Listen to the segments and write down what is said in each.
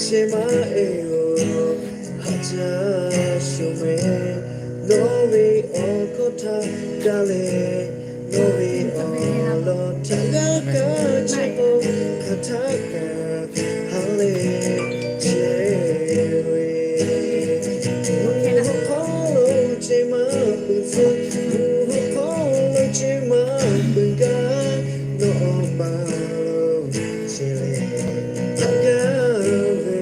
Shehˍ maˇ e-oˬ, haꞈ caˇ shuˍ meh. Nawˬ ve awˬ hkawˇ htaꞈ kaˇ leh, nawˬ ve awˬ lawn htaꞈ g'a kaˇ chehˇ k'o, hk'aˬ htaˇ kaꞈ ha lehˬ chehˇ ve. Mvuhˇ hawˉ hk'aw lo chehˇ maˇ peuˬ tcuh, mvuhˇ hawˉ hk'aw lo chehˇ maˇ peuˬ gaˇ, nawˬ awˬ pa lo chehˇ leh htaꞈ gaˇ ve.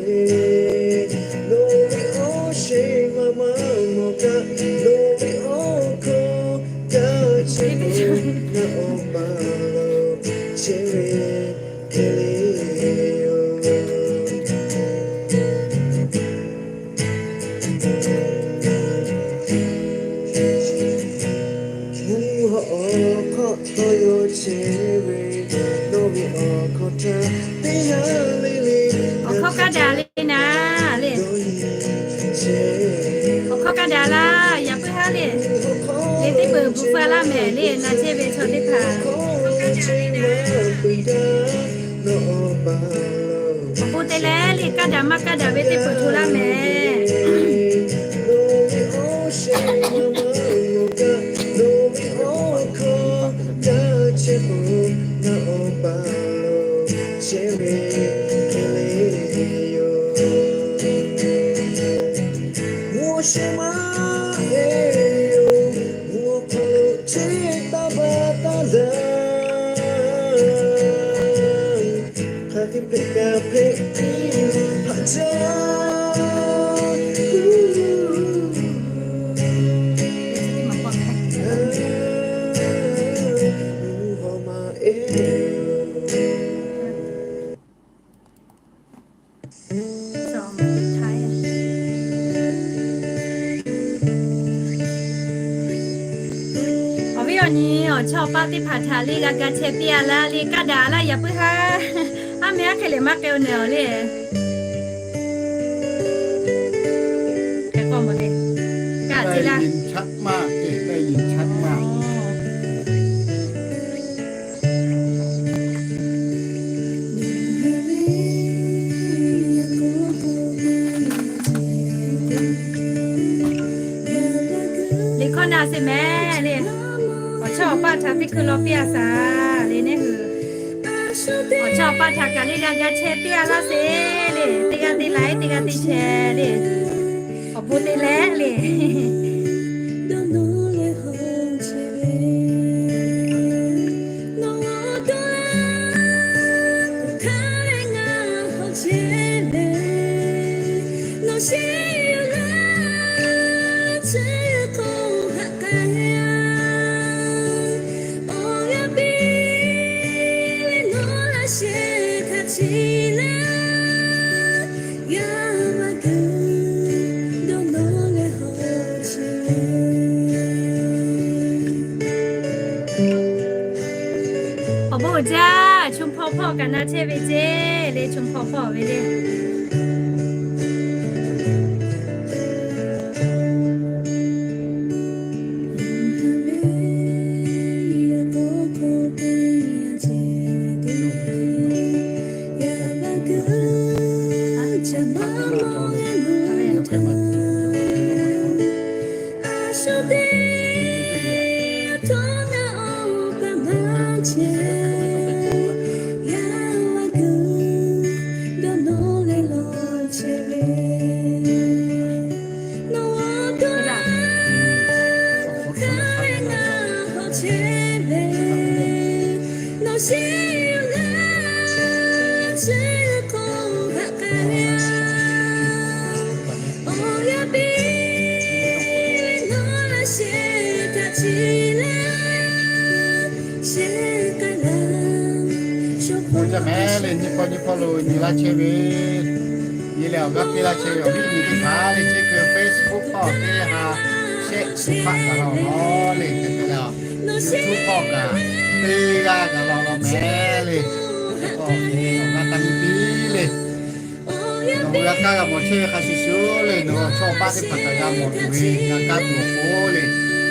Nawˬ ve awˬ shehˍ maˇ maˇ mawˬ kaꞈ, nawˬ ve awˬ hkawˇ kaˇ chehˇ k'o, nawˬ awˬ pa lo chehˇ ve hk'e le yoˬ. Mvuhˇ hawˉ awˬ hk'aw htawˇ yawˇ chehˇ ve, nawˬ ve awˬ hkawˇ htaꞈ teˇ yanˇ le le. Awˬ hkawˇ kaˇ daꞈ le naˍ le. Awˬ hkawˇ kaˇ daꞈ laˇ, yaꞈ puiˉ haˉ le. Le teˇ peuˬ bvuhꞈ faˇ laˇ mehˍ le, na chehˇ ve chaw teˇ hpaˍ. Awˬ bon te leh le, kaˇ daꞈ maˇ kaˇ daꞈ ve teˇ peuˬ hto laˇ mehˍ. Mvuhˇ shehˍ maˇ e-oˬ, mvuhˇ hawˉ hk'aw lo chehˇ taˍ baˬ taˍ laˇ. Hk'aˬ hk'e hpehꞈ kaꞈ hpehꞈ piˇ, haꞈ caˇ. Mvuhˇ hawˉ maˇ e-oˬ. Awˬ viˉ awˬ nyi, awˬ chawˇ awˬ paˆ teˇ hpaˍ htaꞈ le g'a ga chehˇ piˇ-a laˇ le, kaˇ daꞈ laˇ, yaꞈ puiˉ haˉ. Aˉ meh aˉ hk'e lehˬ maˇ k'ai-o nehˬ awˬ le. Kaꞈ te laˇ. Liꞈ hkawˇ na sheˍ mehˍ le. Awˬ chawˇ awˬ paˆ htaꞈ teˇ hkui law piˇ-a shaˍ le neˇ hui. Awˬ chawˇ awˬ paˆ htaꞈ kaꞈ le g'a ga chehˇ piˇ-a laˇ sheˍ le. Teˇ g'aˇ te laiˉ, teˇ g'aˇ te chehˇ le. Awˬ bon te leh le. Awˬ bon uiˍ jaˇ, Choˇ hpawˇ hpawˇ kaꞈ na chehˇ ve ceˇ le, Choˇ hpawˇ hpawˇ ve le. Oˇ jaˇ mehˍ le, nyi hpawˇ nyi hpawˇ lo nyi laˇ chehˇ ve, nyi leh awˬ g'aˇ piˇ laˇ chehˇ ve awˬ viˉ nyi teˇ hpaˍ le, chi hk'e Facebook hpawˇ teˇ ha shehˆ chi hpaˆ kaꞈ law law le, hk'e te leh YouTube hpawˇ kaꞈ teˇ g'aˇ kaꞈ law law mehˍ le. Awˬ g'aˇ taˇ nyi piˇ le. Nawˬ hui g'a kaˇ g'a mawˬ chehˇ ve hk'a shuˍ shuˍ le, nawˬ hui awˬ chawˇ awˬ paˆ teˇ hpaˍ kaꞈ g'a mawˬ tuˬ ve g'a kaˇ tuˬ awˬ pon le,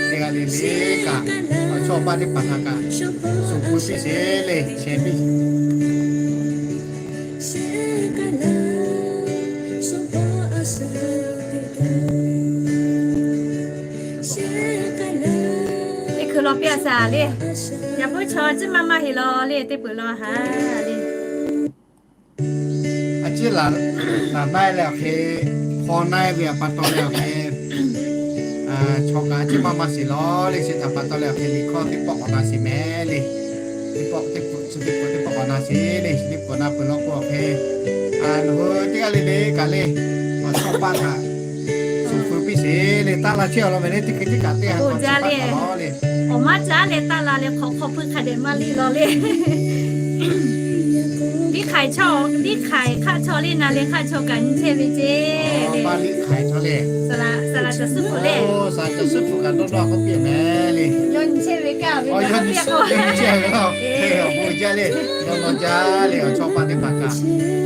teˇ g'aˇ le le kaꞈ awˬ chawˇ awˬ paˆ teˇ hpaˍ htaꞈ kaꞈ shuˍ pu piˇ sheˍ le, sheh piˇ sheˍ. Awˬ piˇ a shaˍ le. Yaꞈ puiˉ chaw ciˉ maˇ maˇ heˆ law le, teˇ peuˬ law ha le. A ciˉ laˬ, laˬ na-e leh awˬ hk'e, hpaw na-e ve awˬ pa taw leh awˬ hk'e, chaw kaꞈ a ciˉ maˇ maˇ sheˍ law le. Chi htaꞈ pa taw leh awˬ hk'e, liꞈ hkawˇ teˇ pawˆ k'awꞈ na sheˍ mehˍ le. Teˇ pawˆ, teˇ pawˆ, teˇ pawˆ k'awꞈ na sheˍ le. Liꞈ pawˆ na peuˬ law k'o awˬ hk'e, nawˬ hui teˇ g'aˇ le le kaꞈ le, awˬ chawˇ paˆ htaꞈ shuˍ feu piˇ sheˍ le. Taˆ la chehˇ-aˬ law mehˍ le, teˇ hk'e teˇ kaꞈ teˇ g'aˇ k'awꞈ chehˇ paˆ taˍ law le. Awˬ maˇ caˉ leh taˆ la leh hk'awꞈ hk'aw puiˉ hk'a dehꞈ maˇ liˇ law le. Liˇ hk'aiˍ chaw, liˇ hk'aiˍ hk'aˆ chaw le na le hk'aˆ chaw kaꞈ nyi chehˇ ve ceˇ le. Liˇ hk'aiˍ chaw le, saˍ laꞈ caˬ suhˉ hpu le, saˍ laꞈ caˬ suhˉ hpu kaꞈ dawˇ dawˇ k'oˆ piˇ mehˍ le. Yawˇ nyi chehˇ ve kaꞈ ve, yawˇ nyi chehˇ ve laˇ. Awˬ bon jaˇ le. Dawˇ dawˇ jaˇ le. Awˬ chawˇ paˆ teˇ hpaˍ kaꞈ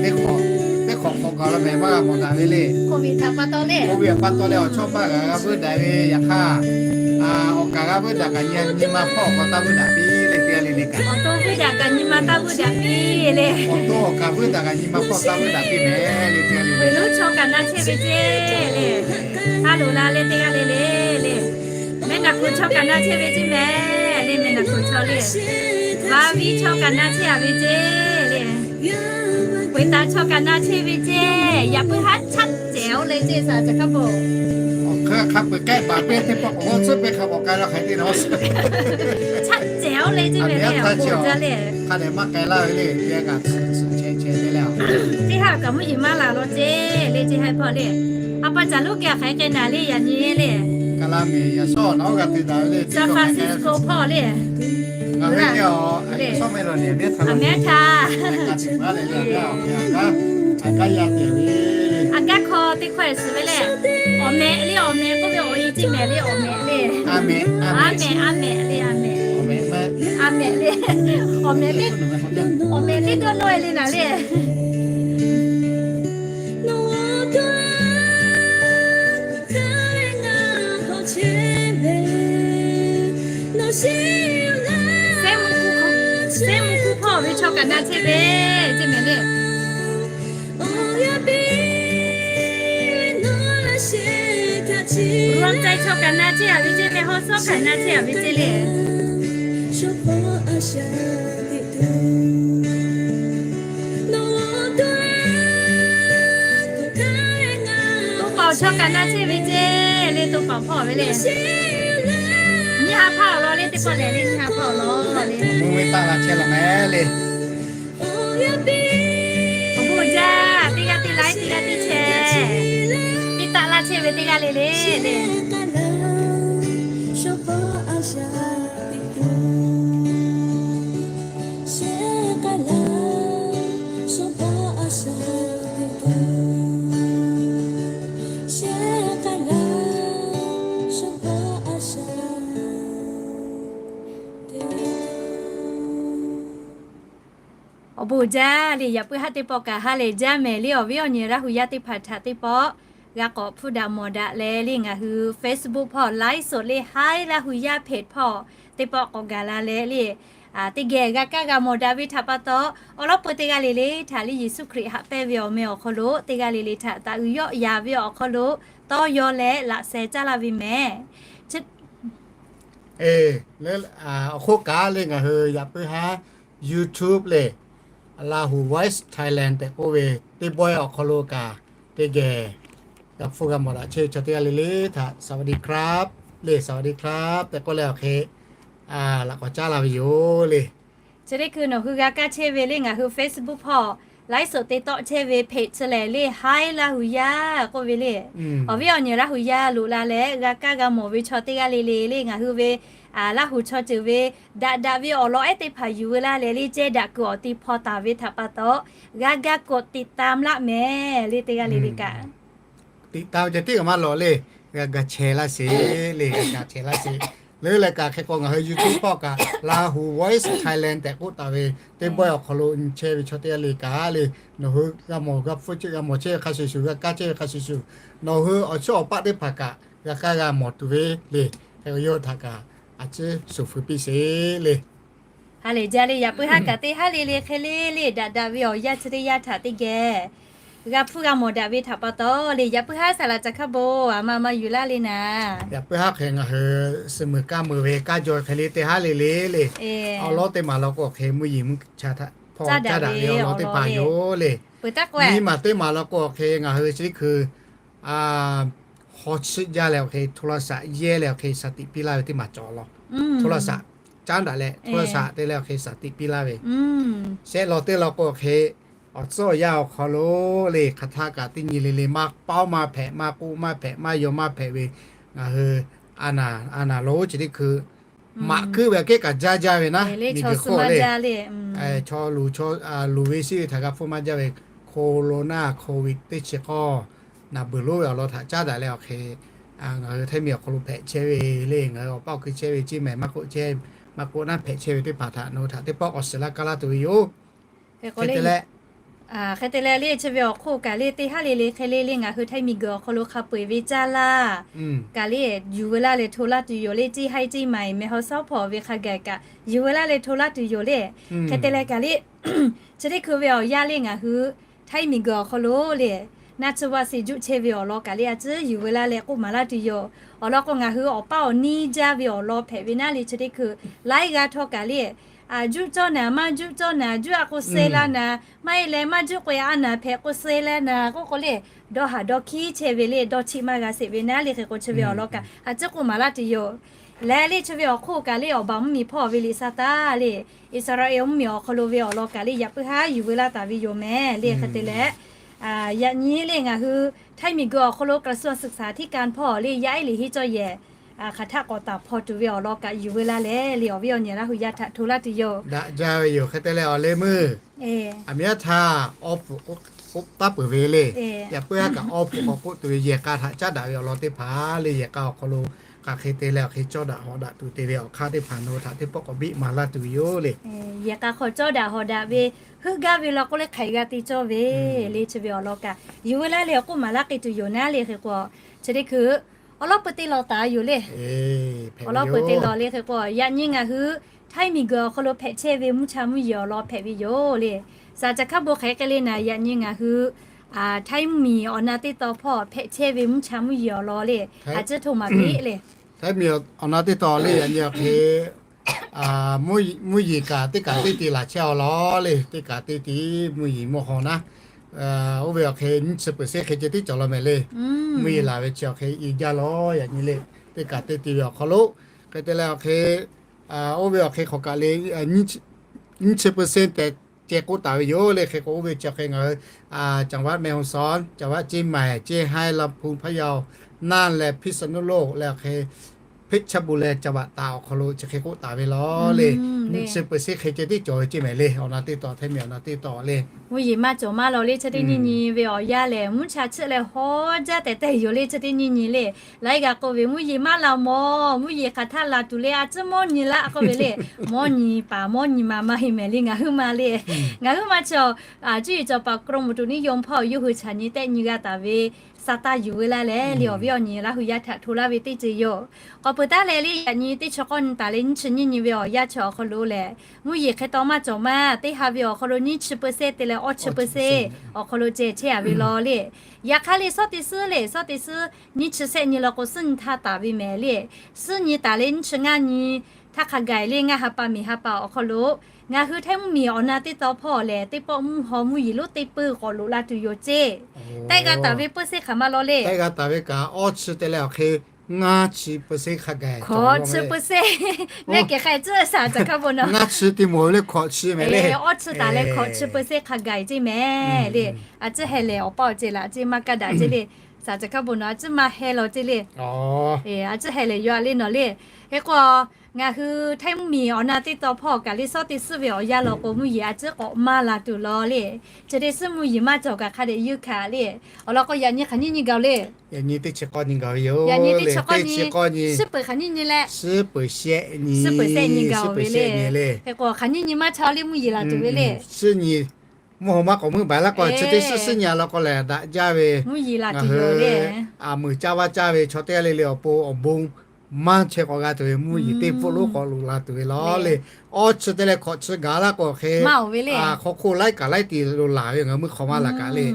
teˇ hk'awꞈ, teˇ hk'awꞈ hk'awꞈ gaˬ la mehˍ maˇ g'a mawˬ daꞈ ve le. K'oˆ ve htaꞈ pa taw le, k'oˆ ve htaꞈ pa taw leh awˬ chawˇ paˆ g'a g'a veuˆ daꞈ ve yaꞈ hk'aˇ, awˬ kaˍ g'a veuˆ daꞈ kaꞈ nyi, nyi ma hpawˇ awˬ kaˍ taˇ veuˆ daꞈ piˇ le, teˇ g'aˇ le le kaꞈ. Awˬ to veuˆ daꞈ kaꞈ nyi ma taˇ veuˆ daꞈ piˇ le. Awˬ to awˬ kaˍ veuˆ daꞈ kaꞈ nyi ma hpawˇ taˇ veuˆ daꞈ piˇ mehˍ le, teˇ g'aˇ le le. Awˬ lonˉ chaw kaꞈ na chehˇ ve ceˇ le. Ha loꞈ la leh teˇ g'aˇ le le le. Mehˆ naˬ hkuꞈ chaw kaꞈ na chehˇ ve ceˇ mehˍ le, mehˆ naˬ hkuꞈ chaw le. Vaˍ viˉ chaw kaꞈ na chehˇ a ve ceˇ le. Peuˬ taˍ chaw kaꞈ na chehˇ ve ceˇ. Yaꞈ puiˉ haˉ chaˇ cehˬ-oˬ le ceˇ, saˍ laꞈ caˬ hk'a peuˬ. Awˬ hk'aˇ hk'a peuˬ k'ehˆ baˬ piˇ teˇ pawˆ k'awꞈ g'awˇ tcuhˉ piˇ hk'a k'awꞈ k'ai la hk'aiˬ te na. Chaˇ cehˬ-oˬ le ceˇ mehˍ le, awˬ bon jaˇ le. Hk'a dehꞈ maˇ k'ai laˇ ve le, yehˬ kaꞈ suhˍ chehˇ chehˇ le le. Teˇ haˉ kaꞈ mvuhˇ yeˬ maˇ laˬ law ceˇ le, ceˇ haiˬ hpawˇ le. A pa caˬ loˉ geh hk'aiˬ k'ai naˍ le, yaꞈ nyi le. Kaˍ la miˬ yaꞈ shawˉ nawˉ g'a te daꞈ ve le, San Francisco hpawˇ le. Ngaˬ hui le, a mehˉ htaˇ, a gaˇ hkawˇ teˇ hkawˇ suhˍ ve le. Awˬ mehꞈ le, awˬ mehꞈ k'oˆ ve awˬ e ceˇ mehˍ le, awˬ mehꞈ le. A mehꞈ, a mehꞈ le, a mehꞈ. A mehꞈ le. Awˬ mehꞈ le, awˬ mehꞈ le dawˇ nawˇ-e le naˍ le. Sehˉ mvuhˇ hpawˇ ve chaw kaꞈ na chehˇ ve ceˇ mehˍ le. Rom cai chaw kaꞈ na chehˇ a ve ceˇ le, hawˉ sawˉ kaꞈ na chehˇ a ve ceˇ le. To paˍ chaw kaꞈ na chehˇ ve ceˇ le, to paˍ hpawˇ ve le. Nyiˇ ha hpaˇ awˬ lawn le, teˇ pawˆ lehˬ le, nyiˇ ha hpaˇ awˬ lawn le. Mvuhˇ miˬ taˆ la chehˇ law mehˍ le. Awˬ bon jaˇ, teˇ g'aˇ teˇ laiˉ, teˇ g'aˇ teˇ chehˇ, teˇ taˆ laˇ chehˇ ve teˇ g'aˇ le le le. Awˬ bon jaˇ le, yaꞈ puiˉ haˉ teˇ pawˆ kaꞈ ha lehˬ jaˇ mehˍ le. Awˬ viˉ awˬ nyi Laˇ hu yaˇ teˇ hpaˍ htaꞈ teˇ pawˆ g'a k'awꞈ hpuˇ daꞈ mawˬ daꞈ leh le, ngaˬ hui Facebook hpawˇ ไลฟ์สด le, Hi Laˇ hu yaˇ เพจ hpawˇ teˇ pawˆ k'awꞈ gaˬ la leh le, teˇ geh g'a kaˇ g'a mawˬ daꞈ ve htaꞈ pa taw, awˬ lawn peu teˇ g'aˇ le le htaꞈ le Yeˍsuˆ Hkriꞈ haꞈ pehnˇ ve awˬ meh awˬ hk'aw lo teˇ g'aˇ le le htaꞈ taꞈ uiˍ yawˆ yaˍ ve awˬ hk'aw lo tawˇ yaw leh laꞈ sheh caˇ laˇ ve mehˍ. Awˬ hk'oˆ kaꞈ le ngaˬ hui yaꞈ puiˉ haˉ YouTube le, Lahu Voice Thailand tehꞈ k'oˆ ve teˇ bawehˇ awˬ hk'aw lo kaꞈ teˇ geh g'a hpfuhˇ g'a mawˬ daꞈ chehˇ ve chaw teˇ g'aˇ le le htaꞈ สวัสดีครับ le สวัสดีครับ tehꞈ k'oˆ leh awˬ hk'e laꞈ k'awꞈ caˉ la ve yoˬ le. Chi teˇ hkui nawˬ hui g'a kaˇ chehˇ ve le ngaˬ hui Facebook hpawˇ ไลฟ์สด te tawˆ chehˇ ve เพจ chi lehˬ le, Hi Laˇ hu yaˇ k'oˆ ve le. Awˬ viˉ awˬ nyi Laˇ hu yaˇ loꞈ la leh g'a kaˇ g'a mawˬ ve chaw teˇ g'aˇ le le le ngaˬ hui ve Laˇ hu chaw ceuˬ ve daꞈ daꞈ ve awˬ lawn ehˉ teˇ hpaˍ yuˬ veu laˇ leh le, ceh daꞈ kuiˬ awˬ ti hpaw taˍ ve htaꞈ pa taw, g'a gaˇ k'awꞈ ติดตาม laˇ mehˍ le teˇ g'aˇ le le kaꞈ. ติดตาม ceh tiˉ kaꞈ maˇ lawˬ le, g'a gaˇ chehˇ laˇ sheˍ le, g'a gaˇ chehˇ laˇ sheˍ. Leuˉ leh kaꞈ hk'e k'o ngaˬ hui YouTube hpawˇ kaꞈ Lahu Voice Thailand tehꞈ k'oˆ taˍ ve teˇ bawehˇ awˬ hk'aw lo nyi chehˇ ve chaw teˇ g'aˇ le kaꞈ le, nawˬ hui g'a mawˬ g'a hpfuhˇ chehˇ g'a mawˬ chehˇ ve hk'a shuˍ shuˍ, g'a kaˇ chehˇ ve hk'a shuˍ shuˍ, nawˬ hui awˬ chawˇ awˬ paˆ teˇ hpaˍ kaꞈ g'a kaˇ g'a mawˬ tuˬ ve le. Hk'e k'o yawˇ htaꞈ kaꞈ a ciˉ shuˍ feu piˇ sheˍ le. Ha lehˬ jaˇ le, yaꞈ puiˉ haˉ kaꞈ teˇ haˉ le le hk'e le le daꞈ daꞈ ve awˬ yanˇ chi teˇ yanˇ htaꞈ teˇ geh G'a hpuˇ g'a mawˬ daꞈ ve htaꞈ pa taw le, yaꞈ puiˉ haˉ saˍ laꞈ caˍ hkaˇ bon a ma ma yuˬ laˇ le naˍ. Yaꞈ puiˉ haˉ hk'e ngaˬ hui suh meuˍ kaˇ meuˍ ve kanˉ jaw hk'e le teˇ haˉ le le le. Awˬ lawn teˇ maˬ law k'o hk'e mvuhˇ yeˬ mvuhˇ cha htaꞈ hpawˇ caˉ daꞈ ve awˬ lawn teˇ hpaˍ yoˬ le. Nyiˇ maˬ teˇ maˬ law k'o hk'e ngaˬ hui chi teˇ hkui hawˉ chiˆ jaˇ leh awˬ hk'e hto la shaꞈ yehˇ leh awˬ hk'e shaˍ tiꞈ piˇ laˇ ve teˇ maˬ cawˬ law. Hto la shaꞈ caˉ daꞈ leh hto la shaꞈ te leh awˬ hk'e shaˍ tiꞈ piˇ laˇ ve shehˆ law teˇ law k'o hk'e awˬ tcuhˉ awˬ yanˇ awˬ hk'aw lo le hk'aˬ htaˆ kaꞈ teˇ nyi le le maˇ paoˉ maˇ hpehꞈ, maˇ k'oˆ maˇ hpehꞈ, maˇ yaw maˇ hpehꞈ ve ngaˬ hui a naˍ a naˍ lo chi teˇ hkui maꞈ kuiˉ ve aꞈ kehˉ kaꞈ jaˇ jaˇ ve naˉ miˬ guiˬ hk'oˆ le. Chaw luˬ ve shiˉ ve htaꞈ g'a hpfuhˇ maˇ jaˇ ve hko lo naˆ hko ve teˇ chi k'awˇ naˍ beuˬ lonˉ ve awˬ lawn htaꞈ caˉ daꞈ leh awˬ hk'e ngaˬ hui Htaiˇ miˬ awˬ hk'aw lo hpehꞈ chehˇ ve le, ngaˬ hui awˬ paˆ awˬ hkui chehˇ ve ceˇ mehˍ maˇ k'oˆ chehˇ, maˇ k'oˆ naˉ hpehꞈ chehˇ ve teˇ hpaˍ htaꞈ nawˬ hui htaꞈ teˇ pawˆ k'awꞈ shiˍ laˇ kaˇ laˇ tuˬ ve yoˬ. Hk'e te leh, hk'e te leh le chi ve awˬ hk'oˆ kaꞈ le teˇ haˉ le le hk'e le le ngaˬ hui Htaiˇ miˬ guiˬ awˬ hk'aw lo hk'a peu eˬ ve caˇ laˇ kaꞈ le yuˬ veu laˇ leh hto laˇ tuˬ yoˬ le. Ceˇ haiˇ ceˇ maiˍ mehˍ haw sawˉ hpawˍ ve hk'a gaˬ kaꞈ yuˬ veu laˇ leh hto laˇ tuˬ yoˬ le. Hk'e te leh kaꞈ le chi teˇ hkui ve awˬ yanˇ le ngaˬ hui Htaiˇ miˬ guiˬ awˬ hk'aw lo le naˆ tsuhˇ vaˇ se juˆ chehˇ ve awˬ lawn kaꞈ le a tcuhˉ yuˬ veu laˇ leh k'oˆ maˍ laˇ tuˬ yoˬ. Awˬ lawn k'o ngaˬ hui awˬ paˇ awˬ niˇ jaˇ ve awˬ lawn hpehꞈ ve naˉ le chi teˇ hkui laiˉ g'aˇ htawˇ kaꞈ le juˆ cawˇ naˍ maˇ juˆ cawˇ naˍ, juˆ a k'o suh la naˍ, maˇ heˆ leh maˇ juˆ k'o a naˍ hpehꞈ k'o suh la naˍ k'oˆ k'o le dawˇ haˍ dawˇ hkiˉ chehˇ ve le dawˇ chiˆ maˇ g'a sheˍ ve naˉ le hk'e k'o chi ve awˬ lawn kaꞈ a tcuhˉ k'oˆ maˍ laˇ tuˬ yoˬ. Leh le chi ve awˬ hk'oˆ kaꞈ le awˬ baˬ mvuhˇ miˬ hpawˇ ve liꞈ sa taˍ le Iˉsaˍreˍlaˆ mvuhˇ miˬ awˬ hk'aw lo ve awˬ lawn kaꞈ le yaꞈ puiˉ haˉ yuˬ veu laˇ taˍ ve yoˬ mehˍ le. Hk'e te leh yaꞈ nyi le ngaˬ hui Htaiˇ miˬ guiˬ awˬ hk'aw lo กระทรวงศึกษาธิการ hpawˇ le yaˇ ehˉ liꞈ henˇ cawˇ yehˬ hk'aˬ htaˆ k'awꞈ taˍ hpawˇ tuˬ ve awˬ lawn kaꞈ yuˬ veu laˇ leh le awˬ viˉ awˬ nyi Laˇ hu yaˇ htaꞈ hto laˇ tuˬ yoˬ. Daꞈ jaˇ ve yoˬ. Hk'e te leh awˬ leh meuˇ aˬ miˍ yaˇ htaˇ awˇ pfuhˍ k'oˆ taˉ peuˬ ve le. Yaꞈ puiˉ haˉ kaꞈ awˇ pfuhˍ k'awꞈ k'oˆ tuˬ ve yehˬ k'a htaꞈ caˉ daꞈ ve awˬ lawn teˇ hpaˍ le yehˬ k'a awˬ hk'aw lo k'aˬ hk'e te leh awˬ hk'e cawˇ daꞈ hawꞈ daꞈ tuˬ te ve awˬ hk'aˇ teˇ hpaˍ nawˬ hui htaꞈ teˇ pawˆ k'awꞈ biˆ maˍ laˇ tuˬ ve yoˬ le. Yehˬ k'a hk'aw cawˇ daꞈ hawꞈ daꞈ ve heuˆ gaˇ ve law k'oˆ le hk'aiˬ g'a te cawˇ ve le chi ve awˬ lawn kaꞈ yuˬ veu laˇ leh awˬ k'oˆ maˍ laˇ k'ai tuˬ yoˬ naˉ le hk'e k'o chi teˇ hkui awˬ lawˉ peu te lawˬ taˍ yoˬ le. Awˬ lawˉ peu te lawˬ le hk'e k'o yaꞈ nyi ngaˬ hui Htaiˇ miˬ guiˬ awˬ hk'aw lo hpehꞈ chehˇ ve mvuhˇ cha mvuhˇ yeˬ awˬ lawn hpehꞈ ve yoˬ le. Saˍ laꞈ caˍ hkaˇ bon hk'e k'ai le naˍ yaꞈ nyi ngaˬ hui Htaiˇ mvuhˇ miˬ awˬ na teˇ tawn hpawˇ hpehꞈ chehˇ ve mvuhˇ cha mvuhˇ yeˬ awˬ lawn le a ciˉ hto maˍ piˇ le. Htaiˇ miˬ awˬ na teˇ tawn le yaꞈ nyi awˬ hk'e mvuhˇ yeˬ kaꞈ teˇ kaꞈ teˇ te laˬ chehˇ awˬ lawn le. Teˇ kaꞈ teˇ te mvuhˇ yeˬ mvuhˇ haw naˉ oˇ ve awˬ hk'e nyiˇ chi peuˬ seˉ hk'e ceh tiˉ cawˬ law mehˍ le. Mvuhˇ yeˬ laˬ ve chi awˬ hk'e i jaˇ law yaꞈ nyi le. Teˇ kaꞈ teˇ te ve awˬ hk'aw lo hk'e te leh awˬ hk'e oˇ ve awˬ hk'e hk'awꞈ kaꞈ le nyiˇ chi peuˬ seˉ tehꞈ ceh k'oˆ taˍ ve yoˬ le. Hk'e k'o oˇ ve chi awˬ hk'e ngaˬ hui จังหวัดแม่ฮ่องสอน จังหวัดเชียงใหม่ เชียงราย ลำพูน พะเยา น่าน leh พิษณุโลก leh awˬ hk'e เพชรบูรณ์ leh จังหวัดตาก awˬ hk'aw lo chi hk'e k'oˆ taˍ ve law le. Nyiˇ chi peuˬ seˉ hk'e ceh tiˉ cawˬ ve ceˇ mehˍ le. Awˬ na teˇ tawn Htaiˇ miˬ awˬ na teˇ tawn le mvuhˇ yeˬ maˇ cawˬ maˇ law le chi teˇ nyiˇ nyi ve awˬ yanˇ lehˬ mvuhˇ cha chiˆ leh hawˉ jaˇ tehꞈ tehꞈ yoˬ le chi teˇ nyiˇ nyi le. Laiˉ g'a k'oˆ ve mvuhˇ yeˬ maˇ la mawˬ mvuhˇ yeˬ hk'aˬ htaˆ la tuˬ le a ciˉ mawˇ nyi laˇ k'oˆ ve le. Mawˇ nyi paˍ mawˇ nyi ma maˇ heˆ mehˍ le ngaˬ hui ma le. Ngaˬ hui ma chi awˬ cuˇ yiˍ cawˬ paˍ กรมอุตุนิยม hpawˇ yawˇ hui chaꞈ nyi tehˆ nyi g'a taˍ ve sa taˇ yuˬ veu laˇ leh le awˬ viˉ awˬ nyi Laˇ hu yaˇ htaꞈ hto laˇ ve teˇ ceuˬ yoˬ. K'awꞈ peuˬ taˉ leh le yaꞈ nyi teˇ chi k'awˇ nyi taˍ leh nyiˇ chi nyiˇ nyi ve awˬ yanˇ chi awˬ hk'aw lo lehˬ mvuhˇ yeˬ hk'e taw maˇ cawˬ maˇ teˇ ha ve awˬ hk'aw lo nyiˇ chi peuˬ seˉ te leh awˇ chi peuˬ seˉ awˬ hk'aw lo ceh chehˇ a ve law le. Yaꞈ hk'aˇ le suhˉ teˇ suhˉ le suhˉ teˇ suhˉ nyiˇ chi sehˆ nyi law k'o suhˉ nyi htaˇ taˍ ve mehˍ le. Suhˉ nyi taˍ leh nyiˇ chi ngaˇ nyi htaˇ hk'a gaˬ le ngaˇ ha pa miˬ ha pa awˬ hk'aw lo ngaˬ hui Htaiˇ mvuhˇ miˬ awˬ na teˇ tawn hpawˇ lehˬ teˇ pawˆ mvuhˇ haw mvuhˇ yeˬ lonˉ teˇ peuˬ k'awꞈ loꞈ la tuˬ yoˬ ceˇ. Tehˆ g'a taˍ ve peuˬ seˉ hk'aˬ ma law le. Tehˆ g'a taˍ ve kaꞈ awˇ chi te leh awˬ hk'e ngaˇ chi peuˬ seˉ hk'a gaˬ k'awꞈ chi peuˬ seˉ mehˍ kehˬ hk'e tcuhˉ saˍ caˍ hkaˇ bon naˍ ngaˇ chi te mawˬ ve le hkawꞈ chi mehˍ le. Awˇ chi taˍ leh hkawꞈ chi peuˬ seˉ hk'a gaˬ ceˇ mehˍ le. A ciˉ heh lehˬ awˬ paˇ awˬ ceh laꞈ a ciˉ maˇ kaˇ daꞈ ceˇ le. Saˍ caˍ hkaˇ bon naˍ a ciˉ maˇ heh law ceˇ le. A ciˉ heh lehˬ yaw a le nawˬ le. Hk'e k'o ngaˬ hui Htaiˇ mvuhˇ miˬ awˬ na teˇ tawn hpawˇ kaꞈ le suhˉ teˇ suhˉ ve awˬ yanˇ law k'o mvuhˇ yeˬ a ciˉ k'awꞈ maˇ la tuˬ law le. Chi teˇ suhˉ mvuhˇ yeˬ maˇ cawˬ kaꞈ hk'a dehꞈ yeunˇ hkanˍ le. Awˬ lawn k'o yaꞈ nyi hk'aˬ nyiˇ nyi gaˬ le. Yaꞈ nyi teˇ chi k'awˇ nyi gaˬ ve yoˬ. Yaꞈ nyi teˇ chi k'awˇ nyi, suhˉ peuˬ hk'aˬ nyiˇ nyi leh, suhˉ peuˬ shehˆ nyi, suhˉ peuˬ shehˆ nyi gaˬ ve le. Hk'e k'o hk'aˬ nyiˇ nyi maˇ chaw le mvuhˇ yeˬ laˬ tuˬ ve le. Suhˉ nyi mvuhˇ haw maˇ k'awꞈ meuˆ baˬ laˇ k'o chi teˇ suhˉ suhˉ nyi a law k'o lehˬ daꞈ jaˇ ve mvuhˇ yeˬ laˬ tuˬ yoˬ le. A meuˬ caˇ vaˇ caˇ ve chaw teˇ g'aˇ le le awˬ pon awˬ bon maˇ chehˇ k'awꞈ g'a tuˬ ve mvuhˇ yeˬ teˇ pfuhˆ lonˉ k'awꞈ loꞈ la tuˬ ve law le. Awˇ chi te leh hk'awꞈ chi gaˬ laˇ k'o hk'e, hk'aw hk'oˆ laiˉ kaꞈ laiˉ ti lo laˬ ve ngaˬ hui meuˇ hk'aw maˇ laˬ kaꞈ le.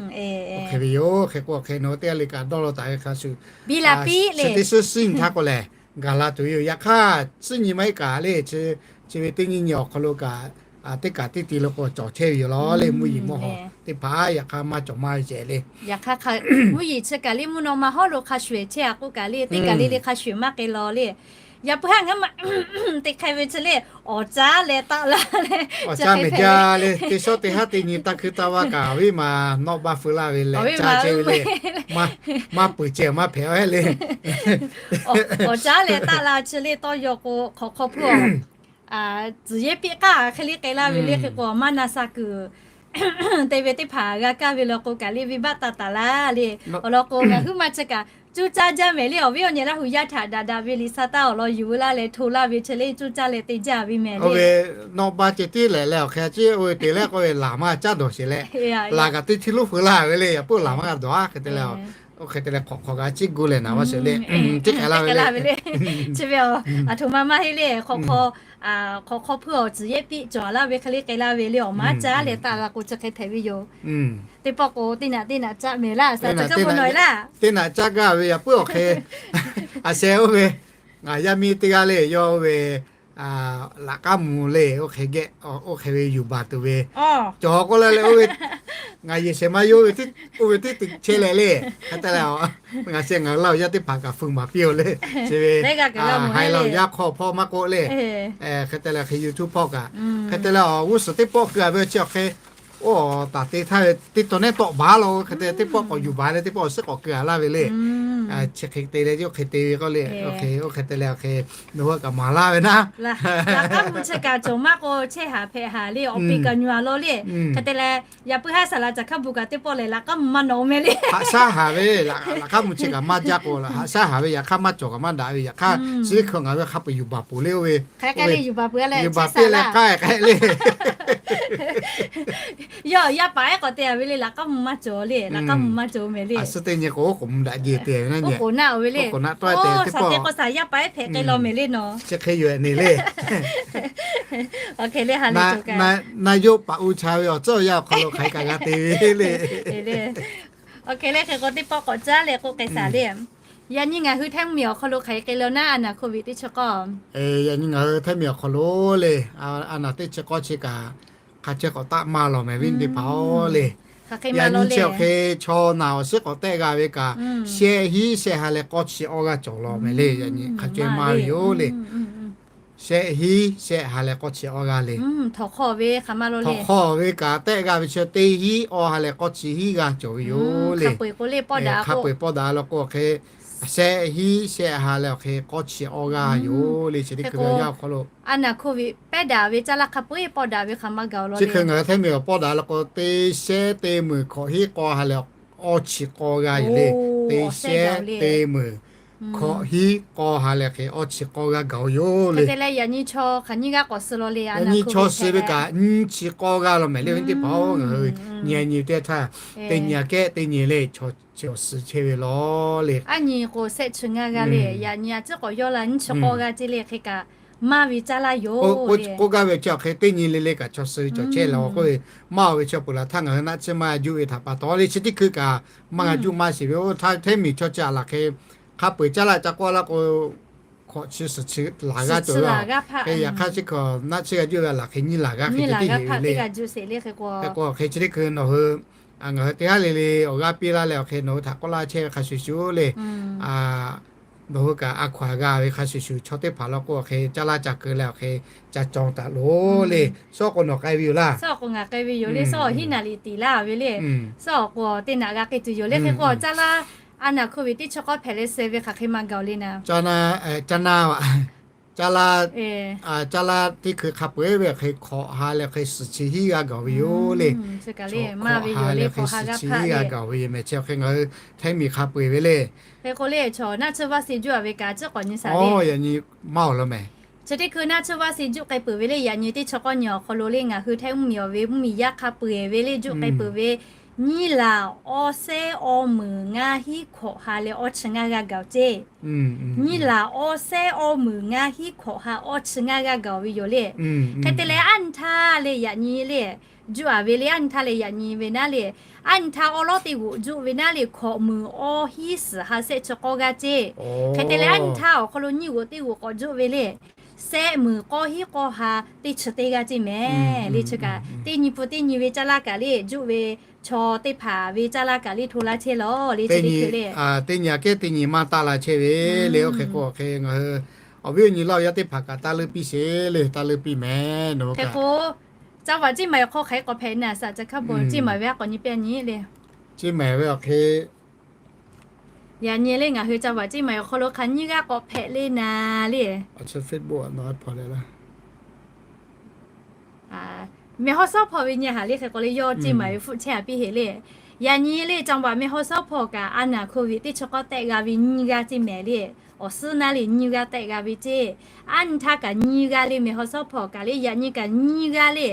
Oˇ hk'e ve yoˬ. Hk'e k'o hk'e nawˬ hui teˇ g'aˇ le kaꞈ dawˇ law taˍ ve hk'a shuˍ, chi teˇ suˉ suˉ nyi htaˇ k'o lehˬ, gaˬ la tuˬ ve yoˬ. Yaꞈ hk'aˇ, suˉ nyi maˇ heˆ kaꞈ le, chi ve teˇ nyiˇ nyi awˬ hk'aw lo kaꞈ, teˇ kaꞈ teˇ ti lo k'o cawˬ chehˇ ve yoˬ law le. Mvuhˇ yeˬ mawˇ haw teˇ hpaˍ yaꞈ hk'aˇ maˇ cawˬ maˇ ve ceh le. Mvuhˇ yeˬ chi kaꞈ le mvuhˇ naw ma hawˉ lo hk'a shuˍ ehˍ chehˇ a k'oˆ kaꞈ le, teˇ kaˬ le le hk'a shuˍ maˇ k'ai law le. Yaꞈ puiˉ haˉ ngaˬ ma teˇ hk'e ve chi le, awˬ caˉ leh taˆ la le, awˬ caˉ mehˍ jaˇ le. Teˇ shawˉ teˇ haˉ teˇ nyi taˇ hkuiˇ taˇ vaˇ kaꞈ awˬ viˉ ma nawˆ baˆ feu laˇ ve leh caˇ chehˇ ve le. Maˇ peuˬ ceh maˇ hpehꞈ a le. Awˬ caˉ leh taˆ la chi le tawˇ yaw k'o hk'awꞈ hk'aw hpuˇ awˬ tcuhˍ yehˇ piˆ k'aˇ hk'e le k'ai laˇ ve le. Hk'e k'o maˇ na sha kuiˬ te ve teˇ hpaˍ g'a kaˇ ve law k'o kaꞈ le venˇbaˆ taˇ taˍ laˇ le. Awˬ lawn k'o ngaˬ huiˉ ma chi kaꞈ cuˇ caˇ jaˇ mehˍ le. Awˬ viˉ awˬ nyi laˇ hui yaˇ htaꞈ daꞈ daꞈ ve liꞈ sha taˇ awˬ lawn yuˬ laˇ leh hto laˇ ve chi le cuˇ caˇ leh te jaˇ ve mehˍ le. Nawˆ baˆ ceh tiˉ lehˬ leh awˬ hk'e chi oˇ ve te leh k'oˆ ve laˬ maˇ caˉ dawˬ sheˍ leh, laˬ kaꞈ teˇ htiˇ lonˉ feu laˇ ve le. Yaꞈ puiˉ laˬ maˇ g'a dawˬ a hk'e te leh, oˇ hk'e te leh hk'awꞈ hk'awꞈ kaꞈ ciˉ gu leh naˍ maˇ sheˍ le. Ciˉ k'ai laˇ ve le. Chi ve a, aˬ htoꞈ ma maˇ heˆ le. Hk'awꞈ hk'aw, hk'awꞈ hk'aw hpuˇ awˬ tcuhˍ yehˇ piˆ cawˬ laˇ ve hk'e le k'ai laˇ ve le. Awˬ maˇ caˉ leh taˆ g'a k'o chi hk'e hpehꞈ ve yoˬ. Teˇ pawˆ k'o teˇ naꞈ teˇ naꞈ caˆ mehˍ laˇ. Teˇ naꞈ caˆ gaˇ ve yaꞈ puiˉ awˬ hk'e, a sheh oˇ ve, ngaˬ yaˇ miˇ teˇ g'aˇ le yawˇ oˇ ve laꞈ k'aˉ mvuh le, oˇ hk'e geh, oˇ hk'e ve yuˬ baˬ tuˬ ve cawˬ k'oˆ laˇ leh, oˇ ve ngaˬ yehˬ shehˍ ma yawˇ ve, oˇ ve teˇ teꞈ chehˇ leh le. Hk'e te leh, ngaˬ sheh ngaˬ hui laˇ awˬ yaˇ teˇ hpaˍ kaꞈ feu maˍ piˇ-oˬ le. Chi ve haiˬ laˇ awˬ yaˇ hk'aw hpawˇ maˇ k'oˆ le. Hk'e te leh hk'e YouTube hpawˇ kaꞈ, hk'e te leh awˬ g'uˇ suhˍ teˇ pawˆ keu a ve chi awˬ hk'e, oˇ taˍ te htaˇ ve teˇ taw nehˉ tawˆ baˬ law. Oˇ hk'e te teˇ pawˆ k'awꞈ yuˬ baˬ leh teˇ pawˆ awˬ suhˉ k'awꞈ keu a laˇ ve le. Chi hk'e te leh oˇ hk'e te ve k'oˆ le. Oˇ hk'e te leh awˬ hk'e nawˬ hui kaꞈ maˍ laˇ ve naˉ. Laꞈ k'aˉ mvuh chi kaꞈ cawˬ maˇ k'o chehˇ haˍ hpehꞈ haˍ le. Awˬ peꞈ kaꞈ nyi a law le. Hk'e te leh yaꞈ puiˉ haˉ saˍ laꞈ caˬ hkaˇ bu kaꞈ teˇ pawˆ lehˬ laꞈ k'aˉ mvuh maˇ nawꞈ mehˍ le. Haꞈ shaˉ haˍ ve, laꞈ k'aˉ mvuh chi kaꞈ maˇ jaˇ k'o, haꞈ shaˉ haˍ ve yaꞈ hk'aˇ maˇ cawˬ kaꞈ maˇ daꞈ ve yaꞈ hk'aˇ, chi hk'e ngaˬ hui hk'a peu-eˬ yuˬ baˬ peuˬ le. Oˇ ve yuˬ baˬ piˇ leh k'ai k'ai le. Yawˇ yaˇ paˍ ehˉ k'awꞈ te a ve le, laꞈ k'aˉ mvuh maˇ cawˬ le, laꞈ k'aˉ mvuh maˇ cawˬ mehˍ le. A suh teˇ nyi k'o oˉ k'oˍ mvuh daꞈ jeˬ te ve naˉ nyi. Oˉ k'oˍ naˆ oˬ ve le. Oˉ k'oˍ naˆ tawˆ te teˇ pawˆ, saˍ teˇ k'o saˍ yaˇ paˍ ehˉ hpehꞈ k'ai law mehˍ le nawˬ. Chi hk'e yoˬ e ne le. Awˬ hk'e le ha le, na yawˇ paˍ uˇ cha ve awˬ tcuhˉ awˬ yanˇ awˬ hk'aw lo hk'aˬ hk'e kaꞈ g'a te ve le. Awˬ hk'e le hk'e k'o teˇ pawˆ k'awꞈ caˉ leh k'oˆ k'ai shaˍ le. Yaꞈ nyi ngaˬ hui htaiˇ mvuhˇmiˬ awˬ hk'aw lo hk'aˬ hk'e k'ai le naˉ, a naˍ hkoˍviˆ teˇ chi k'awˇ. Yaꞈ nyi ngaˬ hui htaiˇ mvuhˇmiˬ awˬ hk'aw lo le, a naˍ teˇ chi k'awˇ chi kaꞈ hk'a chehˇ k'awꞈ taˆ maˇ lawˬ mehˍ ve teˇ hpaˍ-oˬ le. Yaꞈ nyi chi awˬ hk'e chaw naˬ awˬ suhˉ k'awꞈ tehˆ g'a ve kaꞈ, shehˆ hinˉ shehˆ ha leh k'awˇ chi awˇ g'aˇ cawˬ law mehˍ le. Yaꞈ nyi hk'a chehˇ maˇ ve yoˬ le. Shehˆ hinˉ shehˆ ha leh k'awˇ chi awˇ g'aˇ le. Htawnˍ hk'aw ve kaꞈ tehˆ g'a ve chi teˇ hinˉ awˇ ha leh k'awˇ chi hinˉ g'aˇ cawˬ ve yoˬ le. Hk'a peu-eˬ pawˆ daꞈ law k'o awˬ hk'e, shehˆ hinˉ shehˆ ha leh awˬ hk'e k'awˇ chi awˇ g'aˇ yoˬ le. Chi teˇ hkui ve awˬ yanˇ awˬ hk'aw lo a naˍ hkoˍviˆ pehˉ daꞈ ve caˇ laˇ hk'a peu-eˬ pawˆ daꞈ ve hk'aˬ maˇ gaˬ law le. Chi hk'e ngaˬ hui htaiˇ mvuhˇmiˬ awˬ pawˆ daꞈ law k'o, teˇ shehˆ teˇ meunˍ hkawꞈ hinˉ k'awˇ ha leh awˇ chi k'awˇ g'aˇ yoˬ le. Teˇ shehˆ teˇ meunˍ hkawꞈ hinˉ k'awˇ ha leh awˬ hk'e awˇ chi k'awˇ g'aˇ gaˬ-oˬ yoˬ le. Yaꞈ nyi chaw suh ve kaꞈ nyiˇ chi k'awˇ g'aˇ law mehˍ le. Ve teˇ hpaˍ-oˬ, ngaˬ hui nyi a nyi teˇ htaˇ, teˇ nyi a kehˉ teˇ nyi le chaw chi awˬ suh chehˇ ve law le. A nyi k'o shehˆ chi ngaˇ g'aˇ le. Yaꞈ nyi a ciˉ k'awꞈ yawˇ la nyiˇ chi k'awˇ g'aˇ ce le hk'e kaꞈ maˇ ve caˇ laˇ yoˬ. K'oˆ gaˇ ve chi awˬ hk'e teˇ nyi le le kaꞈ chaw suh ve cawˬ chehˇ la k'oˆ ve, maˇ oˬ ve chaw peuˬ laˬ htaˇ ngaˬ hui naˆ tsuhˇ maˇ juˆ ve htaꞈ pa taw le. Chi teˇ hkui kaꞈ maˇ g'a juˆ maˇ sheˍ ve oˇ htaˇ htaiˇ mvuhˇmiˬ chaw chi a laˬ hk'e hk'a peu-eˬ caˇ laˇ ca k'awˇ laˇ k'o, hkawꞈ chi suhˍ chi laˬ g'aˇ cawˬ ve a. Hk'e yaꞈ hk'aˇ chi hk'e naˆ tsuhˇ g'a juˆ ve a laˬ hk'e nyiˇ laˬ g'aˇ hk'e ce teˇ heˍ ve le. Hk'e k'o hk'e chi teˇ hkui nawˬ hui, ngaˬ hui teˇ g'aˇ le le awˬ g'aˇ piˇ laˇ leh awˬ hk'e nawˬ hui htaꞈ k'oˆ laˇ chehˇ ve hk'a shuˍ shuˍ le. Nawˬ hui kaꞈ a hkaw-anˬ g'a ve hk'a shuˍ shuˍ chaw teˇ hpaˍ law k'o awˬ hk'e caˇ laˇ ca keu leh awˬ hk'e ca cawˬ taˍ loˬ le. Suhˉ k'o nawˬ k'ai ve yoˬ laˇ. Suhˉ k'o ngaˬ k'ai ve yoˬ le. Suhˉ awˬ hiˉ naˍ liꞈ tiˍ laˇ ve le. Suhˉ awˬ k'o teˇ naꞈ g'a k'ai tuˬ yoˬ le. Hk'e k'o caˇ laˇ a naˍ hkoˍviˆ teˇ chi k'awˇ hpehꞈ leh suh ve hk'aˬ hk'e maˇ gaˬ-oˬ le naˍ. Caˇ laˇ, caˇ laˇ teˇ hkui hk'a peu-eˬ ve hk'e hkawꞈ ha leh hk'e suhˍ chi hiˉ g'a gaˬ ve yoˬ le. Hkawꞈ ha leh hk'e suhˍ chi hiˉ g'a gaˬ ve yoˬ mehˍ. Chi awˬ hk'e ngaˬ hui htaiˇ mvuhˇmiˬ hk'a peu-eˬ ve le. Hk'e k'o le chaw naˆ tsuhˇ vaˇ se juˆ a ve kaꞈ ciˉ k'awꞈ nyi shaˍ le. Yaꞈ nyi maˇ oˬ law mehˍ. Chi teˇ hkui naˆ tsuhˇ vaˇ se juˆ k'ai peuˬ ve le. Yaꞈ nyi teˇ chi k'awˇ nyi awˬ hk'aw lo le ngaˬ hui htaiˇ mvuhˇmiˬ awˬ ve mvuhˇmiˬ yaˇ hk'a peu-eˬ ve le juˆ k'ai peuˬ ve Nyiˇ laˬ awˇ sehˉ awˇ meunˍ ngaˇ hinˉ hkawꞈ ha leh awˇ chi ngaˇ g'aˇ gaˬ-oˬ ceˇ. Nyiˇ laˬ awˇ sehˉ awˇ meunˍ ngaˇ hinˉ hkawꞈ ha awˇ chi ngaˇ g'aˇ gaˬ ve yoˬ le. Hk'e te leh aˉ nyi htaˇ le yaꞈ nyi le, juˆ-a ve le aˉ nyi htaˇ leh yaꞈ nyi ve naˉ le, aˉ nyi htaˇ awˉ lawˉ teˇ g'oꞈ juˆ ve naˉ le, hkawꞈ meunˍ awˇ hinˉ suhˍ ha sehˆ chi k'awˇ g'aˇ ceˇ. Hk'e te leh aˉ nyi htaˇ awˬ hk'aw lo nyiˇ g'oꞈ teˇ g'oꞈ k'awꞈ juˆ ve le, sehˆ meunˍ k'awˇ hinˉ k'awˇ ha teˇ chi teˇ g'aˇ ceˇ mehˍ le. Chi kaꞈ teˇ nyi pun teˇ nyi ve caˇ laˇ kaꞈ le, juˆ ve chaw teˇ hpaˍ ve caˇ laˇ kaꞈ le hto laˇ chehˇ lawˬ le. Chi teˇ hkui le, teˇ nyi aꞈ kehˉ teˇ nyi maˇ taˇ la chehˇ ve le. Oˇ hk'e k'o hk'e ngaˬ hui awˬ viˉ awˬ nyi laˇ yaˇ teˇ hpaˍ kaꞈ taˇ leuˆ piˇ sheˍ le, taˇ leuˆ piˇ mehˍ. Nawˬ hui hk'e k'o, caˇ vaꞈ ceˇ maˍ awˬ hk'aw hk'aˬ hk'e k'awꞈ hpehꞈ naˍ saꞈ ca hkaˉ bon ceˇ maˍ ve aˉ k'awꞈ nyi piˇ a nyi le. Ceˇ maˍ ve awˬ hk'e, yaꞈ nyi le ngaˬ hui caˇ vaꞈ ceˇ maˍ awˬ hk'aw lo hk'aˬ nyiˇ g'aˇ k'awꞈ hpehꞈ le naˍ le. Meh hawˉ sawˉ hpawˇ ve nyi haˍ le hk'e k'o le yawˇ ceˇ maˍ ve hpfuhˆ chehˇ a piˇ heˍ le. Yaꞈ nyi le caˇ vaꞈ meh hawˉ sawˉ hpawˇ kaꞈ aˉ naˍ hkawˇ ve teˇ chi k'awˇ tehˆ g'a ve nyiˇ g'aˇ ceˇ mehˍ le. Awˬ suhˉ naˉ le nyiˇ g'aˇ tehˆ g'a ve ceˇ. Aˉ nyi htaˇ kaꞈ nyiˇ g'aˇ le meh hawˉ sawˉ hpawˇ kaꞈ le yaꞈ nyi kaꞈ nyiˇ g'aˇ le.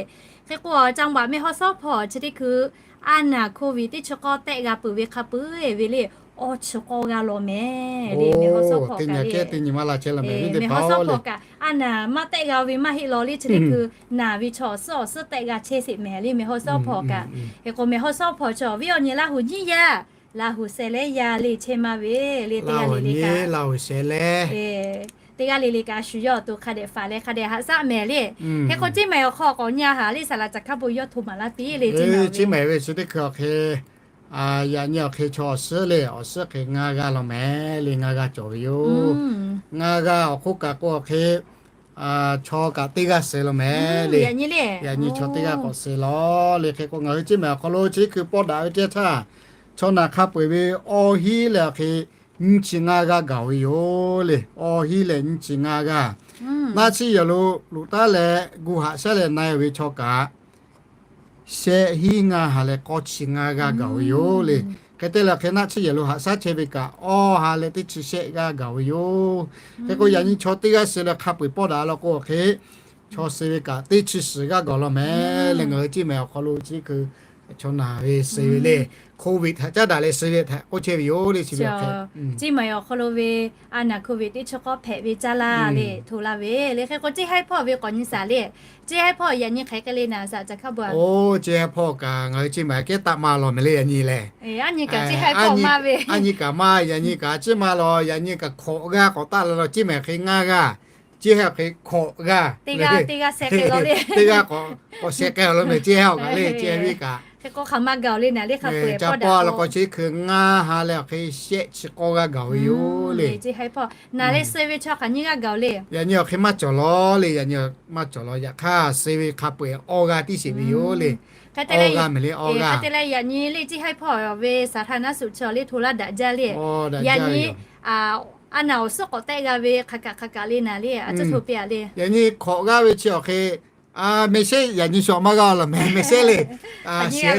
Hk'e k'o caˇ vaꞈ meh hawˉ sawˉ hpawˇ chi teˇ hkui aˉ naˍ hkawˇ ve teˇ chi k'awˇ tehˆ g'a peuˬ ve hk'a peu-eˬ ve le, awˇ chi k'awˇ g'aˇ law mehˍ le. Meh hawˉ sawˉ hpawˇ kaꞈ le, meh hawˉ sawˉ hpawˇ kaꞈ aˉ naˍ maˇ tehˆ g'a ve maˇ heˆ law le. Chi teˇ hkui naˍ ve chaw awˬ suhˉ awˬ suhˉ tehˆ g'a chehˇ sheˍ mehˍ le meh hawˉ sawˉ hpawˇ kaꞈ. Hk'e k'o meh hawˉ sawˉ hpawˇ chi awˬ viˉ awˬ nyi Laˇ huˍ nyiˇ yaˇ, Laˇ huˍ sheh leh yaˇ le chehˇ maˇ ve le. Teˇ g'aˇ le le kaꞈ, Laˇ huˍ sheh leh, teˇ g'aˇ le le kaꞈ shu yawˇ awˬ to hk'a dehꞈ faˍ leh hk'a dehꞈ haꞈ shaˉ mehˍ le. Hk'e k'o ceˇ maˍ awˬ hk'aw k'awꞈ nyi a haˍ le saˍ laꞈ ca hkaˉ bon yawˇ hto maˍ laˇ piˇ le. Ceˇ maˍ ve chi teˇ hkui awˬ hk'e, yaꞈ nyi awˬ hk'e chaw awˬ suhˉ le awˬ suhˉ hk'e ngaˇ g'aˇ law mehˍ le, ngaˇ g'aˇ cawˬ ve yoˬ. Ngaˇ g'aˇ awˬ hk'oˆ kaꞈ k'o awˬ hk'e chaw kaꞈ teˇ g'aˇ suh law mehˍ le. Yaꞈ nyi chaw teˇ g'aˇ k'awꞈ suh law le. Hk'e k'o ngaˬ hui ceˇ maˍ awˬ hk'aw lo chi teˇ hkui pawˇ daꞈ ve teˇ htaˇ, chaw naˬ hk'a peu-eˬ ve awˇ hinˉ leh awˬ hk'e nyiˇ chi ngaˇ g'aˇ gaˬ ve yoˬ le. Awˇ hinˉ leh nyiˇ chi ngaˇ g'aˇ. Naˆ tsuhˇ yehˬ lo loꞈ taˉ leh gu haꞈ shaˉ leh na-e ve chaw kaꞈ shehˆ hinˉ ngaˇ ha leh k'awˇ chi ngaˇ g'aˇ gaˬ ve yoˬ le. Hk'e te leh hk'e naˆ tsuhˇ yehˬ lo haꞈ shaˉ chehˇ ve kaꞈ awˇ ha leh teˇ chi shehˆ g'aˇ gaˬ ve yoˬ. Hk'e k'o yaꞈ nyi chaw teˇ g'aˇ suh leh hk'a peu-eˬ pawˇ daꞈ law k'o awˬ hk'e chaw suh ve kaꞈ teˇ chi suhˍ g'aˇ gaˬ law mehˍ le. Ngaˬ hui ceˇ maˍ awˬ hk'aw lo chi teˇ hkui chaw naˬ ve suh ve le, Covid htaꞈ caˉ daꞈ leh suh ve htaꞈ k'oˆ chehˇ ve yoˬ le. Chi ve ceˇ maˍ awˬ hk'aw lo ve aˉ naˍ Covid teˇ chi k'awˇ hpehꞈ ve caˇ laˇ le hto laˇ ve le. Hk'e k'o ceˇ haiˉ hpawˇ ve k'awꞈ nyi saˍ le. Ceˇ haiˉ hpawˇ yaꞈ nyi hk'aˬ hk'e le naˍ saˍ ca hkaˉ bon a. Oˇ, ceˇ haiˉ hpawˇ kaꞈ ngaˬ hui ceˇ maˍ kehˉ taˆ maˇ law mehˍ le yaꞈ nyi lehˬ. Aˉ nyi kaꞈ maˇ yaꞈ nyi kaꞈ ceˇ maˍ law yaꞈ nyi kaꞈ hkawꞈ g'aˇ k'awꞈ taˆ la law ceˇ maˍ hk'e ngaˇ g'aˇ, ceˇ haiˉ hk'e hkawꞈ g'aˇ, teˇ g'aˇ sheh k'ai law le. Teˇ g'aˇ k'awꞈ sheh k'ai law mehˍ ceˇ haiˉ awˬ kaꞈ le ceˇ haiˉ ve kaꞈ. Hk'e k'o hk'aˬ ma gaˬ le naˍ le hk'a peu-eˬ ca pawˇ law k'o chi teˇ hkui ngaˇ ha leh awˬ hk'e shehˆ chi k'awˇ g'aˇ gaˬ ve yoˬ le. Ceˇ haiˉ hpawˇ naˍ leh suh ve chaw hk'aˬ nyiˇ g'aˇ gaˬ le. Yaꞈ nyi awˬ hk'e maˇ cawˬ law le, yaꞈ nyi maˇ cawˬ law. Yaꞈ hk'aˇ suh ve hk'a peu-eˬ awˇ g'aˇ tiˉ sheˍ ve yoˬ le. Awˇ g'aˇ mehˍ le awˇ g'aˇ. Hk'e te leh yaꞈ nyi le ceˇ haiˉ hpawˇ ve saˍ htaˇ naˉ suꞈ chaw le hto laˇ daꞈ jaˇ le. Yaꞈ nyi aˉ naˍ awˬ suhˉ k'awꞈ tehˆ g'a ve hk'aˬ kaꞈ hk'aˬ kaꞈ le naˍ le a cuˇ hto piˇ a le. Yaꞈ nyi hkawꞈ g'aˇ ve chi awˬ hk'e mehˍ shehˉ yaꞈ nyi shu maˇ g'a law mehˍ, mehˍ shehˉ le,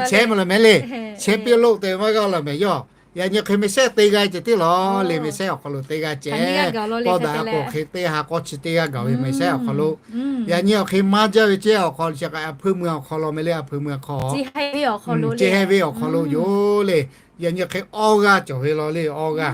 shehˉ mehˍ law mehˍ le, shehˉ piˇ loˆ te maˇ g'a law mehˍ yawˇ. Yaꞈ nyi hk'e mehˍ shehˉ teˇ g'aˇ ceh tiˉ law le, mehˍ shehˉ awˬ hk'aw lo teˇ g'aˇ ceh. Pawˇ daꞈ k'o hk'e teˇ ha k'awˇ chi teˇ g'aˇ gaˬ ve mehˍ shehˉ awˬ hk'aw lo. Yaꞈ nyi awˬ hk'e maˇ jaˇ ve ceˇ awˬ hk'aw lo chi k'ai a hpuiˇ mui awˬ hk'aw lo mehˍ le, a hpuiˇ mui awˬ hk'aw, ceˇ haiˉ ve awˬ hk'aw lo yoˬ le. Yaꞈ nyi hk'e awˇ g'aˇ cawˬ ve law le awˇ g'aˇ.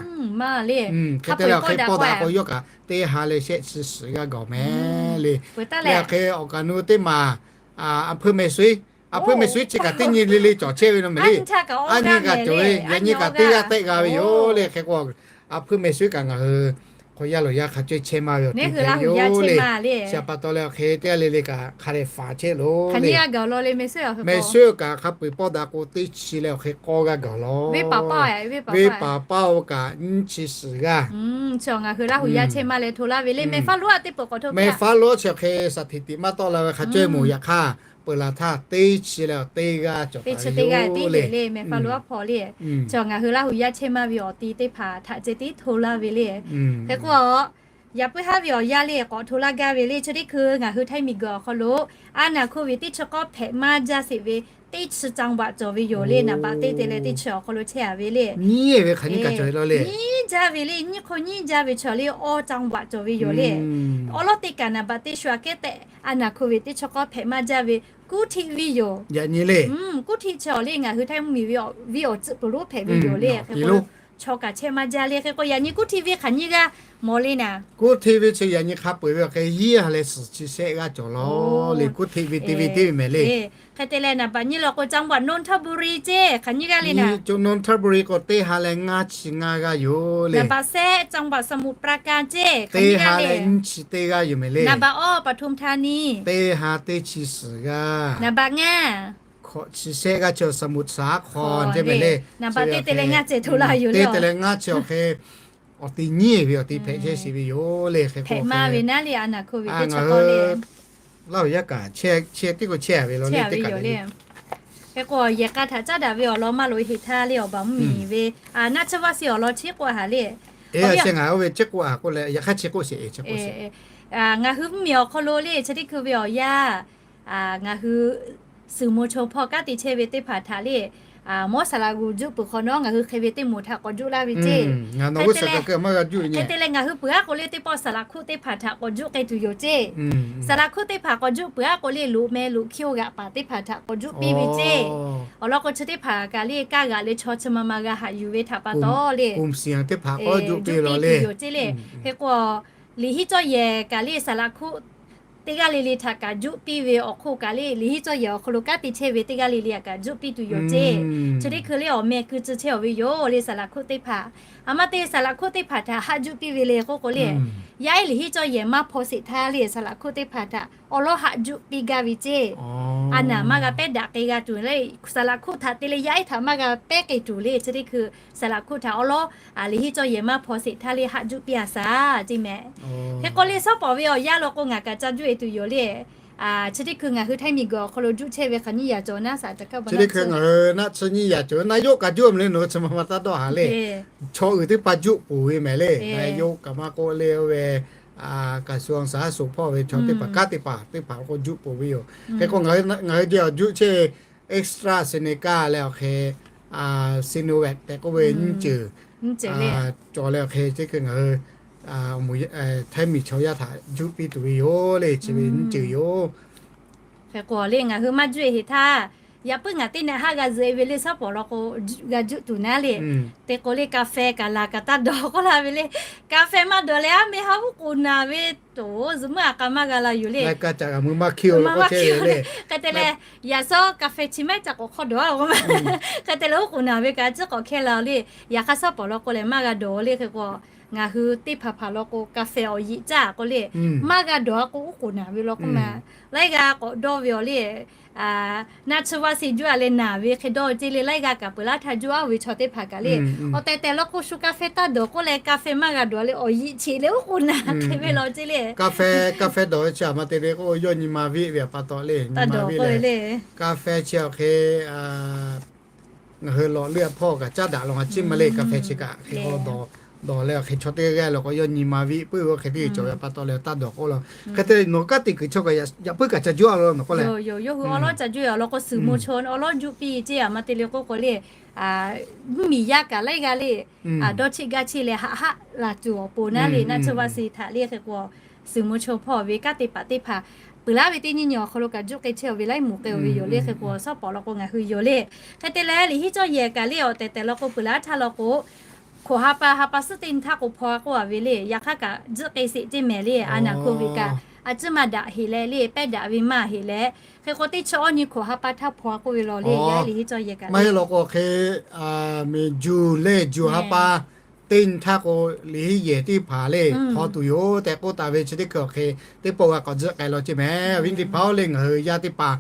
Hk'e te leh hk'e pawˇ daꞈ k'o yawˇ kaꞈ teˇ ha leh shehˆ chi suhˍ g'aˇ gaˬ mehˍ le. Leh hk'e awˬ kaꞈ nu teˇ maˬ a hpuiˇ mehˍ suiˉ, a hpuiˇ mehˍ suiˉ chi kaꞈ teˇ nyi le le cawˬ chehˇ ve law mehˍ le. Aˉ nyi kaꞈ cawˬ ve, yaꞈ nyi kaꞈ teˇ g'aˇ tehˆ g'a ve yoˬ le. Hk'e k'o a hpuiˇ mehˍ suiˉ kaꞈ ngaˬ hui hk'aw yaˇ loˬ yaˇ hk'a caweh chehˇ maˇ ve awˬ teˇ hpaˍ yoˬ le. Chi pa taw leh awˬ hk'e teˇ g'aˇ le le kaꞈ hk'a dehꞈ faˍ chehˇ lo le. Mehˍ suiˉ kaꞈ hk'a peu-eˬ pawˇ daꞈ k'o teˇ chi leh awˬ hk'e k'awˇ g'aˇ gaˬ law. Venˇ paˍ paˇ-oˬ kaꞈ nyiˇ chi suhˍ g'aˇ. Ngaˬ hui Laˇ huˍ yaˇ chehˇ maˇ leh hto laˇ ve le. Mehˍ faˉ loˉ a teˇ peuˬ k'awꞈ hto, mehˍ faˉ loˉ chi awˬ hk'e saˍ htiˍ tiꞈ maˇ tawˆ la ve hk'a caweh moˍ yaꞈ hk'aˇ peuˬ laˬ htaˇ teˇ chi leh teˇ g'aˇ cawˬ taˍ ve yoˬ le. Mehˍ faˉ loˉ a hpawˇ le. Chi ngaˬ hui Laˇ huˍ yaˇ chehˇ maˇ ve awˬ ti teˇ hpaˍ htaꞈ ceh tiˉ hto laˇ ve le. Hk'e k'o yaꞈ puiˉ haˉ ve awˬ yaˇ le k'awꞈ hto laˇ gaˇ ve le. Chi teˇ hkui ngaˬ hui Htaiˇ miˬ guiˬ awˬ hk'aw lo aˉ naˍ hkoˇ ve teˇ chi k'awˇ hpehꞈ maˇ jaˇ sheˍ ve teˇ chi จังหวัด cawˬ ve yoˬ le. Naˍ baꞈ teˇ te leh teˇ chi awˬ hk'aw lo chehˇ a ve le. Nyiˉ ve hk'aˬ nyiˇ kaꞈ cawˬ ve law le. Nyiˉ jaˇ ve le, nyiˉ hk'aw nyiˇ jaˇ ve chaw le, awˇ จังหวัด cawˬ ve yoˬ le. Awˉ lawˉ teˇ kaꞈ naˍ baꞈ teˇ shu aꞈ kehˉ tehꞈ a naˍ hko ve teˇ chaw k'awˇ hpehꞈ maˇ jaˇ ve, kuˉ htiˆ viˇ yoˬ. Yaꞈ nyi le. Kuˉ htiˆ chi awˬ le ngaˬ hui Htaiˇ mvuhˇmiˬ ve awˬ viˉ awˬ tcuhˆ peuˬ lonˉ hpehꞈ ve yoˬ le. Hk'e k'o chaw kaꞈ chehˇ maˇ jaˇ le. Hk'e k'o yaꞈ nyi kuˉ htiˆ ve hk'aˬ nyiˇ g'aˇ mawˬ le naˍ. Kuˉ htiˆ ve chi yaꞈ nyi hk'a peu-eˬ ve awˬ hk'e yinˉ ha leh suhˍ chi shehˆ g'aˇ cawˬ law le. Kuˉ htiˆ ve te ve teˇ ve mehˍ le. Hk'e te leh naˍ baꞈ nyiˇ law k'o จังหวัดนนทบุรี ceˇ, hk'aˬ nyiˇ g'aˇ le naˍ. Nontharburi k'o teˇ ha leh ngaˇ chi ngaˇ g'aˇ yoˬ le. Naˍ baꞈ sehˆ จังหวัดสมุทรปราการ ceˇ, teˇ ha leh nyiˇ chi teˇ g'aˇ yoˬ mehˍ le. Naˍ baꞈ awˇ ปทุมธานี teˇ ha teˇ chi suhˍ g'aˇ. Naˍ baꞈ ngaˇ hkawꞈ chi shehˆ g'aˇ chi สมุทรสาคร ceˇ mehˍ le. Naˍ baꞈ teˇ te leh ngaˇ cehˬ hto la yoˬ le. Teˇ te leh ngaˇ chi awˬ hk'e awˬ ti nyiˇ ve awˬ ti hpehꞈ chehˇ sheˍ ve yoˬ le. Hk'e k'o hpehꞈ maˇ ve naˉ le a naˍ hko ve teˇ chi k'awˇ le. Laˇ oˬ yaˇ kaꞈ chehˇ teˇ k'o chehˇ a ve law le teˇ kaꞈ le. Hk'e k'o yehˬ k'a htaꞈ caˉ daꞈ ve awˬ lawn maˇ loꞈ e heˍ htaˇ le awˬ baˬ mvuhˇmiˬ ve, naˆ tsuhˇ vaˇ si awˬ lawn chi k'oˆ a haˍ le. Eˬ, a sheh ngaˬ oˇ ve chi k'oˆ a k'oˆ leh yaꞈ hk'aˇ chi k'oˆ sheˍ e chi k'oˆ sheˍ. Ngaˬ hui mvuhˇmiˬ awˬ hk'aw lo le chi teˇ hkui ve awˬ yanˇ, ngaˬ hui suhˍ mo chaw hpawˇ kanˉ te chehˇ ve teˇ hpaˍ htaꞈ le, mawˇ saˍ laꞈ g'uˬ juˆ peuˬ hk'awꞈ nawˉ ngaˬ hui hk'e ve teˇ moˍ htaꞈ k'awꞈ juˆ laˇ ve ceˇ. Hk'e te leh ngaˬ hui peuˬ aˉ k'o le teˇ pawˆ saˍ laꞈ hkuˆ teˇ hpaˍ htaꞈ k'awꞈ juˆ k'ai tuˬ yoˬ ceˇ. Saˍ laꞈ hkuˆ teˇ hpaˍ k'awꞈ juˆ peuˬ aˉ k'o le loꞈ meh loꞈ hkiˇ oˇ g'aꞈ paˍ teˇ hpaˍ htaꞈ k'awꞈ juˆ piˇ ve ceˇ. Awˬ lawn k'o chi teˇ hpaˍ kaꞈ le kaˇ g'aꞈ leh chaw chi ma ma g'a haꞈ yuˬ ve htaꞈ pa taw le, teˇ hpaˍ k'awꞈ juˆ piˇ tuˬ yoˬ ceˇ le. Hk'e k'o Liꞈ henˇ cawˇ yehˬ kaꞈ le saˍ laꞈ hkuˆ teˇ g'aˇ le le htaꞈ kaꞈ juˆ piˇ ve awˬ hk'oˆ kaꞈ le, Liꞈ henˇ cawˇ yehˬ awˬ hk'aw lo kanˉ te chehˇ ve teˇ g'aˇ le le htaꞈ kaꞈ juˆ piˇ tuˬ yoˬ ceˇ. Chi teˇ hkui le awˬ meh keu tcuh chehˇ aˬ ve yoˬ le saˍ laꞈ hkuˆ teˇ hpaˍ. A ma te saˍ laꞈ hkuˆ teˇ hpaˍ htaꞈ haˆ juˆ piˇ ve le k'oˆ k'o le, yaˇ ehˉ Liꞈ henˇ cawˇ yehˬ maˇ hpaw sheˍ htaˇ le saˍ laꞈ hkuˆ teˇ hpaˍ htaꞈ awˬ lawˉ haˆ juˆ piˇ gaˇ ve ceˇ. A naˍ maˇ g'a pehˉ daꞈ k'ai g'a tuˬ le, saˍ laꞈ hkuˆ htaꞈ te leh yaˇ ehˉ htaꞈ maˇ g'a pehˉ k'ai tuˬ le chi teˇ hkui saˍ laꞈ hkuˆ htaꞈ awˬ lawˉ Liꞈ henˇ cawˇ yehˬ maˇ hpaw sheˍ htaˇ le haˆ juˆ piˇ a shaˍ ceˇ mehˍ. Hk'e k'o le sawˉ pawˍ ve awˬ yanˇ law k'o ngaˬ kaꞈ ca juˆ e tuˬ yoˬ le. Chi teˇ hkui ngaˬ hui Htaiˇ miˬguiˬ awˬ hk'aw lo juˆ chehˇ ve hk'aˬ nyiˇ yaꞈ cawˬ naˉ saˍ ca kaˇ ba chi teˇ hkui ngaˬ hui naˆ chi nyiˇ yaꞈ cawˬ naˆ yoˆ kaꞈ juˆ a mehˍ le nawˬ hui chi ma ma taˇ dawˇ haˍ le. Chaw uiˍ teˇ hpaˍ juˆ poˬ ve mehˍ le. Naˆ yoˆ kaꞈ maˇ k'oˆ le oˇ ve กระทรวงสาธารณสุข hpawˇ ve chaw teˇ hpaˍ kanˉ teˇ hpaˍ teˇ hpaˍ k'o juˆ poˬ ve yoˬ. Hk'e k'o ngaˬ hui ngaˬ hui jehˬ awˬ juˆ chehˇ AstraZeneca leh awˬ hk'e Sinovac tehꞈ k'oˆ ve nyiˇ ceuˬ cawˬ leh awˬ hk'e chi hkui ngaˬ hui Htaiˇ miˬ chaw yaˇ htaꞈ juˆ piˇ tuˬ ve yoˬ le chi ve nyiˇ ceuˬ yoˬ. Hk'e k'o le ngaˬ hui maˇ juˆ e heˍ htaˇ, yaꞈ puiˉ ngaˬ teˇ nehˬ haˆ g'a zuhꞈ e ve le sawˉ pawˍ law k'o g'a juˆ tuˬ naˉ le. Teˇ k'o le kaˍfeh kaˍ laˬ kaꞈ taˇ dawˬ k'oˆ la ve le. Kaˍfeh maˇ dawˬ leh aˉ meh ha uˉ k'oˍ naˬ ve, toꞈ zuhꞈ meuˇ a k'a maˇ g'a la yoˬ le. Hk'e te leh yaꞈ sawˉ kaˍfeh chi maˇ ca k'awꞈ hk'awˇ dawˬ a k'o maˇ. Hk'e te leh uˉ k'oˍ naˬ ve kaꞈ a ciˉ k'awꞈ hkehˇ la le. Yaꞈ hk'aˇ sawˉ pawˍ law k'o lehˬ maˇ g'a dawˬ le. Hk'e k'o ngaˬ hui teˇ hpaˍ hpaˍ law k'o kaˍfeh awˬ yiꞈ caˇ k'o le, maˇ g'a dawˬ a k'o uˉ k'oˍ naˬ ve law k'o maˇ. Laiˉ g'aˇ k'awꞈ dawˇ ve awˬ le. Naˆ tsuhˇ vaˇ si juˆ a leh naˬ ve hk'e dawˇ ceˇ le. Laiˉ g'aˇ kaꞈ peuˬ laˇ htaˇ juˆ a ve chaw teˇ hpaˍ kaꞈ le, awˬ tehˬ tehˬ law k'o shu kaˍfeh taˇ dawˬ k'oˆ leh kaˍfeh maˇ g'a dawˬ leh awˬ yiꞈ cheꞈ leh uˉ k'oˍ naˬ hk'e ve law ceˇ le. Kaˍfeh dawˬ ve chi a ma te ve k'o yawˇ nyi ma viˆ ve a pa taw le, nyi ma viˆ le. Kaˍfeh chi awˬ hk'e ngaˬ hui lawꞈ leuˆ hpawˇ kaꞈ caˉ daꞈ law a ciˉ ma le. Kaˍfeh chi kaꞈ hk'e k'o dawˬ leh awˬ hk'e chaw teˇ g'aˇ law k'o yawˇ nyi ma viˆ puiˉ ve hk'e teˇ cawˬ ve a pa taw leh taˇ dawˬ k'oˆ la. Hk'e te nawˬ kanˉ te kuiˬ chaw kaꞈ yaꞈ puiˉ kaꞈ ca juˆ a law nawˬ k'oˆ leh, yawˇ hui awˬ lawˉ ca juˆ e awˬ lawn k'o suhˍ mo chaw awˬ lawˉ juˆ piˇ ceˇ a ma te le k'oˆ k'o le, mvuhˇmiˬ yaˇ kaꞈ laiˉ g'aˇ le, dawˇ cheˆ gaˇ cheˆ leh haꞈ haˆ laˬ tuˬ awˬ pon naˉ le. Naˆ tsuhˇ vaˇ si htaꞈ le hk'e k'o suhˍ mo chaw hpawˇ ve kanˉ te paˍ teˇ hpaˍ peuˬ laˇ ve teˇ nyiˇ nyi awˬ hk'aw lo kaꞈ juˆ k'ai chehˇ ve laiˉ moˍ k'ai ve yoˬ le. Hk'e k'o sawˉ pawˍ law k'o ngaˬ hui yoˬ le. Hk'e te leh Liꞈ henˇ cawˇ yehˬ kaꞈ le awˬ tehˬ tehˬ law k'o peuˬ laˇ htaˇ law k'o, hkawꞈ ha pa ha pa suhˉ teˇ nyi htaˇ k'o hpaw a k'oˆ a ve le. Yaꞈ hk'aˇ kaꞈ juˆ k'ai sheˍ ceˇ mehˍ le. A naˬ hko ve kaꞈ a ciˉ maˇ daꞈ heˍ leh le, pehˉ daꞈ ve maˇ heˍ leh, hk'e k'o teˇ chi awˇ nyi hkawꞈ ha pa htaˇ hpaw a k'oˆ ve law le. Yaˇ Liꞈ henˇ cawˇ yehˬ kaꞈ maˇ heˆ law k'o hk'e, mehˍ juˬ leh juˬ ha pa teˇ nyi htaˇ k'o Liꞈ henˇ yehˬ teˇ hpaˍ le hpaw tuˬ yoˬ tehꞈ k'oˆ taˍ ve chi teˇ hkui awˬ hk'e teˇ pawˆ g'a k'awꞈ juˆ k'ai law ceˇ mehˍ. Awˬ viˉ teˇ hpaˍ-oˬ le, ngaˬ hui yaˇ teˇ hpaˍ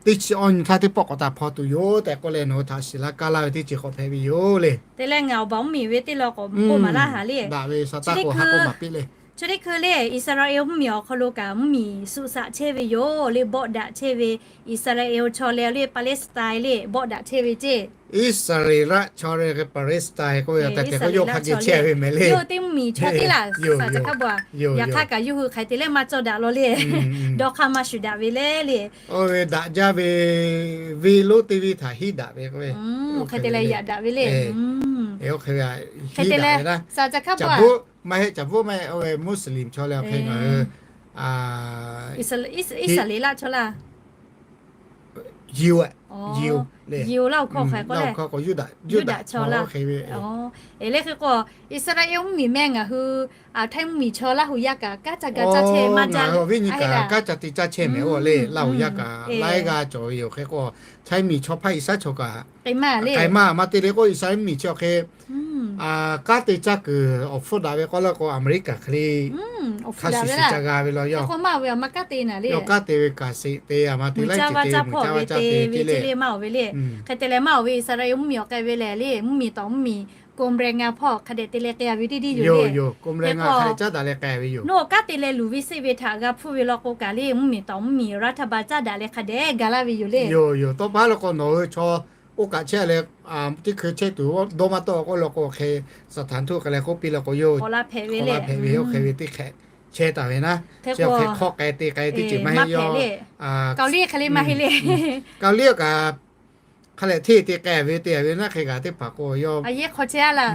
teˇ chi awˇ nyi htaˇ teˇ pawˆ k'awꞈ taˍ hpaw tuˬ yoˬ tehꞈ k'oˆ leh nawˬ hui htaꞈ shiˍ laˇ kaˇ laˇ ve teˇ ceuˬ k'awꞈ hpehꞈ ve yoˬ le. Te leh ngaˬ awˬ baˬ mvuhˇmiˬ ve teˇ law k'awꞈ k'oˆ maˍ laˇ haˍ le. Daꞈ ve sha taˇ k'o ha k'oˆ maˍ piˇ le. Chi teˇ hkui le, Iˉsaˍreˍlaˆ mvuhˇmiˬ awˬ hk'aw lo kaꞈ mvuhˇmiˬ suh shaꞈ chehˇ ve yoˬ le, bawˆ daꞈ chehˇ ve, Iˉsaˍreˍlaˆ chaw leh le Palestine le bawˆ daꞈ chehˇ ve ceˇ. Iˉsaˍreˍlaˆ chaw le Palestine k'oˆ ve, yawˇ hk'a geh chehˇ ve mehˍ le. Yawˇ hui teˇ mvuhˇmiˬ chaw tiˉ laˇ, suh shaꞈ hk'a bvuhꞈ, yaꞈ hk'aˇ kaꞈ yawˇ hui hk'aˬ hk'e te leh maˇ cawˇ daꞈ law le. Dawˇ hk'aˇ maˇ shuˍ daꞈ ve le le. Oˇ ve daꞈ jaˇ ve, venˇ lonˉ teˇ venˇ htaꞈ hiˉ daꞈ ve k'o, hk'e te leh yaꞈ daꞈ ve le. Oˇ hk'e ve, suh shaꞈ hk'a bvuhꞈ, maˇ heˆ, caˍ bvuhˆ maˇ heˆ, oˇ ve Muslim chaw leh awˬ hk'e ngaˬ hui Iˉsaˍreˍlaˆ chaw laˇ, Yuˬ, Yuˬ le, Yuˬ laˇ oˬ hk'aw k'o, Yuˇdaꞈ chaw laˇ. Eˬ, le hk'e k'o, Iˉsaˍreˍlaˆ mvuhˇmiˬ meh ngaˬ hui Htaiˇ mvuhˇmiˬ chaw Laˇ huˍ yaˇ kaꞈ kanˉ ca ga caˇ chehˇ maˇ jaˇ. Awˬ viˉ nyi kaꞈ kanˉ ca te caˇ chehˇ mehˍ oˇ le, Laˇ huˍ yaˇ kaꞈ laiˉ g'aˇ cawˬ ve yoˬ. Hk'e k'o, Htaiˇ mvuhˇmiˬ chaw hpaˇ Iˉsaˍreˍlaˆ chaw kaꞈ k'ai maˇ le, k'ai maˇ maˇ te le k'o, Iˉsaˍreˍlaˆ mvuhˇmiˬ chi awˬ hk'e kanˉ te caˇ kuiˬ awˬ hpfuhˇ daꞈ ve k'oˆ laˇ k'o, America hk'e le hk'a shuˍ shuˍ ca g'a ve law yaˇ. Yawˇ kanˉ te ve kaꞈ sheˍ te, a ma te laiˉ ceuˬ te, mui caˇ vaˇ caˇ hpawˇ ve te ve ceˇ le maˇ oˬ ve le. Hk'e te leh maˇ oˬ ve, Iˉsaˍreˍlaˆ mvuhˇmiˬ awˬ k'ai ve lehˬ le, mvuhˇmiˬ tawˍ mvuhˇmiˬ กรมแรงงาน hpawˇ hk'a dehꞈ te leh k'ai ve teˇ diˇ yoˬ le. Kanˉ te leh luˬ ve seˆ ve htaꞈ g'a hpfuhˇ ve law k'o kaꞈ le, mvuhˇmiˬ tawˍ mvuhˇmiˬ รัฐบาล caˇ daꞈ leh hk'a dehꞈ ga laˇ ve yoˬ le. Yoˬ yoˬ, tawˇ pa law k'o nawˬ hui chaw oˇ kaꞈ chehˇ leh, teˇ hkui chehˇ tuˬ dawˇ maˇ tawˆ k'oˆ law k'o, hk'e Saˍtanˍ htoˆ k'ai leh k'oˆ piˇ law k'o, yawˇ hk'aw la hpehꞈ ve oˇ hk'e ve teˇ hk'ehꞈ chehˇ taˍ ve naˉ. Chi hk'e hk'awˇ k'ai te k'ai teˇ ceuˬ maˇ heˆ yaˇ. Kaoˍliˇ hk'e le maˇ heˆ le. Kaoˍliˇ kaꞈ hk'a lehˬ hteˇ te k'ai ve te ve naˉ hk'e kaꞈ teˇ hpaˍ k'o, yawˇ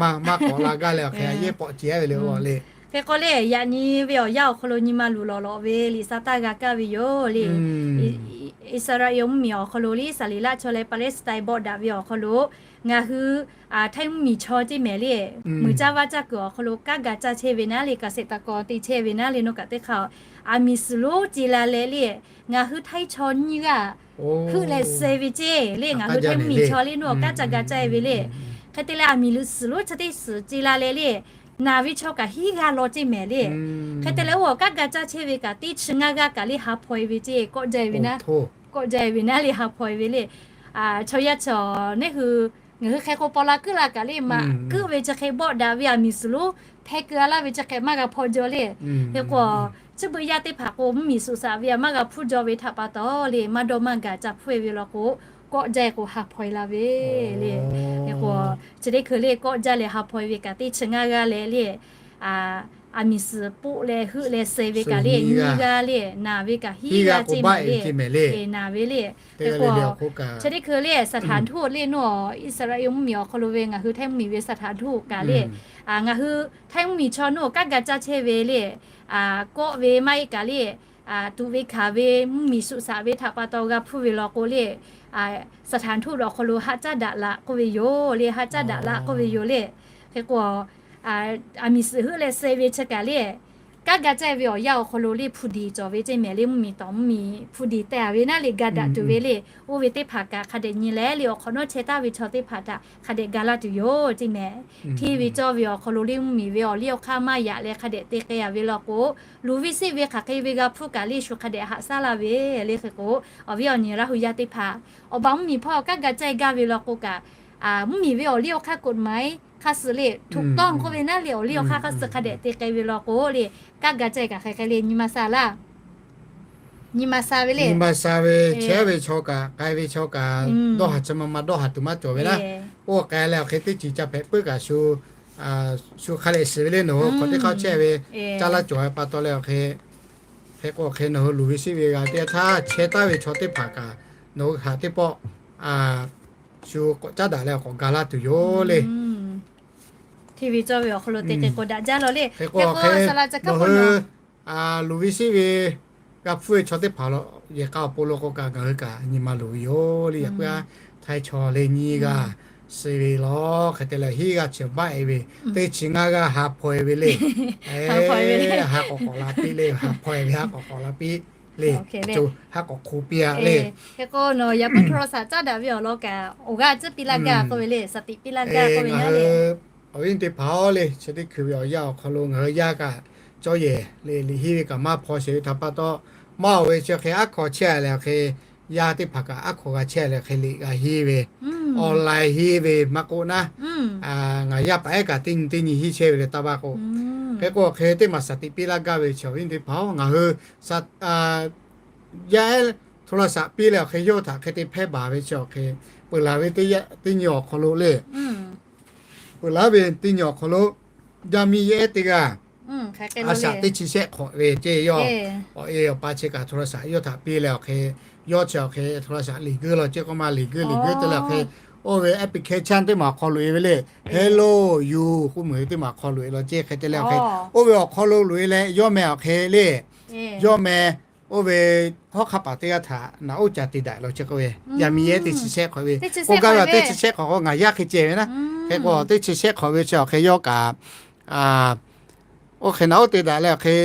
maˇ k'awꞈ la gaˇ leh awˬ hk'e a yehˇ pawꞈ ce a ve le oˇ le. Hk'e k'o le, yaꞈ nyi ve awˬ yanˇ awˬ hk'aw lo nyi ma luˬ lawˬ lawꞈ ve liꞈ sa taˇ g'a kaˇ ve yoˬ le. Iˉsaˍreˍlaˆ mvuhˇmiˬ awˬ hk'aw lo le, Iˉsaˍreˍlaˆ chaw leh Palestine bawˆ daꞈ ve awˬ hk'aw lo ngaˬ hui Htaiˇ mvuhˇmiˬ chaw ceˇ mehˍ le, mui caˇ vaˇ caˇ kuiˬ awˬ hk'aw lo kanˉ ga caˇ chehˇ ve naˉ le, เกษตรกร te chehˇ ve naˉ le, nawˬ kaꞈ teˇ hk'aˇ aˬ miˍ suhˍ lonˉ ce la leh le, ngaˬ hui Htaiˇ chaw nyiˇ g'aˇ heuˆ leh suh ve ceˇ le, ngaˬ hui Htaiˇ mvuhˇmiˬ chaw le nawˬ kanˉ ca ga caˇ ve le. Hk'e te leh aˬ miˍ suhˍ lonˉ chi teˇ suhˍ ce la leh le, naˬ ve chaw kaꞈ hiˉ g'aˇ law ceˇ mehˍ le. Hk'e te leh oˇ kanˉ ga caˇ chehˇ ve kaꞈ teˇ chi ngaˇ g'aˇ kaꞈ le ha hpaw e ve ceˇ, kawˆ jaˇ e ve naˉ, kawˆ jaˇ e ve naˉ le ha hpaw e ve le. Chaw yaˇ chaw neˉ hui, ngaˬ hui hk'e k'o paw la kuiˉ la kaꞈ le maꞈ kuiˉ ve chi hk'e bawˆ daꞈ ve aˬ miˍ suhˍ lonˉ hpeh keu a laˇ ve chi hk'e maˇ g'a hpaw jaw le. Hk'e k'o, chi beuꞈ yaˇ teˇ hpaˍ k'o mvuhˇmiˬ suhˍ shaꞈ ve a maˇ g'a hpuˇ jaw ve htaꞈ pa taw le, maˇ dawˇ maˇ gaˬ ca hpuˇ e ve law k'o, kawˆ jaˇ e k'o ha hpaw e la ve le. Hk'e k'o, chi teˇ hkui le kawˆ jaˇ leh ha hpaw e ve kaꞈ teˇ chi ngaˇ g'aˇ leh le, aˬ miˍ suhˍ poˆ leh heuˆ leh suh e ve kaꞈ le nyiˇ g'aˇ le, naˬ ve kaꞈ hiˉ g'aˇ ceˇ mehˍ le. Naˬ ve le. Hk'e k'o, chi teˇ hkui le สถานทูต le nawˬ Iˉsaˍreˍlaˆ mvuhˇmiˬ awˬ hk'aw lo ve ngaˬ hui Htaiˇ mvuhˇmiˬ ve สถานทูต kaꞈ le, ngaˬ hui Htaiˇ mvuhˇmiˬ chaw nawˬ kanˉ ga caˇ chehˇ ve le, kawˆ ve maˇ heˆ kaꞈ le, tuꞈ ve hkanˍ ve mvuhˇmiˬ suhˍ shaꞈ ve htaꞈ pa taw g'a hpuˇ ve law k'o le, สถานทูต awˬ hk'aw lo haꞈ caˉ daꞈ laꞈ k'oˆ ve yoˬ le, haꞈ caˉ daꞈ laꞈ k'oˆ ve yoˬ le. Hk'e k'o, aˬ miˍ suhˍ heuˆ leh suh e ve chi kaꞈ le, kanˉ ga caˇ ve awˬ yanˇ awˬ hk'aw lo le hpu diˍ cawˬ ve ceˇ mehˍ le, mvuhˇmiˬ tawˍ mvuhˇmiˬ hpu diˍ te a ve naˉ le ga daꞈ tuˬ ve le. Oˇ ve teˇ hpaˍ kaꞈ hk'a dehꞈ nyi leh le awˬ hk'awꞈ nawˉ chehˇ taˍ ve chaw teˇ hpaˍ htaꞈ hk'a dehꞈ ga laˇ tuˬ yoˬ ceˇ mehˍ. Hteˇ ve cawˇ ve awˬ hk'aw lo le mvuhˇmiˬ ve awˬ liˇ awˬ hk'aˇ maˇ yaꞈ leh hk'a dehꞈ te k'ai a ve law k'o, luˬ ve seˆ ve hk'aˬ hk'e ve g'a hpuˇ kaꞈ le shu hk'a dehꞈ haꞈ shaˉ laˇ ve le. Hk'e k'o, awˬ viˉ awˬ nyi Laˇ huˍ yaˇ teˇ hpaˍ, awˬ ba mvuhˇmiˬ hpawˇ kanˉ ga caˇ e gaˇ ve law k'o kaꞈ, mvuhˇmiˬ ve awˬ liˇ awˬ hk'aˇ กฎหมาย hk'a suh le ถูกต้อง k'oˆ ve naˉ le awˬ liˇ awˬ hk'aˇ hk'a suh hk'a dehꞈ te k'ai ve law k'o le, kanˉ ga caˇ e kaꞈ hk'e hk'e le nyi ma sha laˇ. Nyi ma sha ve le. Nyi ma sha ve, chehˇ ve chaw kaꞈ k'ai ve chaw kaꞈ dawˇ haˍ chi ma ma dawˇ haˍ tuˬ maˇ cawˬ ve laˇ. Oˇ k'ai leh awˬ hk'e teˇ ceuˬ ca hpehꞈ puiˉ kaꞈ shu, shu hk'a lehˬ shiˍ ve le nawˬ hui hk'awꞈ teˇ hk'aˇ chehˇ ve, caˇ laˇ cawˬ ve pa taw leh awˬ hk'e, hk'e k'o hk'e nawˬ hui luˬ ve seˆ ve g'a teˇ htaˇ chehˇ taˍ ve chaw teˇ hpaˍ kaꞈ nawˬ hui haꞈ teˇ pawˆ shu k'awꞈ caˉ daꞈ leh k'awꞈ ga laˇ tuˬ yoˬ le. Hteˇ ve cawˇ ve awˬ hk'aw lo te k'ai k'o daꞈ jaˇ law le. Hk'e k'o, nawˬ hui luˬ ve seˆ ve g'a hpuˇ ve chaw teˇ hpaˍ lo yehˬ k'a awˬ pon lo k'o kaꞈ ngaˬ hui kaꞈ nyi ma luˬ ve yoˬ le. Yaꞈ puiˉ a, Htaiˇ chaw le nyiˇ g'aˇ suh ve law hk'e te leh hiˉ g'aˇ chi baˆ e ve, teˇ chi ngaˇ g'aˇ ha hpaw e ve le. Ha k'awꞈ k'awꞈ la piˇ le, ha hpaw e ve ha k'awꞈ k'awꞈ la piˇ le, co ha k'awꞈ hk'o piˇ a le. Hk'e k'o nawˬ yaꞈ puiˉ โทรศัพท์ caˉ daꞈ ve awˬ lawn kaꞈ awˬ g'aˇ tcuhˉ piˇ laˇ gaˇ k'oˆ ve le, shaˍ tiꞈ piˇ laˇ gaˇ k'oˆ ve le. Awˬ viˉ teˇ hpaˍ-oˬ le, chi teˇ hkui ve awˬ yanˇ awˬ hk'aw lo ngaˬ hui yaˇ kaꞈ cawˇ yehˬ le, liꞈ henˇ ve kaꞈ maˇ hpaw sheˍ ve htaꞈ pa taw, maˇ oˬ ve chi hk'e aˉ hkaw chehˇ leh awˬ hk'e yaˇ teˇ hpaˍ kaꞈ aˉ hkaw g'a chehˇ leh hk'e liꞈ g'a henˇ ve, online henˇ ve maˇ k'oˆ naˉ, ngaˬ yaˇ paˍ ehˉ kaꞈ teˇ nyi teˇ nyi henˇ chehˇ ve le taˇ baˇ k'o, Hk'e k'o hk'e teˇ maˬ shaˍ tiꞈ piˇ laˇ gaˇ ve chi awˬ viˉ teˇ hpaˍ-oˬ, ngaˬ hui yaˇ ehˉ โทรศัพท์ piˇ leh awˬ hk'e yawˇ htaꞈ hk'e te hpehˇ baˬ ve chi awˬ hk'e peuˬ laˬ ve teˇ nyi awˬ hk'aw lo le. Peuˬ laˬ ve teˇ nyi awˬ hk'aw lo yaˇ miˇ yehˉ teˇ g'aˇ a shaꞈ teˇ chi shehˆ hk'awꞈ ve ceˇ yawˇ awˬ e awˬ pa chi kaꞈ โทรศัพท์ yawˇ htaꞈ piˇ leh awˬ hk'e, yawˇ chi awˬ hk'e โทรศัพท์ liꞈ guiˇ law ceˇ k'oˆ ma, liꞈ guiˇ liꞈ guiˇ te leh awˬ hk'e, oˇ ve application teˇ maˬ awˬ hk'aw loꞈ e ve le. Hello you k'oˆ meuˬ ve teˇ maˬ awˬ hk'aw loꞈ e law ceˇ hk'e te leh awˬ hk'e, oˇ ve awˬ hk'aw lo loꞈ e leh yawˇ meh awˬ hk'e le, yawˇ meh oˇ ve hawˉ hk'aˇ paˍ teˇ g'aˇ htaꞈ naꞈ oˉ ca te daꞈ law ceˇ k'oˆ ve, yaˇ miˇ yehˉ teˇ chi shehˆ hk'awꞈ ve k'oˆ gaˇ ve teˇ chi shehˆ hk'awꞈ k'o ngaˬ yaˇ hk'e ceh ve naˉ. Hk'e k'o teˇ chi shehˆ hk'awꞈ ve chi awˬ hk'e yawˇ kaꞈ oˇ hk'e naꞈ oˉ te daꞈ leh awˬ hk'e,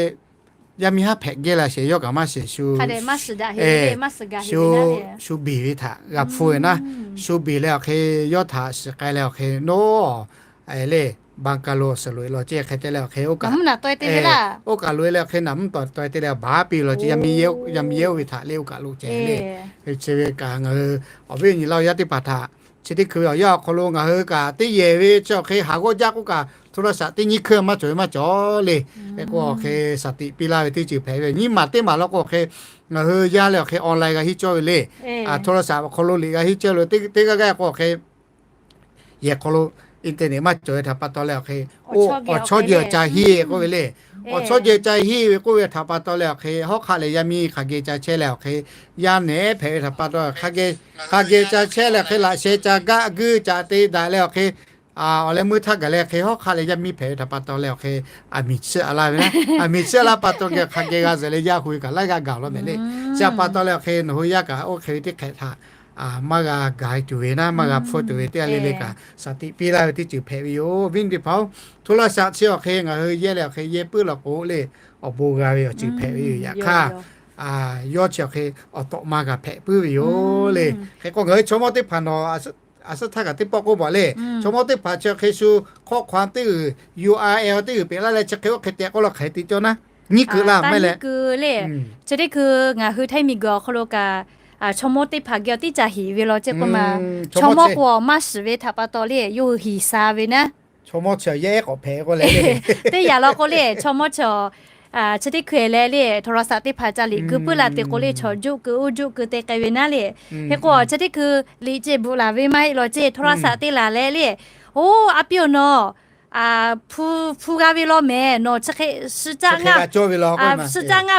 yaˇ miˇ haˉ hpehꞈ geh la sheˍ yawˇ kaꞈ maˇ sheˍ shu, shu biˬ ve htaꞈ g'a hpu ve naˉ. Shu biˬ leh awˬ hk'e yawˇ htaꞈ shiˍ k'ai leh awˬ hk'e, nawˬ le, Bangalore suhˍ loꞈ e law ceˇ hk'e te leh awˬ hk'e, oˇ kaꞈ loꞈ e leh awˬ hk'e naꞈ mvuhˇ tawˍ taweh te leh baˬ piˇ law ceˇ, yaˇ miˇ yehˉ oˇ ve htaꞈ le oˇ kaꞈ loꞈ ceh le. Chi ve kaꞈ ngaˬ hui awˬ viˉ awˬ nyi laˇ yaˇ teˇ hpaˍ htaꞈ chi teˇ hkui ve awˬ yanˇ awˬ hk'aw lo ngaˬ hui kaꞈ teˇ yehˬ ve chi awˬ hk'e haˍ g'awˇ jaˇ k'oˆ kaꞈ โทรศัพท์ teˇ nyiˇ hkui maˇ cawˬ ve maˇ cawˬ le. Hk'e k'o awˬ hk'e shaˍ tiꞈ piˇ laˇ ve teˇ ceuˬ hpehꞈ ve nyiˇ maˬ teˇ maˬ law k'o awˬ hk'e, ngaˬ hui yaˇ leh awˬ hk'e online g'a hiˉ cawˇ ve le. โทรศัพท์ awˬ hk'aw lo liꞈ g'a hiˉ cawˇ lo teˇ g'aˇ g'aˇ k'o awˬ hk'e, yehˬ hk'aw lo internet maˇ cawˬ ve htaꞈ pa taw leh awˬ hk'e, oˇ awˬ chawˇ jehˬ awˬ ca hiˉ k'oˆ ve le. Awˬ chawˇ jehˬ ca hiˉ ve k'oˆ ve htaꞈ pa taw leh awˬ hk'e, hawˉ hk'aˆ lehˬ yaˇ miˇ hk'aˬ geh ca chehˇ leh awˬ hk'e, yaˇ nehˉ hpehꞈ ve htaꞈ pa taw hk'aˬ geh ca chehˇ leh awˬ hk'e, laꞈ sheh ca gaˆ guiˇ ca te daꞈ leh awˬ hk'e, awˬ leh meuˇ htaˇ gaˬ leh hk'e, hawˉ hk'aˆ leh yaˇ miˇ hpehꞈ ve htaꞈ pa taw leh awˬ hk'e, aˬ miˍ chiˇ a laˇ ve naˉ. Aˬ miˍ chiˇ a laˇ pa taw geh hk'aˬ geh g'a zuhꞈ leh yaˇ hui kaꞈ laiˉ g'aˇ gaˬ law mehˍ le. Chi htaꞈ pa taw leh awˬ hk'e nawˬ hui yaˇ kaꞈ oˇ hk'e ve teˇ hk'ehꞈ htaꞈ maˇ g'a gaˬ tuˬ ve naˉ, maˇ g'a hpfuhˇ tuˬ ve teˇ g'aˇ le le kaꞈ shaˍ tiꞈ piˇ laˇ ve teˇ ceuˬ hpehꞈ ve yoˬ. Viˉ teˇ hpaˍ-oˬ, โทรศัพท์ chi awˬ hk'e ngaˬ hui yehˇ leh awˬ hk'e yehˇ puiˉ law k'o le, awˬ bon g'a ve awˬ ceuˬ hpehꞈ ve yoˬ. Yaꞈ hk'aˇ, yawˇ chi awˬ hk'e awˬ tawꞈ ma g'a hpehꞈ puiˉ ve yoˬ le. Hk'e k'o ngaˬ hui chaw mawˇ teˇ hpaˍ nawˬ aˬ suhˉ htaˇ kaꞈ teˇ pawˆ k'oˆ baˬ le. Chaw mawˇ teˇ hpaˍ chi awˬ hk'e shu ข้อความ teˇ g'uiˬ, U R L teˇ g'uiˬ peꞈ laˇ leh chi hk'e oˇ hk'e tehꞈ k'oˆ law hk'aˬ hk'e te cawˇ naˉ. Nyiˇ kuiˬ laˇ maˇ heˆ leh, chi teˇ hkui ngaˬ hui htaiˇ miˬ guiˬ awˬ hk'aw lo kaꞈ chaw mawˇ teˇ hpaˍ geh awˬ tiˉ ca hiˍ ve law ceˇ k'oˆ ma, chaw mawˇ k'o maˇ shiˍ ve htaꞈ pa taw le yawˇ hui hiˍ sha ve naˉ. Teˇ yanˇ law k'o le chaw mawˇ chi chi teˇ hkui leh le โทรศัพท์ teˇ hpaˍ ca liꞈ guiˇ puiˉ la te k'o le chaw juˆ keu oˇ juˆ keu te k'ai ve naˉ le. Hk'e k'o chi teˇ hkui liꞈ ceh bvuhꞈ laˬ ve maˇ heˆ law ceˇ โทรศัพท์ te laˬ leh le, oˇ a piˇ awˬ nawˬ hpu, hpu g'a ve law mehˍ, nawˬ chi hk'e suh caˆ ngaˇ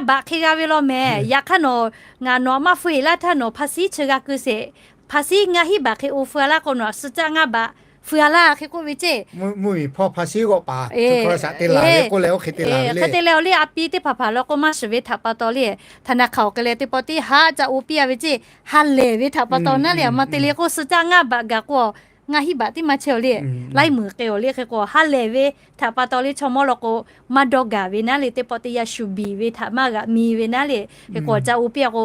baꞈ hk'e g'a ve law mehˍ. Yaꞈ hk'aˇ nawˬ, ngaˬ nawˬ maˇ hpu heˍ laˇ htaˇ nawˬ ภาษี chi g'a keu sheˍ. ภาษี ngaˇ hinˉ baꞈ hk'e oˇ hpu a laˇ k'o nawˬ suh caˆ ngaˇ baꞈ hpu a laˇ hk'e k'oˆ ve ceˇ. โทรศัพท์ te laˬ ve k'oˆ leh oˇ hk'e te laˬ ve le, a pi teˇ hpaˍ hpaˍ law k'o maˇ shiˍ ve htaꞈ pa taw le, ธนาคาร awˬ k'ai leh teˇ pawˆ teˇ haˉ ca oˇ piˇ a ve ceˇ, ha lehˬ ve htaꞈ pa taw naˉ le, a ma te le k'o suh caˆ ngaˇ baꞈ gaˬ k'o ngaˇ hinˉ baꞈ teˇ maˇ chehˇ awˬ le, laiˉ meunˍ k'ai awˬ le. Hk'e k'o ha lehˬ ve htaꞈ pa taw le chaw mawˇ law k'o maˇ dawˇ gaˬ ve naˉ le, teˇ pawˆ teˇ yanˇ shu biˬ ve htaꞈ maˇ g'a mi ve naˉ le. Hk'e k'o ca oˇ piˇ a k'o,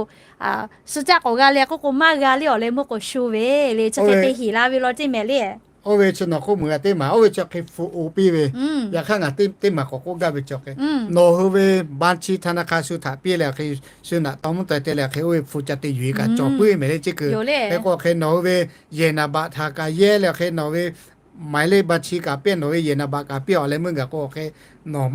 suh caˆ k'awꞈ g'a le k'oˆ k'o maˇ g'a le, awˬ leh meuˇ k'awꞈ shu ve le, chi hk'e te hiˍ la ve law ceˇ mehˍ le. Oˇ ve chi nawˬ k'oˆ meuˬ g'a teˇ maˬ, oˇ ve chi hk'e hpu oˇ piˇ ve. Yaꞈ hk'aˇ ngaˬ teˇ maˬ k'awꞈ k'oˆ gaˇ ve chi hk'e, nawˬ hui ve บัญชีธนาคาร shu htaꞈ piˇ leh awˬ hk'e, shu naꞈ taw mvuhˇ taw te leh awˬ hk'e oˇ ve hpu ca te yuˬ e kaꞈ cawˬ puiˉ ve mehˍ le ceˇ keu. Hk'e k'o awˬ hk'e nawˬ hui ve yehˬ naˍ baꞈ htaꞈ kaꞈ yehˇ leh awˬ hk'e nawˬ ve หมายเลขบัญชี kaꞈ piˇ, nawˬ ve yehˬ naˍ baꞈ kaꞈ piˇ, awˬ leh meuˇ gaˬ k'o awˬ hk'e nawˬ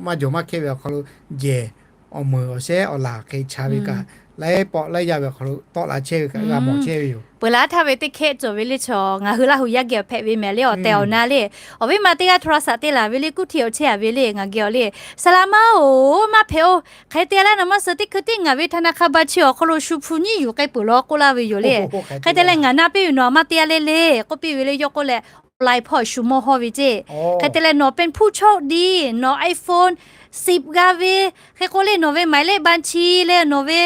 maˇ jawˬ maˇ hkehˇ ve awˬ hk'aw lo yehˬ awˬ meunˍ awˬ shehˉ awˬ laˬ hk'e cha ve kaꞈ, laiˉ pawˆ laiˉ yaˇ ve awˬ hk'aw lo tawˆ la chehˇ ve kaꞈ g'a mawˬ chehˇ ve yoˬ. Peuˬ laˬ htaˇ ve teˇ hkehˆ cawˬ ve le chaw ngaˬ hui Laˇ huˍ yaˇ geh awˬ hpehꞈ ve mehˍ le, awˬ tehˬ awˬ na le. Awˬ viˉ ma teˇ g'aˇ โทรศัพท์ te laˬ ve le, kuˇ htiꞈ awˬ chehˇ a ve le, ngaˬ geh awˬ le, saˍ laꞈ ma-oˬ, maˇ hpehꞈ-oˬ. Hk'e te leh nawˬ maˇ suh teˇ hkui tiˉ ngaˬ ve ธนาคาร บัญชี awˬ hk'aw lo shu hpu nyiˉ yuˬ k'ai peuˬ law k'oˆ laˇ ve yoˬ le. Hk'e te leh ngaˬ na piˇ ve nawˬ maˇ te a le le k'oˆ piˇ ve le. Yawˇ k'oˆ leh online hpawˇ shu mawˇ hawˇ ve ceˇ. Hk'e te leh nawˬ เป็นผู้โชคดี, nawˬ iPhone สิบ g'a ve. Hk'e k'o le nawˬ ve หมายเลขบัญชี leh nawˬ ve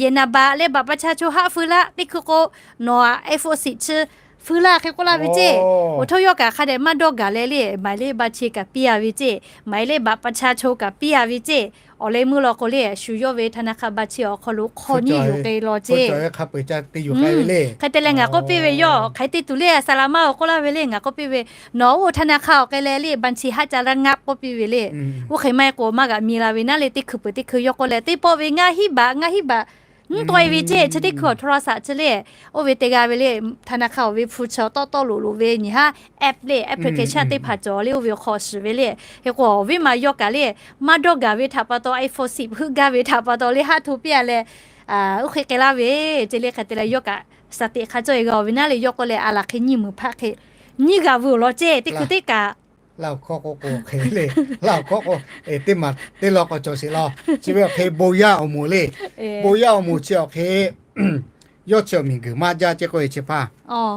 yehˬ naˍ baꞈ leh บัตรประชาชน haˆ feu laˇ. Teˇ hkui k'o nawˬ iPhone สิบ chi feu laˇ hk'e k'oˆ laˇ ve ceˇ. Oˇ htawˇ yawˇ kaꞈ hk'a dehꞈ maˇ dawˇ gaˬ leh le, หมายเลขบัญชี kaꞈ piˇ a ve ceˇ, หมายเลขบัตรประชาชน kaꞈ piˇ a ve ceˇ. Awˬ leh meuˇ law k'o le shu yawˇ ve ธนาคาร บัญชี awˬ hk'aw lo hk'awˇ nyiˉ yuˬ k'ai law ceˇ. Hk'e te leh ngaˬ k'oˆ piˇ ve, yawˇ hk'aˬ hk'e te tuˬ le, saˍ laꞈ ma-oˬ k'oˆ laˇ ve le. Ngaˬ k'oˆ piˇ ve, nawˬ oˇ ธนาคาร awˬ k'ai leh le บัญชี haˆ ca laˇ ngaˆ k'oˆ piˇ ve le. Oˇ hk'e maˇ heˆ k'o maˇ g'aꞈ mi la ve naˉ le. Teˇ hkui peuˬ teˇ hkui yawˇ k'oˆ leh teˇ pawˆ ve ngaˇ hinˉ baꞈ ngaˇ hinˉ baꞈ Mvuhˇ tawˆ e ve ceˇ, chi teˇ hkui awˬ โทรศัพท์ chi le, oˇ ve te g'a ve le, ธนาคาร awˬ ve hpu chi tawˆ tawˆ loꞈ loꞈ ve nyi haˉ application teˇ hpaˍ cawˬ le, oˇ ve awˬ hk'aw shiˍ ve le. Hk'e k'o awˬ viˉ ma yawˇ kaꞈ le, maˇ dawˇ gaˬ ve htaꞈ pa taw, iPhone six heuˆ gaˇ ve htaꞈ pa taw le, haˆ hto piˇ a leh, oˇ hk'e k'ai laˇ ve ceˇ le. Hk'e te leh yawˇ kaꞈ สติ hk'a cawˇ e g'a ve naˉ le, yawˇ k'oˆ leh a laˬ hk'e nyiˇ meunˍ hpaˆ hk'e nyiˇ g'a vuiˬ awˬ lawn ceˇ, teˇ hkui teˇ kaꞈ Laˇ awˬ hkawˇ k'o k'o hk'e le, laˇ awˬ hkawˇ k'o, teˇ maˬ teˇ law k'awꞈ cawˬ sheˍ law. Chi ve awˬ hk'e bon yaˇ awˬ moˍ le, bon yaˇ awˬ moˍ chi awˬ hk'e, yawˇ chi awˬ miˬguiˬ maˇ jaˇ ceˇ k'oˆ ve chi hpaˇ,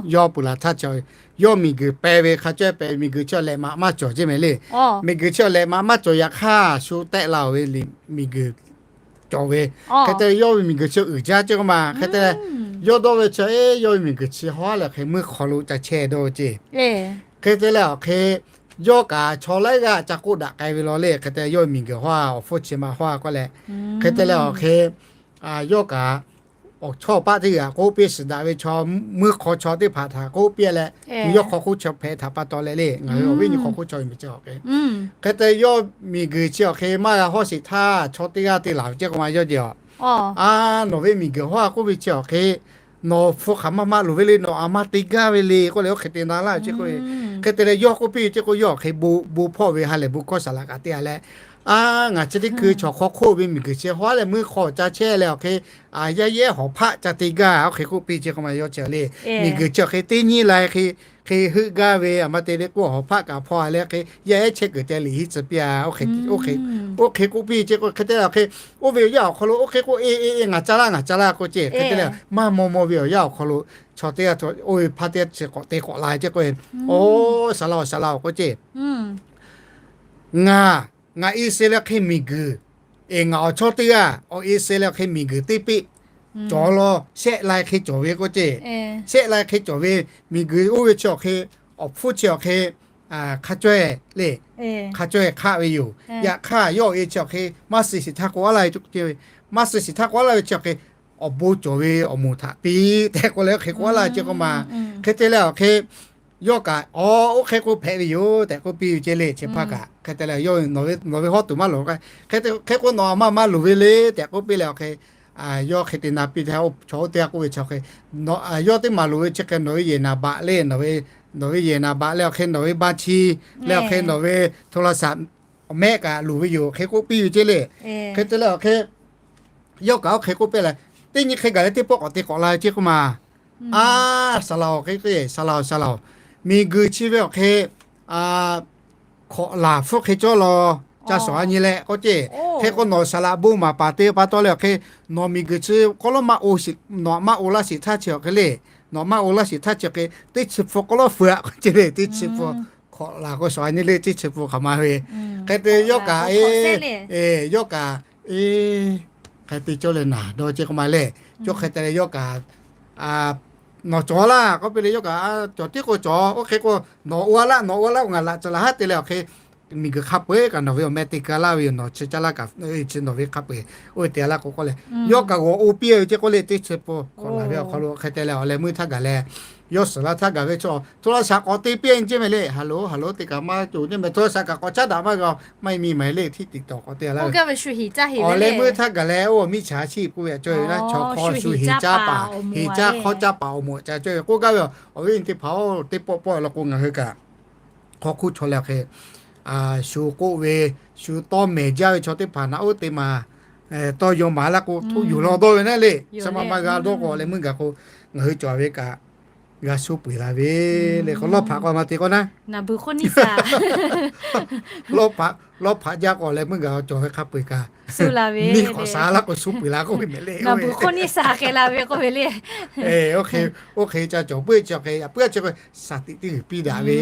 yawˇ peuˬ laˬ htaˇ chi, yawˇ miˬguiˬ peh ve hk'a cawˇ pehꞈ, miˬguiˬ chi lehꞈ maꞈ maˇ cawˬ ceˇ mehˍ le. Miˬguiˬ chi lehꞈ maꞈ maˇ cawˬ yaꞈ hk'aˇ, shu tehˆ la oˬ ve miˬguiˬ cawˬ ve. Hk'e te leh yawˇ ve miˬguiˬ chi uiˍ jaˇ ceˇ k'oˆ ma. Hk'e te leh yawˇ dawˇ ve chi, yawˇ ve miˬguiˬ chi hawˉ leh hk'e meuˇ hk'aw lo ca chehˇ dawˇ ve ceˇ. Hk'e te leh awˬ hk'e, yawˇ kaꞈ chaw laiˉ g'aˇ ca k'oˆ daꞈ k'ai ve law le. Hk'e te leh yawˇ ve miˬguiˬ hawˉ awˬ hpfuhˇ chi ma hawˉ k'oˆ leh, hk'e te leh awˬ hk'e, yawˇ kaꞈ awˬ chawˇ paˆ teˇ g'aˇ k'oˆ piˇ shiˍ daꞈ ve chaw, meuˇ hk'aw chaw teˇ hpaˍ htaꞈ k'oˆ piˇ leh, yawˇ hk'aw hk'oˆ chaw hpehꞈ htaꞈ pa taw leh le, ngaˬ hui awˬ viˉ nyi hk'aw hk'oˆ chaw ve miˬ chi awˬ hk'e, hk'e te yawˇ miˬguiˬ chi awˬ hk'e maˇ g'a hawˉ sheˍ htaˇ, chaw teˇ g'aˇ te laˬ ve ceˇ k'oˆ ma yawˇ jehˬ a, a, nawˬ ve miˬguiˬ hawˉ k'oˆ ve chi awˬ hk'e, nawˬ hpu hk'aˬ maˇ maˇ loˍ ve le, nawˬ a maˇ te gaˇ ve le k'oˆ leh, oˇ hk'e te na laˇ ve ceˇ k'o, hk'e te leh yawˇ k'oˆ piˇ ve ceˇ k'o, yawˇ awˬ hk'e bon hpawˇ ve ha lehˬ bon hkawˇ saˍ laꞈ kaꞈ te a leh, a, ngaˬ chi teˇ hkui chaw hk'aw hk'oˆ ve miˬguiˬ chi hawˉ leh meuˇ hk'aw ca chehˇ leh awˬ hk'e, a, yaˇ yehˉ hawˍ hpaˆ ca te gaˇ, oˇ hk'e k'oˆ piˇ ceˇ k'oˆ ma yawˇ chi le. Miˬguiˬ chi awˬ hk'e teˇ nyi la hk'e, hk'e heuˆ gaˇ ve, a maˇ te le k'o hawˍ hpaˆ kaꞈ hpawˇ a leh hk'e yaˇ ehˉ chehˇ kuiˬ teh liꞈ hiˉ tcuh piˇ a, oˇ hk'e k'oˆ piˇ ceˇ k'o, hk'e te leh awˬ hk'e, oˇ ve awˬ yanˇ awˬ hk'aw lo oˇ hk'e k'o, e e e ngaˬ ca laˇ ngaˬ ca laˇ k'oˆ ceˇ. Hk'e te leh maˇ maw maw ve awˬ yanˇ awˬ hk'aw lo, chaw teˇ g'aˇ oˇ ve hpaˇ teˇ g'aˇ chi k'awꞈ te k'awꞈ la ceˇ k'o, o, saˍ laꞈ-oˬ saˍ laꞈ-oˬ k'oˆ ceˇ. Ngaˬ, ngaˬ e se leh hk'e miˬguiˬ, eˬ, ngaˬ awˬ chawˇ teˇ g'aˇ awˬ e se leh hk'e miˬguiˬ teˇ peˆ cawˬ law, shehˆ lai hk'e cawˬ ve k'oˆ ceˇ. Shehˆ lai hk'e cawˬ ve miˬguiˬ oˇ ve chi awˬ hk'e, awˬ hpfuhˇ chi awˬ hk'e, hk'a caweh le, hk'a caweh hk'aˆ ve yoˬ. Yaꞈ hk'aˇ yawˇ awˬ e chi awˬ hk'e maˇ suh shiˍ htaˇ k'o a laˇ ve, maˇ suh shiˍ htaˇ k'o a laˇ ve chi awˬ hk'e, awˬ bon cawˬ ve awˬ moˍ htaꞈ piˇ tehꞈ k'oˆ leh oˇ hk'e k'oˆ a laˇ ceˇ k'oˆ ma. Hk'e te leh awˬ hk'e, yawˇ kaꞈ, a, oˇ hk'e k'o hpehꞈ ve yoˬ tehꞈ k'oˆ piˇ ve ceˇ le chi hpaˇ kaꞈ. Hk'e te leh yawˇ, nawˬ ve hawˉ tuˬ maˇ loˍ, hk'e k'o nawˬ a maˇ maˇ loˍ ve le tehꞈ k'oˆ piˇ leh awˬ hk'e, yawˇ hk'e te na piˇ htaˇ, chaw oˇ teˇ g'aˇ k'oˆ ve chi hk'e, yawˇ teˇ maˍ loˍ ve chi hk'e nawˬ ve yehˬ naˍ baꞈ le, nawˬ ve yehˬ naˍ baꞈ leh awˬ hk'e nawˬ ve ba chi leh awˬ hk'e nawˬ ve โทรศัพท์ awˬ mehˆ kaꞈ loˍ ve yoˬ hk'e k'oˆ piˇ ve ceˇ le. Hk'e te leh awˬ hk'e, yawˇ kaꞈ oˇ hk'e k'oˆ piˇ leh, teˇ nyi hk'e gaˬ leh teˇ pawˆ k'awꞈ te k'awꞈ la ve ceˇ k'oˆ ma. A, saˍ laꞈ-oˬ k'oˆ ceˇ, saˍ laꞈ-oˬ saˍ laꞈ-oˬ, miˬguiˬ chi ve awˬ hk'e, hkawꞈ laˬ hpfuhˇ hk'e cawˇ law, ca shawˍ a nyi leh k'oˆ ceˇ. Hk'e k'o nawˬ saˍ laꞈ bon maˍ paˍ te pa taw leh awˬ hk'e, nawˬ miˬguiˬ chi k'awꞈ lawˉ maˇ o shiˍ, nawˬ maˇ o laˇ shiˍ htaˇ chi awˬ hk'e le, nawˬ maˇ o laˇ shiˍ htaˇ chi hk'e teˇ chi hpu k'awꞈ lawˉ feu a k'oˆ ceˇ le, teˇ chi hpu hkawꞈ laˬ k'o shawˍ a nyi le, teˇ chi hpu hk'aˬ ma ve. Hk'e te yawˇ kaꞈ, e, yawˇ kaꞈ, e, hk'e te cawˇ leh naˬ dawˇ ceˇ k'oˆ ma le. Cawˇ hk'e te leh yawˇ kaꞈ, nawˬ cawˬ laˇ k'oˆ piˇ leh yawˇ kaꞈ, cawˬ tiˉ k'o cawˬ, oˇ hk'e k'o nawˬ o a laˇ, nawˬ o a laˇ k'o ngaˬ laꞈ tcuh laˬ haˉ te leh awˬ hk'e, miˬguiˬ hk'a peu-eˬ kaꞈ nawˬ ve awˬ meh te ka laˇ ve yoˬ, nawˬ chi caˇ laˇ kaꞈ chi nawˬ ve hk'a peu-eˬ oˇ ve te a laˇ k'o k'oˆ leh, yawˇ kaꞈ g'awˬ o piˇ ve ceˇ k'oˆ le, teˇ chi hpu hkawꞈ laˬ ve awˬ hk'aw lo hk'e te leh awˬ leh meuˇ htaˇ gaˬ leh, yawˇ suhˍ la htaˇ gaˬ ve chaw โทรศัพท์ k'awꞈ te piˇ nyi ceˇ mehˍ le, hello hello te kaꞈ maˇ cawˬ ceˇ mehˍ, โทรศัพท์ kaꞈ k'awꞈ caˉ daꞈ maˇ g'a, maˇ e mi maˍ le htiˇ tiꞈ tawˍ k'awꞈ te a laˇ ve. Awˬ leh meuˇ htaˇ gaˬ leh oˇ miˇ chaˍ chiˆ k'oˆ ve a cawˇ ve naˉ, chaw hk'aw shu heˍ caˇ paˍ, heˍ caˇ hk'awˇ caˇ paˍ awˬ moˍ a ca cawˇ ve k'oˆ gaˇ ve, awˬ viˉ nyi teˇ hpaˍ oˬ, teˇ pawˆ pawˆ la k'o ngaˬ hui kaꞈ hk'aw hk'oˆ chaw leh awˬ hk'e, shu k'oˆ ve, shu tawˇ mehˍ jaˇ ve chaw teˇ hpaˍ naꞈ oˉ te maˍ, tawˇ yaw maˍ laˇ k'o htoˆ yuˬ law dawˇ ve naˉ le, shaˉ maˇ maˇ g'a dawˇ k'o leh meuˇ gaˬ k'o, ngaˬ hui cawˬ ve kaꞈ g'a shu peu eˬ la ve le k'o, lawˇ hpaꞈ k'o maˇ te k'o naˉ, lawˇ hpaꞈ jaˇ k'o leh meuˇ gaˬ cawˬ ve hk'a peu eˬ kaꞈ, neˇ k'awꞈ sha laˇ k'o shu peu eˬ la k'oˆ ve mehˍ le. Oˇ hk'e ca cawˬ puiˉ chi hk'e, a puiˉ a chi hk'e สติ teˇ g'uiˬ piˇ daꞈ ve,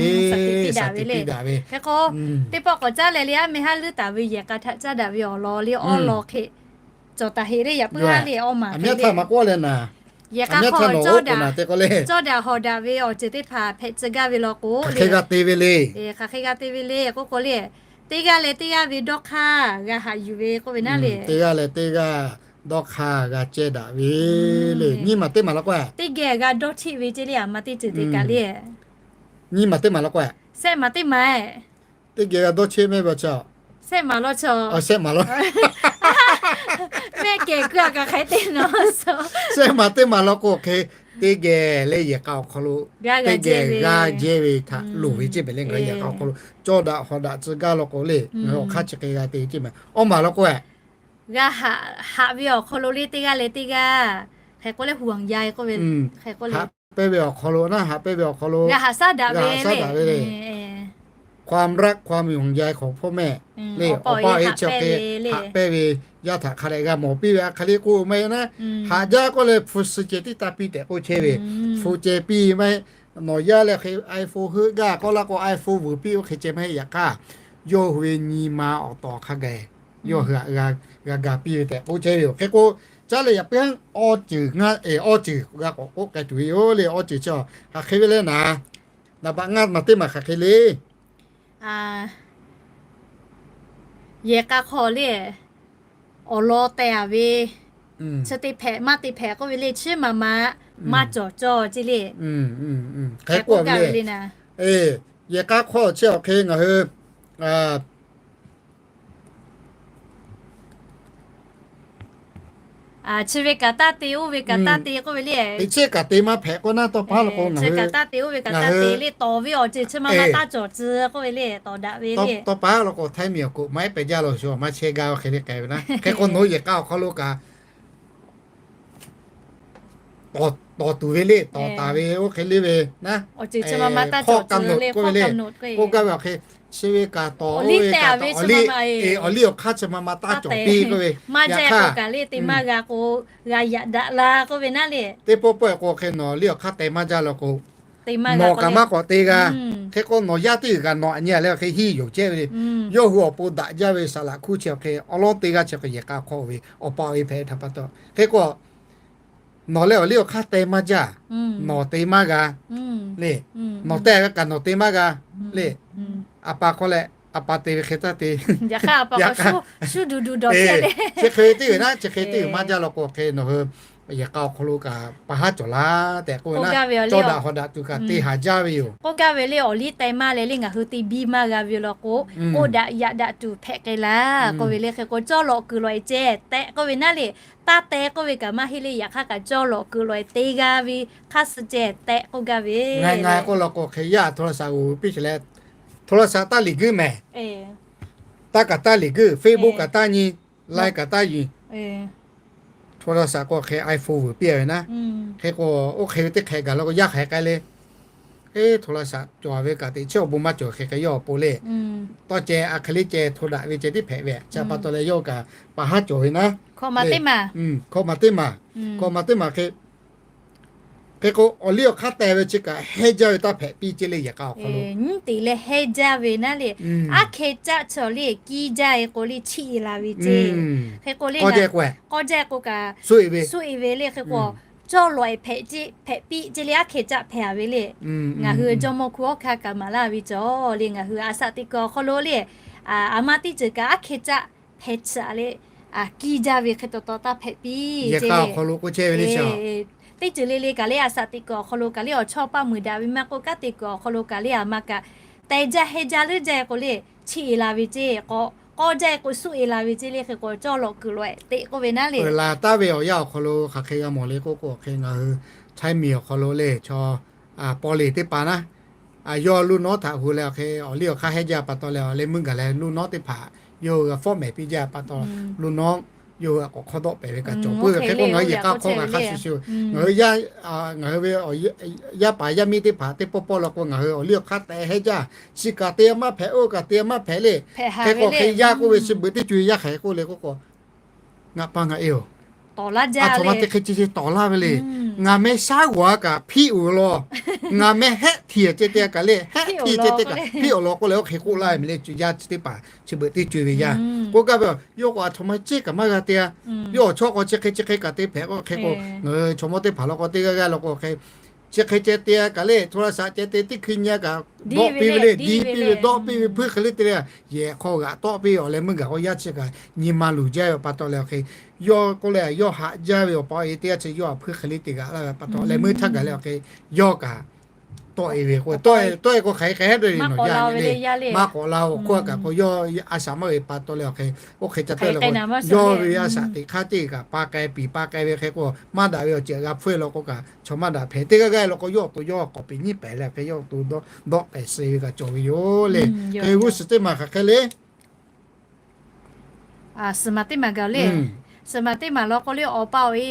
สติ piˇ daꞈ ve. Hk'e k'o, teˇ pawˆ k'awꞈ caˉ leh le, a mehˍ haˉ leuˉ taˍ ve yehˬ k'a htaꞈ caˇ daꞈ ve awˬ lawn le, awˬ lawn hk'e cawˬ taˍ heˆ le, yaꞈ puiˉ a le, awˬ maˬ hk'e le, yehˬ k'a hk'aw cawˇ daꞈ hawˬ daꞈ ve awˬ ceuˬ teˇ hpaˍ hpehꞈ tcuh gaˇ ve law k'o, hk'aˬ hk'e g'a te ve le, hk'aˬ hk'e g'a te ve le k'oˆ k'o le, teˇ g'aˇ leh teˇ g'aˇ ve dawˇ hk'aˇ g'a haꞈ yuˬ ve k'oˆ ve naˉ le. Teˇ g'aˇ leh teˇ g'aˇ dawˇ hk'aˇ g'a cehˇ daꞈ ve le. Nyiˇ maˬ teˇ maˬ law k'o, teˇ geh g'a dawˇ cheˆ ve ceˇ le, a ma teˇ ceuˬ te kaꞈ le. Nyiˇ maˬ teˇ maˬ law k'o, shehˆ maˬ teˇ maˬ, teˇ geh g'a dawˇ cheˆ mehˆ ve chi, Shehˆ maˍ law, shehˆ maˍ law, mehˆ kehˬ kuiˬ a kaꞈ hk'aˬ hk'e te nawˬ, shehˆ maˍ teˇ maˍ law k'o hk'e, teˇ geh leh yehˬ k'a awˬ hk'aw lo teˇ geh g'aˇ jehˇ ve htaꞈ loˍ ve ceˇ mehˍ le. Ngaˬ hui yehˬ k'a awˬ hk'aw lo cawˇ daꞈ hawˍ daꞈ tcuh gaˇ law k'o le, ngaˬ hui awˬ hk'aˇ chi hk'e g'a te ceˇ mehˍ. Awˇ maˍ law k'o, g'a haꞈ ve awˬ hk'aw lo le teˇ g'aˇ leh teˇ g'aˇ, hk'e k'o leh ห่วงใย k'oˆ ve, haꞈ pehnˇ ve awˬ hk'aw lo naˉ, haꞈ pehnˇ ve awˬ hk'aw lo g'a haꞈ shaˉ daꞈ ve le. ความรัก ความห่วงใยของพ่อแม่ le, awˬ pa awˬ e chi hk'e haꞈ pehnˇ ve, yaˇ htaꞈ hk'a dehꞈ g'a mawˬ piˇ ve a hk'e le k'oˆ maˇ heˆ naˉ. Haꞈ jaˇ k'oˆ leh hpu suh ceh tiˉ taˇ piˇ tehꞈ k'oˆ chehˇ ve, hpu ceh piˇ maˇ heˆ. Nawˬ yaˇ leh hk'e iPhone heuˆ gaˇ k'oˆ laˇ k'o iPhone vuiˬ piˇ oˇ hk'e ceh maˇ heˆ. Yaꞈ hk'aˇ yawˇ hui ve nyi ma awˬ tawˍ hk'a gaˬ yawˇ hui htaꞈ g'a ga piˇ ve tehꞈ k'oˆ chehˇ ve yoˬ. Hk'e k'o, caˉ leh yaꞈ puiˉ awˇ ceuˬ ngaˇ, awˇ ceuˬ g'a k'awꞈ k'oˆ k'ai tuˬ ve yoˬ le. Awˇ ceuˬ chi hk'aˬ hk'e ve le naˉ, naˍ baꞈ ngaˇ maˬ teˇ maˬ hk'aˬ hk'e le. Yehˬ k'a hk'aw le, awˬ lawn teh a ve, chi te hpehꞈ maˇ te hpehꞈ k'oˆ ve le, chiˉ ma ma maˇ cawˬ cawˬ ceˇ le. Hk'e k'oˆ ve le naˉ, yehˬ k'a hk'aw chi awˬ hk'e ngaˬ hui chi ve kaꞈ taˇ te, oˇ ve kaꞈ taˇ te k'oˆ ve le. Teˇ chiˉ kaꞈ te maˇ hpehꞈ k'oˆ naˉ, tawˇ pa law k'o ngaˬ hui kaꞈ taˇ te, oˇ ve kaꞈ taˇ te le, tawˍ ve awˬ ceuˬ chi ma ma taˇ cawˬ tcuh k'oˆ ve le, tawˍ daꞈ ve le. Tawˇ pa law k'o htaiˇ miˬ awˬ koꞈ maˇ ehˉ pehꞈ jaˇ law shu maˇ chehˇ gaˇ ve hk'e le k'ai ve naˉ. Hk'e k'o nawˬ yehˬ k'a awˬ hk'aw lo kaꞈ tawˍ tuˬ ve le, tawˍ taˍ ve oˇ hk'e le ve naˉ, hk'aw ka nawꞈ k'oˆ ve le, k'oˆ gaˇ ve awˬ hk'e, chi ve kaꞈ tawˍ, oˇ ve kaꞈ tawˍ, awˬ liˇ awˬ hk'aˇ chi ma ma taˇ cawˬ piˇ k'oˆ ve. Yaꞈ hk'aˇ kaꞈ le te maˇ g'a k'o, g'a yaꞈ daꞈ la k'oˆ ve naˉ le. Teˇ pawˆ pawˆ k'o hk'e nawˬ liˇ awˬ hk'aˇ teh maˇ jaˇ law k'o, nawˬ kaꞈ maˇ k'awꞈ te g'a. Hk'e k'o nawˬ yaˇ teˇ g'uiˬ kaꞈ nawˬ aꞈ nyi a leh hk'e hiˉ yonˍ chehˇ ve le. Yawˇ hui awˬ pon daꞈ jaˇ ve saˍ laꞈ hkuˇ chi awˬ hk'e awˉ lawˉ teˇ g'aˇ chi hk'e yehˬ k'a hk'aw ve awˬ pa awˬ e hpehꞈ htaꞈ pa taw. Hk'e k'o nawˬ leh awˬ liˇ awˬ hk'aˇ teh maˇ jaˇ, nawˬ te maˇ g'a le. Nawˬ te g'a kaꞈ nawˬ te maˇ g'a le. A pa k'oˆ leh, a pa te ve hk'e taˇ te. Yaꞈ hk'aˇ chi hk'e ve teˇ g'uiˬ naˉ, chi hk'e teˇ g'uiˬ maˇ jaˇ law k'o hk'e nawˬ hui yehˬ k'a awˬ hk'aw lo kaꞈ pa haˉ cawˬ laˇ tehꞈ k'oˆ ve naˉ, cawˇ daꞈ hawˍ daꞈ tuˬ kaꞈ te haˍ jaˇ ve yoˬ. K'oˆ gaˇ ve le, awˬ liˇ teh maˇ leh le ngaˬ hui te biˇ maˇ g'a ve yoˬ law k'o, k'oˆ daꞈ yaꞈ daꞈ tuˬ hpehꞈ k'ai laˇ k'oˆ ve le. Hk'e k'o cawˇ lawꞈ kuiˬ lawꞈ e ceh tehꞈ k'oˆ ve naˉ le, taˇ teh k'oˆ ve kaꞈ maˇ heˆ le. Yaꞈ hk'aˇ kaꞈ cawˇ lawꞈ kuiˬ lawꞈ e te g'a ve hk'aˇ suh ceh tehꞈ k'oˆ gaˇ ve. Ngaˬ ngaˬ k'oˆ law k'o hk'e yaˇ โทรศัพท์ g'uˬ piˇ sheˍ leh, โทรศัพท์ taˇ liꞈ guiˇ mehˍ. Taˇ kaꞈ taˇ liꞈ guiˇ, Facebook kaꞈ taˇ nyi, Line kaꞈ taˇ nyi. โทรศัพท์ k'o hk'e iPhone vuiˬ piˇ ve naˉ. Hk'e k'o oˇ hk'e ve teˇ hk'e gaˬ law k'o yaˇ hk'aˬ hk'e k'ai le. โทรศัพท์ cawˬ ve kaꞈ teꞈ chiˉ awˬ bon maˇ cawˬ hk'e k'ai yawˇ awˬ pon le. Tawˇ ceh a hk'e le ceh โทรศัพท์ ve ceh tiˉ hpehꞈ ve chi pa taw leh yawˇ kaꞈ pa haˉ cawˬ ve naˉ. Hkawꞈ maˍ teˇ maˬ, hkawꞈ maˍ teˇ maˬ hk'e, hk'e k'o awˬ liˇ awˬ hk'aˇ teh ve chi kaꞈ heˇ jaˇ ve taˇ hpehꞈ piˇ ceˇ le yehˬ k'a awˬ hk'aw lo. Nyiˉ teꞈ leh heˇ jaˇ ve naˉ le. Aˉ hkeh caˆ chaw le kiˇ jaˇ e k'o le chiˇ e la ve ceˇ. Hk'e k'o le k'awˇ jaˇ e k'o kaꞈ suh e ve le. Hk'e k'o cawˇ lawꞈ e hpehꞈ piˇ ceˇ le, aˉ hkeh caˆ hpehꞈ a ve le. Ngaˬ hui jawˇmawˇ hku awˉ hk'aˇ kaꞈ maˍ laˇ ve cawˬ le. Ngaˬ hui a shaꞈ teꞈ kuiˬ awˬ hk'aw lo le, a ma teˇ ceuˬ kaꞈ aˉ hkeh caˆ hpehꞈ chi a le, kiˇ jaˇ ve hk'e taw taw taˇ hpehꞈ piˇ ceˇ le. Teˇ ceuˬ le le kaꞈ le a shaꞈ teꞈ kuiˬ awˬ hk'aw lo kaꞈ le awˬ chawˇ paˆ muiˬ daꞈ ve maˇ k'oˆ, kanˉ teꞈ kuiˬ awˬ hk'aw lo kaꞈ le a ma kaꞈ teh jaˇ heˇ jaˇ leuˉ jaˇ e k'o le chiˇ e la ve ceˇ. K'awˇ jaˇ e k'o suh e la ve ceˇ le. Hk'e k'o cawˇ lawꞈ kuiˬ lawꞈ e teꞈ k'oˆ ve naˉ le. Laˬ taˍ ve awˬ yanˇ awˬ hk'aw lo hk'aˬ hk'e g'a mawˬ le k'oˆ k'o hk'e ngaˬ hui China miˬ awˬ hk'aw lo le chaw paw le teˇ pa naˉ, yawˇ ลูกน้อง htaꞈ hu leh awˬ hk'e awˬ liˇ awˬ hk'aˇ heˇ jaˇ pa taw leh awˬ leh meuˇ gaˬ leh ลูกน้อง teˇ hpaˍ yawˇ hui g'a fawˉ mehˍ piˇ jaˇ pa taw ลูกน้อง yawˇ hui k'awꞈ hk'awˇ dawˆ pehˍ ve kaꞈ cawˬ puiˉ ve. Hk'e k'o ngaˬ hui yehˬ k'a hk'aw kaꞈ hk'a shuˍ shuˍ ngaˬ hui yaˇ paˍ yaˇ miˇ teˇ hpaˍ teˇ pawˆ pawˆ law k'o ngaˬ hui awˬ liˇ awˬ hk'aˇ teh heˇ jaˇ. Chi kaꞈ te maˇ hpehꞈ, oˇ kaꞈ te maˇ hpehꞈ le. Hk'e k'o hk'e yaˇ k'oˆ ve chi beuꞈ teˇ co e yaˇ hk'aˬ hk'e k'oˆ le k'oˆ k'o, ngaˬ pa ngaˬ e oˬ, a htoꞈ ma te hk'e ceh ceh tawˍ laˇ ve le. Ngaˬ meh shaˉ g'awˬ a kaꞈ hpiˇ oˬ law. Ngaˬ meh hehˆ htiˍ ceh te kaꞈ le, hehˆ htiˍ ceh te kaꞈ hpiˇ awˬ law k'oˆ leh oˇ hk'e k'oˆ laˇ ve meh le. Yaˇ chi teˇ hpaˍ chi beuꞈ teˇ co e ve yaˇ k'oˆ gaˇ ve, yawˇ k'o a htoꞈ ma ceh kaꞈ maˇ g'a te a. Yawˇ awˬ chawˇ k'o chi hk'e chi hk'e kaꞈ te hpehꞈ k'o hk'e k'o, ngaˬ hui chaw mawˇ teˇ hpaˍ law k'o teˇ g'aˇ g'aˇ law k'o hk'e chi hk'e ceh te a kaꞈ le โทรศัพท์ ceh te teˇ hkui nyi a kaꞈ dawˆ piˇ ve le, diˇ piˇ ve, dawˆ piˇ ve hpuiˇ hk'e le te le. Yehˬ hk'aw g'aꞈ tawˆ piˇ awˬ leh meuˇ gaˬ k'o yaˇ chi kaꞈ nyi ma luˬ jaˇ ve pa taw leh awˬ hk'e, yawˇ k'oˆ leh yawˇ haꞈ jaˇ ve awˬ pa awˬ e teˇ g'aˇ chi yawˇ a hpuiˇ hk'e le te g'aꞈ laˇ ve pa taw leh meuˇ htaˇ gaˬ leh awˬ hk'e yawˇ kaꞈ tawˆ e ve k'o, tawˆ e k'o hk'aˬ hk'e hk'e hehˉ dawˇ ve nawˬ yaˇ nyi le, maˇ k'awꞈ la-o, k'oˆ kaꞈ k'o yawˇ a shaꞈ maˇ g'a pa taw leh awˬ hk'e, oˇ hk'e ca tawˆ e la k'o, yawˇ ve a shaꞈ teꞈ hk'aˇ teˇ kaꞈ pa k'ai piˍ pa k'ai ve hk'e k'o, maˇ daꞈ ve awˬ ceuˬ g'a hpfuhˇ e la k'o kaꞈ chaw maˇ daꞈ hpehꞈ. Teˇ g'aˇ g'aˇ e la k'o yawˇ awˬ to yawˇ k'awꞈ peꞈ nyiˉ pehˍ leh hk'e yawˇ awˬ to dawˆ pehˍ suh ve kaꞈ cawˬ ve yoˬ le. Hk'e g'uˇ suhˍ teˇ maˬ hk'aˬ hk'e le. Suhˍ maˬ teˇ maˬ gaˬ le. Suhˍ maˬ teˇ maˬ law k'o le, awˬ pa awˬ e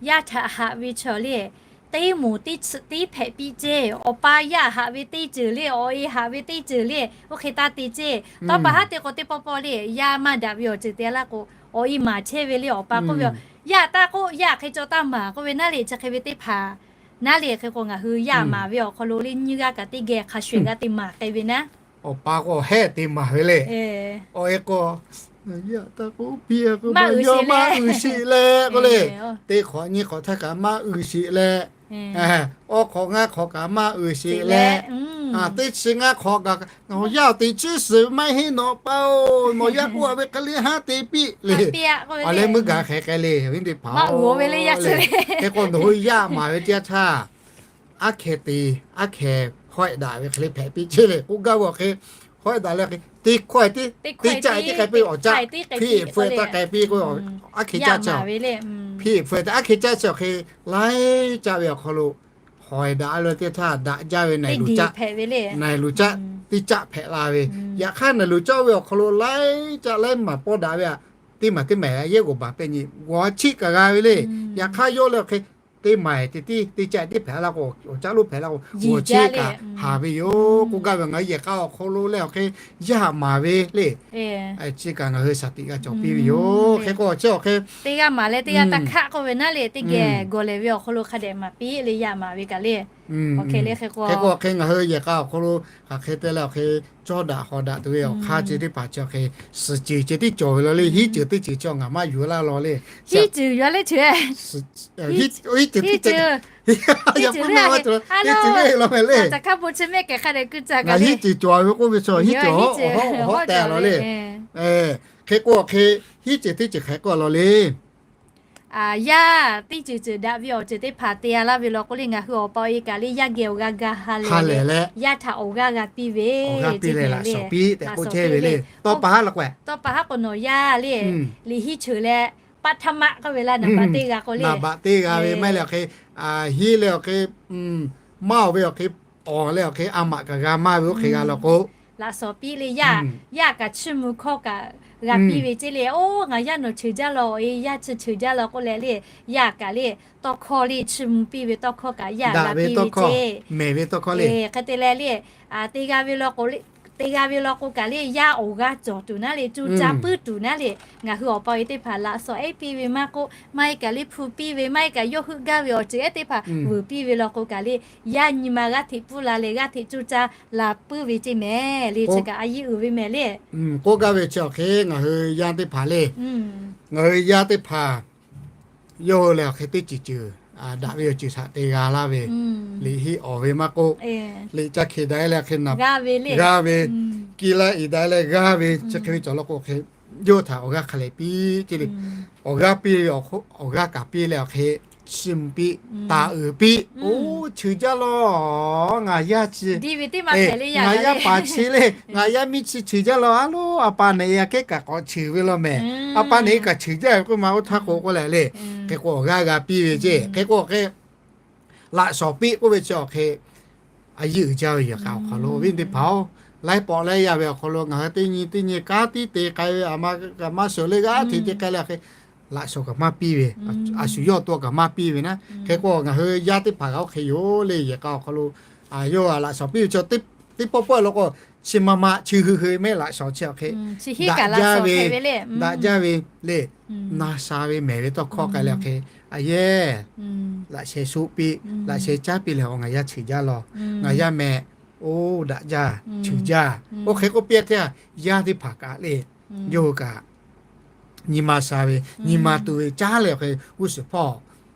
yaˇ htaꞈ haꞈ ve chaw le, teˇ moˍ teˇ chi teˇ hpehꞈ piˇ ceˇ. Awˬ pa yaˇ haꞈ ve teˇ ceuˬ le, awˬ e haꞈ ve teˇ ceuˬ le, oˇ hk'e taˇ te ceˇ. Tawˇ pa haˉ te k'o teˇ pawˆ pawˆ le, yaˇ maˇ daꞈ ve awˬ ceuˬ te laˇ k'o, awˬ e maˍ chehˇ ve le. Awˬ pa k'oˆ ve, yaˇ taˇ k'oˆ, yaˇ hk'e cawˬ taˇ maˍ k'oˆ ve naˉ le, chi hk'e ve teˇ hpaˍ naˉ le. Hk'e k'o ngaˬ hui yaˇ maˍ ve awˬ hk'aw lo le nyiˇ g'aˇ kaꞈ teˇ geh hk'a shuˍ eˬ g'a te maˍ k'ai ve naˉ. Awˬ pa k'o hehˆ te maˍ ve le. Awˬ e k'o, yaˇ taˇ k'oˆ, piˇ k'o maˇ uiˍ sheˍ leh k'oˆ le, teˇ hk'awꞈ nyiˇ hk'awꞈ htaˇ kaꞈ maˇ uiˍ sheˍ leh, awˬ hk'awꞈ ngaˇ hk'awꞈ kaꞈ maˇ uiˍ sheˍ leh, teˇ chi ngaˇ hk'awꞈ kaꞈ, nawˬ yaˇ te chiˇ suhˍ maˇ heˆ nawˬ pa-oˬ, nawˬ yaˇ k'oˆ a ve hk'e le haˉ te piˇ le. Awˬ leh meuˇ gaˬ hk'e k'ai le, awˬ viˉ teˇ hpaˍ, hk'e k'o nawˬ hui yaˇ maˍ ve teˇ yanˇ htaˇ, aˉ hkeh te, aˉ hkeh hawehˆ daꞈ ve hk'e le hpehꞈ piˇ ceˇ le. K'oˆ gaˇ ve awˬ hk'e, hawehˆ daꞈ leh hk'e teˇ hkawehˇ tiˉ, teˇ caˆ tiˉ k'ai piˇ, awˬ caˆ hpiˇ hpfuhˇ taˇ k'ai piˇ k'o, aˉ hkeh caˆ chi, hpiˇ hpfuhˇ taˇ aˉ hkeh caˆ chi awˬ hk'e laiˉ caˆ ve awˬ hk'aw lo hawehˆ daꞈ a lo teˇ htaˇ daꞈ jaˇ ve naiˬ luˬ caˆ, naiˬ luˬ caˆ teˇ caˆ hpehꞈ la ve. Yaꞈ hk'aˇ naiˬ luˬ caˆ oˇ ve awˬ hk'aw lo laiˉ caˆ laiˉ maˬ pawˇ daꞈ ve aꞈ, teˇ maˬ teˇ maˬ yehˉ g'oˍ baˬ pehˇ nyi g'awˬ chiˆ kaꞈ g'a ve le. Yaꞈ hk'aˇ yawˇ leh awˬ hk'e teˇ maˬ te tiˉ teˇ caˆ tiˉ hpehꞈ la k'o, awˬ caˆ lonˉ hpehꞈ la k'o, g'awˬ chiˆ kaꞈ haˍ ve yoˬ. K'oˆ gaˇ ve ngaˬ hui yehˬ k'a awˬ hk'aw lo leh awˬ hk'e yaˇ maˍ ve le. Chi kaꞈ ngaˬ hui shaˍ tiꞈ g'a cawˬ piˇ ve yoˬ. Hk'e k'o chi awˬ hk'e teˇ g'aˇ maˍ leh teˇ g'aˇ taˇ hkaˆ k'oˆ ve naˉ le, teˇ geh gawˬ lehˬ ve awˬ hk'aw lo hk'a dehꞈ maˍ piˇ le, yaˇ maˍ ve kaꞈ le. Hk'e k'o awˬ hk'e ngaˬ hui yehˬ k'a awˬ hk'aw lo hk'aˬ hk'e te leh awˬ hk'e cawˇ daꞈ hawˍ daꞈ tuˬ ve awˬ hk'aˇ chi teˇ hpaˍ chi awˬ hk'e suhˍ ceuˬ ceh tiˉ cawˬ ve la le. Hiˉ ceuˬ teˇ ceuˬ chi ngaˬ maˇ yuˬ laˇ law le. Hiˉ ceuˬ yuˬ a le ceuˬ, hiˉ ceuˬ teˇ ceuˬ, hiˉ ceuˬ ve law meh le. Ngaˬ hiˉ ceuˬ cawˬ ve k'oˆ ve chi hiˉ ceuˬ hawˉ tehꞈ law le. Hk'e k'o awˬ hk'e hiˉ ceuˬ teˇ ceuˬ hk'e k'oˆ law le. Yaˇ teˇ ceuˬ ceuˬ daꞈ ve awˬ ceuˬ teˇ hpaˍ te a laˇ ve law k'o le, ngaˬ hui awˬ pa awˬ e kaꞈ le yaˇ geh awˬ g'aˇ gaˇ ha lehˬ leh, yaˇ htaꞈ awˬ g'aˇ g'a piˇ ve, laꞈ shawnˍ piˇ tehꞈ k'oˆ chehˇ ve le. Tawˇ pa haˉ k'o, tawˇ pa haˉ k'o nawˬ yaˇ le, liꞈ hiˉ ceuˬ leh paˆ htaˇ maˆ k'oˆ ve laˇ naˍ baꞈ teˇ g'a k'o le, naˍ baꞈ teˇ g'a ve maˇ heˆ leh awˬ hk'e, hiˉ leh awˬ hk'e, maˇ oˬ ve awˬ hk'e, awˬ leh awˬ hk'e a maꞈ kaꞈ g'a maˇ ve oˇ hk'e g'a law k'o, laꞈ shawnˍ piˇ le. Yaˇ, yaˇ kaꞈ chiˇ mvuh hkawˇ kaꞈ g'a piˇ ve ceˇ le. Oˇ ngaˬ yaˇ nawˬ cheuˬ jaˇ law, awˬ e yaˇ chi cheuˬ jaˇ law k'oˆ leh le, yaˇ kaꞈ le tawˇ hkawˇ le chiˇ mvuh piˇ ve tawˇ hkawˇ kaꞈ yaˇ g'a piˇ ve ceˇ. Mehˬ ve tawˇ hkawˇ le. Hk'e te leh le, te g'a ve law k'o, te g'a ve law k'o kaꞈ le yaˇ awˬ g'aˇ cawˬ tuˬ naˉ le, cuˇ caˇ puiˉ tuˬ naˉ le, ngaˬ hui awˬ pa awˬ e teˇ hpaˍ laꞈ shawnˍ ehˉ piˇ ve maˇ k'oˆ, maˇ heˆ kaꞈ le hpu piˇ ve, maˇ heˆ kaꞈ yawˇ heuˆ gaˇ ve awˬ ceuˬ ehˉ teˇ hpaˍ vuiˬ piˇ ve law k'o kaꞈ le, yaˇ nyi ma g'aˇ hteꞈ puiˉ la leh g'aˇ hteꞈ cuˇ caˇ la puiˉ ve ceˇ mehˍ le. Chi kaꞈ a yeˇ uiˍ ve mehˍ le. K'oˆ gaˇ ve chi awˬ hk'e ngaˬ hui yaˇ teˇ hpaˍ le, ngaˬ hui yaˇ teˇ hpaˍ yawˇ hui leh awˬ hk'e teˇ ceuˬ ceuˬ daꞈ ve awˬ ceuˬ htaꞈ te g'a laˇ ve, liꞈ hiˆ awˬ ve maˇ k'oˆ, liꞈ ca hkeꞈ daꞈ e leh hk'e naˍ g'a ve, kiˇ laˇ iˍ daꞈ e leh g'a ve chi hk'e ve cawˬ law k'o hk'e, yawˇ htaꞈ awˬ g'aˇ hk'a lehˬ piˇ ceˇ le. Awˬ g'aˇ piˇ ve, awˬ g'aˇ kaꞈ piˇ leh awˬ hk'e chiˇ mvuh piˇ, taˍ uiˍ piˇ. Oˇ cheuˬ jaˇ law, ngaˬ yaˇ chi, ngaˬ yaˇ paˍ chi le, ngaˬ yaˇ miˇ chi cheuˬ jaˇ law. A loˉ, a pa naꞈ e aꞈ kehˉ kaꞈ k'awꞈ cheuˬ ve law mehˍ. A pa naꞈ e kaꞈ cheuˬ jaˇ ve k'oˆ ma oˇ htaˇ k'o k'oˆ leh le. Hk'e k'o awˬ g'aˇ g'a piˇ ve ceˇ. Hk'e k'o hk'e laꞈ shawnˍ piˇ k'oˆ ve chi awˬ hk'e a yeˇ uiˍ jaˇ ve yehˬ k'a awˬ hk'aw lo awˬ viˉ teˇ hpaˍ-oˬ, laiˉ pawˆ laiˉ yaˇ ve awˬ hk'aw lo ngaˬ hui teˇ nyi teˇ nyi kanˉ tiˉ te k'ai ve, a ma kaꞈ maˇ shawˍ le g'aˇ hteꞈ te k'ai leh hk'e laꞈ shawnˍ kaꞈ maˇ piˇ ve, a shu yawˇ to kaꞈ maˇ piˇ ve naˉ. Hk'e k'o ngaˬ hui yaˇ teˇ hpaˍ kaꞈ oˇ hk'e yoˬ le. Yehˬ k'a awˬ hk'aw lo yawˇ laꞈ shawnˍ piˇ ve chi teˇ pawˆ pawˆ law k'o, chi ma ma chi hui hui mehˆ laꞈ shawnˍ chi awˬ hk'e daꞈ jaˇ ve, daꞈ jaˇ ve le. Na sha ve mehˍ ve tawˇ hkawˇ k'ai leh awˬ hk'e, a yehˬ laꞈ sheh shuˆ piˇ, laꞈ sheh caˉ piˇ leh awˬ ngaˬ yaˇ cheuˬ jaˇ law, ngaˬ yaˇ mehˍ, oˇ daꞈ jaˇ, cheuˬ jaˇ. Oˇ hk'e k'oˆ piˇ hteˇ a, yaˇ teˇ hpaˍ kaꞈ le, yawˇ hui kaꞈ nyi ma sha ve, nyi ma tu ve caˉ leh awˬ hk'e g'uˇ suhˍ hpawˇ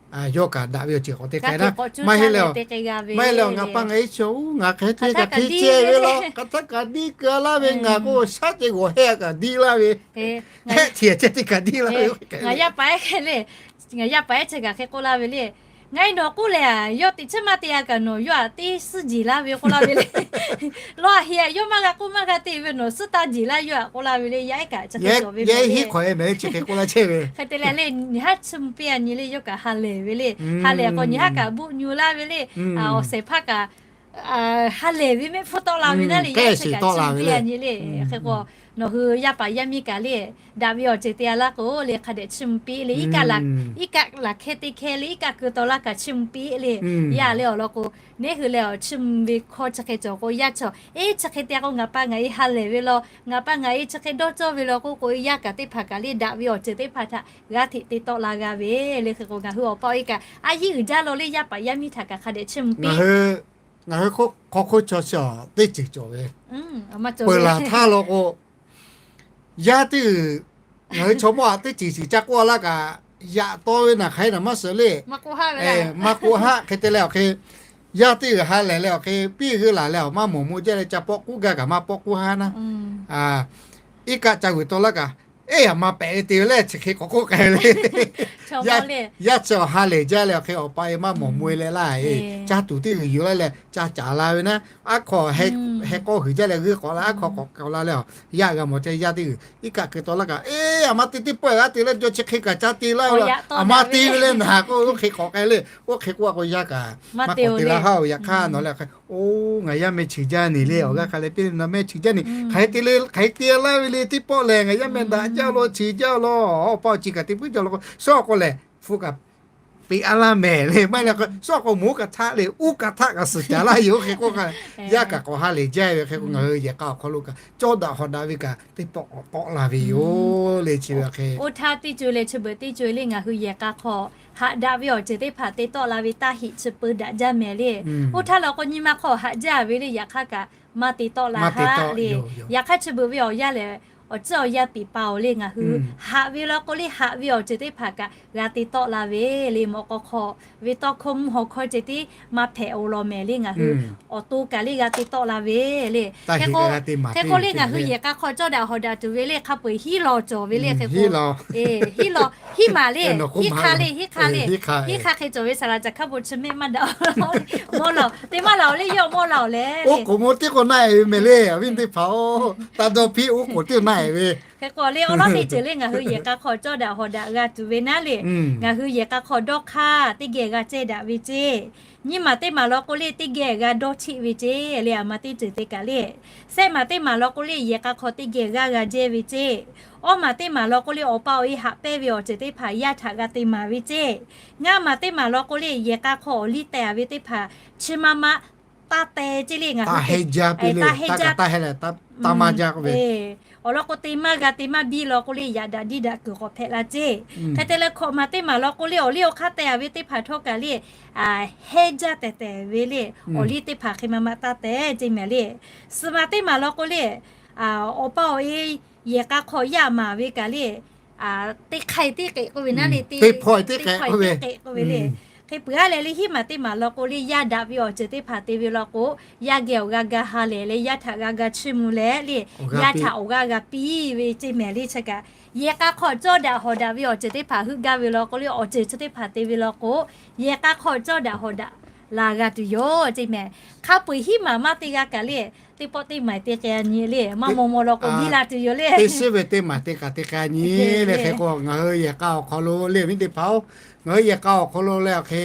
yawˇ kaꞈ daꞈ ve awˬ ceuˬ k'awꞈ te k'ai naˉ. Maˇ heˆ leh, maˇ heˆ leh ngaˬ pa ngaˬ e chi-oˬ, ngaˬ hk'e te kaꞈ hk'e ceh ve law, hk'aˬ htaˇ kaꞈ diˇ keu laˇ ve, ngaˬ k'o shaˉ ceh g'awˬ heh kaꞈ diˇ laˇ ve, hehˆ ceh ceh te kaꞈ diˇ laˇ ve, ngaˬ yaˇ paˍ ehˉ hk'e le, ngaˬ yaˇ paˍ ehˉ chi kaꞈ hk'e k'oˆ laˇ ve le. Ngaˬ e nawˬ k'oˆ leh, yawˇ teꞈ chiˉ maˇ te-a kaꞈ nawˬ yawˇ htaꞈ teˇ suhˉ jeˬ laˇ ve k'oˆ laˇ ve le. Lawˇ a heˆ, yawˇ maˇ g'a k'oˆ maˇ g'a te ve nawˬ suhˉ taˇ jeˬ laˇ yawˇ htaꞈ k'oˆ laˇ ve le. Yaˇ ehˉ kaꞈ chi hk'e cawˬ ve le. Hk'e te leh le, nyi haˉ chiˇ mvuh piˇ-a nyi le, yawˇ kaꞈ ha lehˬ ve le. Ha lehˬ k'o nyi haˉ kaꞈ buˆ nyu laˇ ve le. Awˬ shehˍ hpaˇ kaꞈ ha lehˬ ve mehˆ hpfuhˇ tawˆ la ve naˉ le, yaˇ ehˉ kaꞈ chiˇ mvuh piˇ-a nyi le. Hk'e k'o, nawˬ hui yaˇ paˍ yaˇ miˇ kaꞈ le, daꞈ ve awˬ ceuˬ te-a laˇ k'o le, hk'a dehꞈ chiˇ mvuh piˇ le. Iˉ kaˆ laˬ hkehˇ te hkehˇ le, iˉ kaˆ keu taw laˇ kaꞈ chiˇ mvuh piˇ le. Yaˇ le awˬ lawn k'o, neˉ hui leh awˬ chiˇ mvuh ve hkawˇ chi hk'e cawˬ k'o, yaˇ chaw, eˉ, chi hk'e te-a k'o ngaˬ pa ngaˬ e ha lehˬ ve law, ngaˬ pa ngaˬ e chi hk'e dawˇ cawˇ ve law k'oˆ k'o, yaˇ kaꞈ teˇ hpaˍ kaꞈ le daꞈ ve awˬ ceuˬ teˇ hpaˍ htaꞈ g'a hteꞈ te tawˆ la g'a ve le. Hk'e k'o ngaˬ hui awˬ pa awˬ e kaꞈ a yiˉ uiˍ jaˇ law le, yaˇ paˍ yaˇ miˇ htaꞈ kaꞈ hk'a dehꞈ chiˇ mvuh piˇ. Ngaˬ hui hk'aw hk'oˆ chaw chi teˇ ceuˬ cawˬ ve, peuˬ laˬ htaˇ law k'o, yaˇ teˇ g'uiˬ, ngaˬ hui chaw mawˇ aꞈ teˇ ceuˬ ceuˬ ca k'oˆ laˇ kaꞈ, yaꞈ taw ve naˬ hk'aˬ hk'e naˬ maˇ suh le. Maˇ k'oˆ haˆ. Hk'e te leh awˬ hk'e, yaˇ teˇ g'uiˬ ha lehˬ leh awˬ hk'e, piˇ g'euˆ laˬ leh awˬ maˇ mawˬ mawˬ jaˇ leh ca pawˆ k'uˉ gaˇ kaꞈ maˇ pawˆ k'uˉ haˉ naˉ. Iˉ kaˆ ca g'uiˬ taw laˇ kaꞈ, eˉ, aˬ ma pehꞈ ve te ve leh chi hk'e k'awꞈ k'oˆ k'ai ve le. Yaˇ chi awˬ ha lehˬ jaˇ leh awˬ hk'e awˬ pa e maˇ mawˬ mawˬ e leh laˇ e, caˇ tuˬ teˇ g'uiˬ yuˬ laˇ leh ca caˍ la ve naˉ, aˉ hk'aw heh k'awˇ huiˍ jaˇ leh g'uiˇ k'awꞈ la, aˉ hk'aw k'awꞈ k'awꞈ la leh, yaˇ g'a mawˬ ceh yaˇ teˇ g'uiˬ iˉ kaˆ keu taw laˇ kaꞈ, eˉ, aˬ ma te teˇ pawˆ g'a te leh jaw chi hk'e kaꞈ ca te laˇ ve, aˬ ma te ve leh naˬ k'oˆ oˇ hk'e k'awꞈ k'ai le. Oˇ hk'e k'oˆ a k'o yaˇ kaꞈ maˇ k'awꞈ te laˇ haˉ oˬ. Yaꞈ hk'aˇ nawˬ leh hk'e, oˇ, ngaˬ yaˇ meh chi jaˇ neˬ le, awˬ g'aˇ hk'a leh piˇ le, nawˬ meh chi jaˇ neˬ, hk'aˬ hk'e te le, hk'aˬ hk'e te laˇ ve le, teˇ pawˆ lehˬ ngaˬ yaˇ meh daꞈ jaˇ law, chi jaˇ law, awˬ pa awˬ ci kaꞈ te puiˉ jaˇ law k'o, suhˉ awˬ k'o lehˬ hpu kaꞈ peꞈ a laˇ mehˍ le, maˇ heˆ leh k'o suhˉ awˬ k'o mawˬ kaꞈ htaˆ le, uˉ kaꞈ htaˆ kaꞈ suhˍ caˍ laˇ yoˬ. Oˇ hk'e k'oˆ k'ai, yaˇ kaꞈ k'awꞈ ha lehˬ jaˇ ve hk'e k'o, ngaˬ hui yehˬ k'a awˬ hk'aw lo kaꞈ cawˇ daꞈ hawˍ daꞈ ve kaꞈ teˇ pawˆ k'awꞈ tawˆ la ve yoˬ le. Chi ve hk'e, oˇ htaˇ teˇ co le chi beuꞈ teˇ co le ngaˬ hui yehˬ k'a hk'aw haꞈ daꞈ ve awˬ ceuˬ teˇ hpaˍ te tawˆ la ve taˇ heꞈ chi peu daꞈ jaˇ mehˍ le. Oˇ htaˇ law k'o nyi ma hk'aw haꞈ jaˇ ve le, yaꞈ hk'aˇ kaꞈ maˇ te tawˆ la haˉ le. Yaꞈ hk'aˇ chi beuꞈ ve awˬ yanˇ lehˬ, awˬ ciˉ awˬ yanˇ piˍ pa oˬ le, ngaˬ hui haꞈ ve law k'o le, haꞈ ve awˬ ceuˬ teˇ hpaˍ kaꞈ g'a te tawˆ la ve le. Mawꞈ k'aw hk'aw ve tawˇ hkawˇ mvuhˇ haw hkawˇ ceh tiˉ maˇ hpehꞈ oˬ law mehˍ le, ngaˬ hui awˬ to kaꞈ le g'a te tawˆ la ve le. Hk'e k'o le ngaˬ hui yehˬ k'a hk'aw cawˇ daꞈ hawˍ daꞈ tuˬ ve le, hk'a peu-eˬ hiˉ law cawˬ ve le. Hk'e k'o, hiˉ law, hiˉ maˬ le, hiˉ hk'a le, hiˉ hk'a, hiˉ hk'a hk'e cawˬ ve saˍ laˍ caˬ hkaˉ bon chi mehˆ maˇ daꞈ. Mawˇ laˬ-oˬ, te maˇ laˬ-oˬ le, yawˇ mawˇ laˬ-oˬ leh. Oˉ k'oˍ mawˇ tiˉ k'o naˆ-e ve mehˍ le, awˬ viˉ teˇ hpaˍ-oˬ, taˇ dawˇ hpiˇ, oˉ k'oˍ tiˉ naˆ-e ve. Hk'e k'o le awˬ lawn teˇ ceuˬ le ngaˬ hui yehˬ k'a hk'aw cawˇ daꞈ hawˍ daꞈ g'a tuˬ ve naˉ le, ngaˬ hui yehˬ k'a hk'aw dawˇ hk'aˇ teˇ geh g'a cehˇ daꞈ ve ceˇ. Nyiˇ maˬ teˇ maˬ law k'o le teˇ geh g'a dawˇ cheˆ ve ceˇ le. Aˬ ma teˇ ceuˬ te kaꞈ le, shehˆ maˬ teˇ maˬ law k'o le yehˬ k'a hk'aw teˇ geh g'aˇ g'a jehˇ ve ceˇ. Awˇ maˬ teˇ maˬ law k'o le awˬ pa awˬ e haꞈ pehnˇ ve awˬ ceuˬ teˇ hpaˍ yaˇ htaꞈ g'a te maˍ ve ceˇ. Ngaˇ maˬ teˇ maˬ law k'o le yehˬ k'a hk'aw awˬ liˇ teh-a ve teˇ hpaˍ chi ma ma taˇ teh ceˇ le. Ngaˬ hui heh jaˇ, taˇ heh jaˇ, taˇ maˇ jaˇ k'oˆ ve, awˬ lawn k'o te maˇ g'a te maˇ biˇ law k'o le yaꞈ daꞈ diˇ daꞈ kuiˬ k'awꞈ hpehꞈ la ceˇ. Hk'e te leh hkawꞈ maˬ teˇ maˬ law k'o le awˬ liˇ awˬ hk'aˇ teh-a ve teˇ hpaˍ htawˇ kaꞈ le heh jaˇ tehˬ tehˬ ve le, awˬ liˇ teˇ hpaˍ hk'e ma ma taˇ teh ceˇ mehˍ le. Suhˍ maˬ teˇ maˬ law k'o le awˬ pa awˬ e yehˬ k'a hk'aw yaˇ maˍ ve kaꞈ le teˇ hk'aˇ teˇ k'ehꞈ k'oˆ ve naˉ le, teˇ hpawˇ teˇ k'ehꞈ k'oˆ ve le. Hk'e peuˬ-a leh le hiˉ maˬ teˇ maˬ law k'o le yaˇ daꞈ ve awˬ ceuˬ teˇ hpaˍ te ve law k'o, yaˇ geh awˬ g'aˇ g'a ha lehˬ leh yaˇ htaꞈ g'a g'a chiˇ mvuh leh le, yaˇ htaꞈ awˬ g'aˇ g'a piˇ ve ceˇ mehˍ le. Chi kaꞈ yehˬ k'a hk'aw cawˇ daꞈ hawˍ daꞈ ve awˬ ceuˬ teˇ hpaˍ heuˆ gaˇ ve law k'o le, awˬ ceuˬ chi teˇ hpaˍ te ve law k'o, yehˬ k'a hk'aw cawˇ daꞈ hawˍ daꞈ la g'a tuˬ yoˬ ceˇ mehˍ. Hk'a peu-eˬ hiˉ maˬ maˇ te g'a kaꞈ le, teˇ pawˆ teˇ maˬ te k'ai-a nyi le, maˇ maw maw law k'o biˇ la tuˬ yoˬ le. Teˇ shiˉ ve teˇ maˬ te kaꞈ te k'ai nyi le. Hk'e k'o ngaˬ hui yehˬ k'a awˬ hk'aw lo le awˬ viˉ teˇ hpaˍ-oˬ, ngaˬ hui yehˬ k'a awˬ hk'aw lo leh awˬ hk'e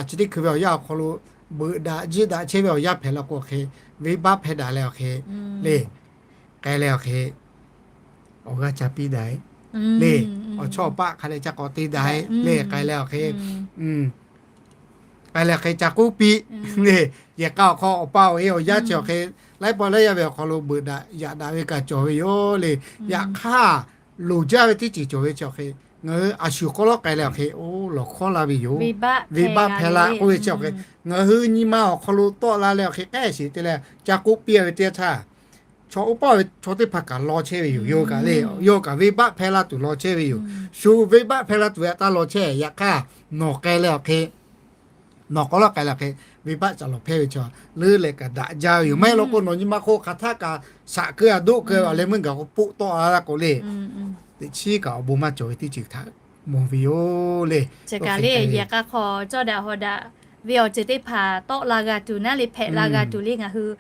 chi teˇ hkui ve awˬ yanˇ awˬ hk'aw lo beuꞈ daꞈ jiˇ daꞈ chehˇ ve awˬ yanˇ hpehꞈ law k'o hk'e, venˇbaˆ hpehˇ daꞈ leh awˬ hk'e le, k'ai leh awˬ hk'e awˬ g'aˇ ca piˇ daꞈ-e le, awˬ chawˇ awˬ paˆ hk'a dehꞈ ca k'awꞈ te daꞈ-e le, k'ai leh awˬ hk'e k'ai leh hk'e ca k'oˆ piˇ le. Yehˬ k'a awˬ hk'aw awˬ pa awˬ e awˬ yanˇ chi awˬ hk'e, laiˉ pawˆ laiˉ yaˇ ve awˬ hk'aw lo beuꞈ daꞈ yaꞈ daꞈ ve kaꞈ cawˬ ve yoˬ le. Yaꞈ hk'aˇ, loˍ jaˇ ve teˇ ceuˬ cawˬ ve chi awˬ hk'e, ngaˬ hui a shu k'awꞈ lawˉ k'ai leh awˬ hk'e oˇ lawˬ hkawˉ laˇ ve yoˬ. Venˇbaˆ hpehˇ la k'oˆ ve chi awˬ hk'e, ngaˬ hui nyi ma awˬ hk'aw lo tawˆ la leh awˬ hk'e k'ehˆ sheˍ te leh ca k'oˆ piˇ-a ve teˇ yanˇ htaˇ, chaw oˇ paˆ ve chaw teˇ hpaˍ kaꞈ law chehˇ ve yoˬ. Yawˇ kaꞈ le, yawˇ kaꞈ venˇbaˆ hpehˇ la tuˬ law chehˇ ve yoˬ. Shu venˇbaˆ hpehˇ la tuˬ ve htaꞈ taˇ law chehˇ. Yaꞈ hk'aˇ, nawˬ k'ai leh awˬ hk'e nawˬ k'awꞈ lawˉ k'ai leh hk'e, venˇbaˆ ca lawˬ hpehˇ ve chaw leuˉ leh kaꞈ daꞈ jaˇ ve yoˬ. Maˇ heˆ law k'o nawˬ nyi ma hk'oˆ hk'aˬ htaˆ kaꞈ shaꞈ keu-a doˆ keu-a leh meuˇ gaˬ k'o poˆ tawˆ la la k'o le, teꞈ chiˉ kaꞈ awˬ bon maˇ cawˬ ve teˇ ceuˬ htaꞈ mawˬ ve yoˬ le. Chi kaꞈ le, yehˬ k'a hk'aw cawˇ daꞈ hawˬ daꞈ ve awˬ ceuˬ teˇ hpaˍ tawˆ la g'a tuˬ naˉ le, hpehꞈ la g'a tuˬ le, ngaˬ hui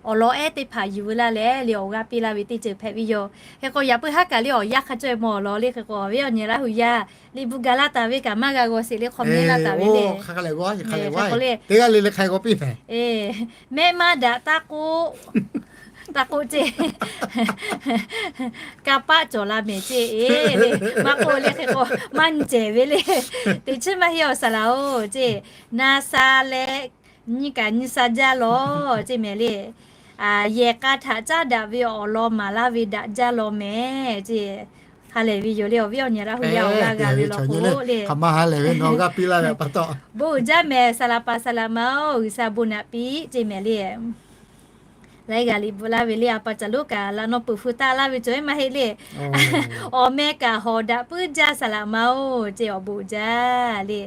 awˬ lawn ehˉ teˇ hpaˍ yuˬ ve laˇ leh le awˬ g'aˇ piˇ laˇ ve teˇ ceuˬ hpehꞈ ve yoˬ. Hk'e k'o yaꞈ puiˉ haˉ kaꞈ le awˬ yanˇ hk'a caweh mawˬ lawˬ le, hk'e k'o awˬ viˉ awˬ nyi Laˇ hu yaˇ liꞈ bvuhꞈ gaˬ laˇ taˍ ve kaꞈ maˇ g'a g'aw sheˍ le, hk'aw mehˉ laˇ taˍ ve le. Hk'e k'o le, teˇ g'aˇ le le hk'a g'aw piˇ hpehꞈ. Mehˆ maˇ daꞈ taˇ k'oˆ, taˇ k'oˆ ceˇ. Kanˇ paˆ cawˬ la mehˍ ceˇ le. Maˇ k'oˆ le hk'e k'o maˇ nyi cehˬ ve le. Teꞈ chiˉ maˇ heˆ awˬ saˍ laꞈ-oˬ ceˇ. Na sha leh nyi kaꞈ nyi sha jaˇ lawˬ ceˇ mehˍ le. Yehˬ k'a htaꞈ caˉ daꞈ ve awˬ lawn maˍ laˇ ve daꞈ jaˇ lawˬ mehˍ ceˇ. Ha lehˬ ve yoˬ le awˬ viˉ awˬ nyi Laˇ hu yaˇ awˬ g'aˇ g'a ve law k'o le. Bon uiˍ jaˇ mehˍ saˍ laꞈ paˍ saˍ laꞈ ma-oˬ, G'uiˬsha bon naꞈ piˇ ceˇ mehˍ le. Laiˉ g'aˇ liꞈ bvuhꞈ laˇ ve le, a pa caˬ lonˉ kaꞈ laꞈ naw peuˬ feu taˆ laˇ ve cawˬ e maˇ heˆ le. Awˬ meh kaꞈ hawˍ daꞈ puiˉ jaˇ saˍ laꞈ ma-oˬ ceˇ awˬ bon uiˍ jaˇ le.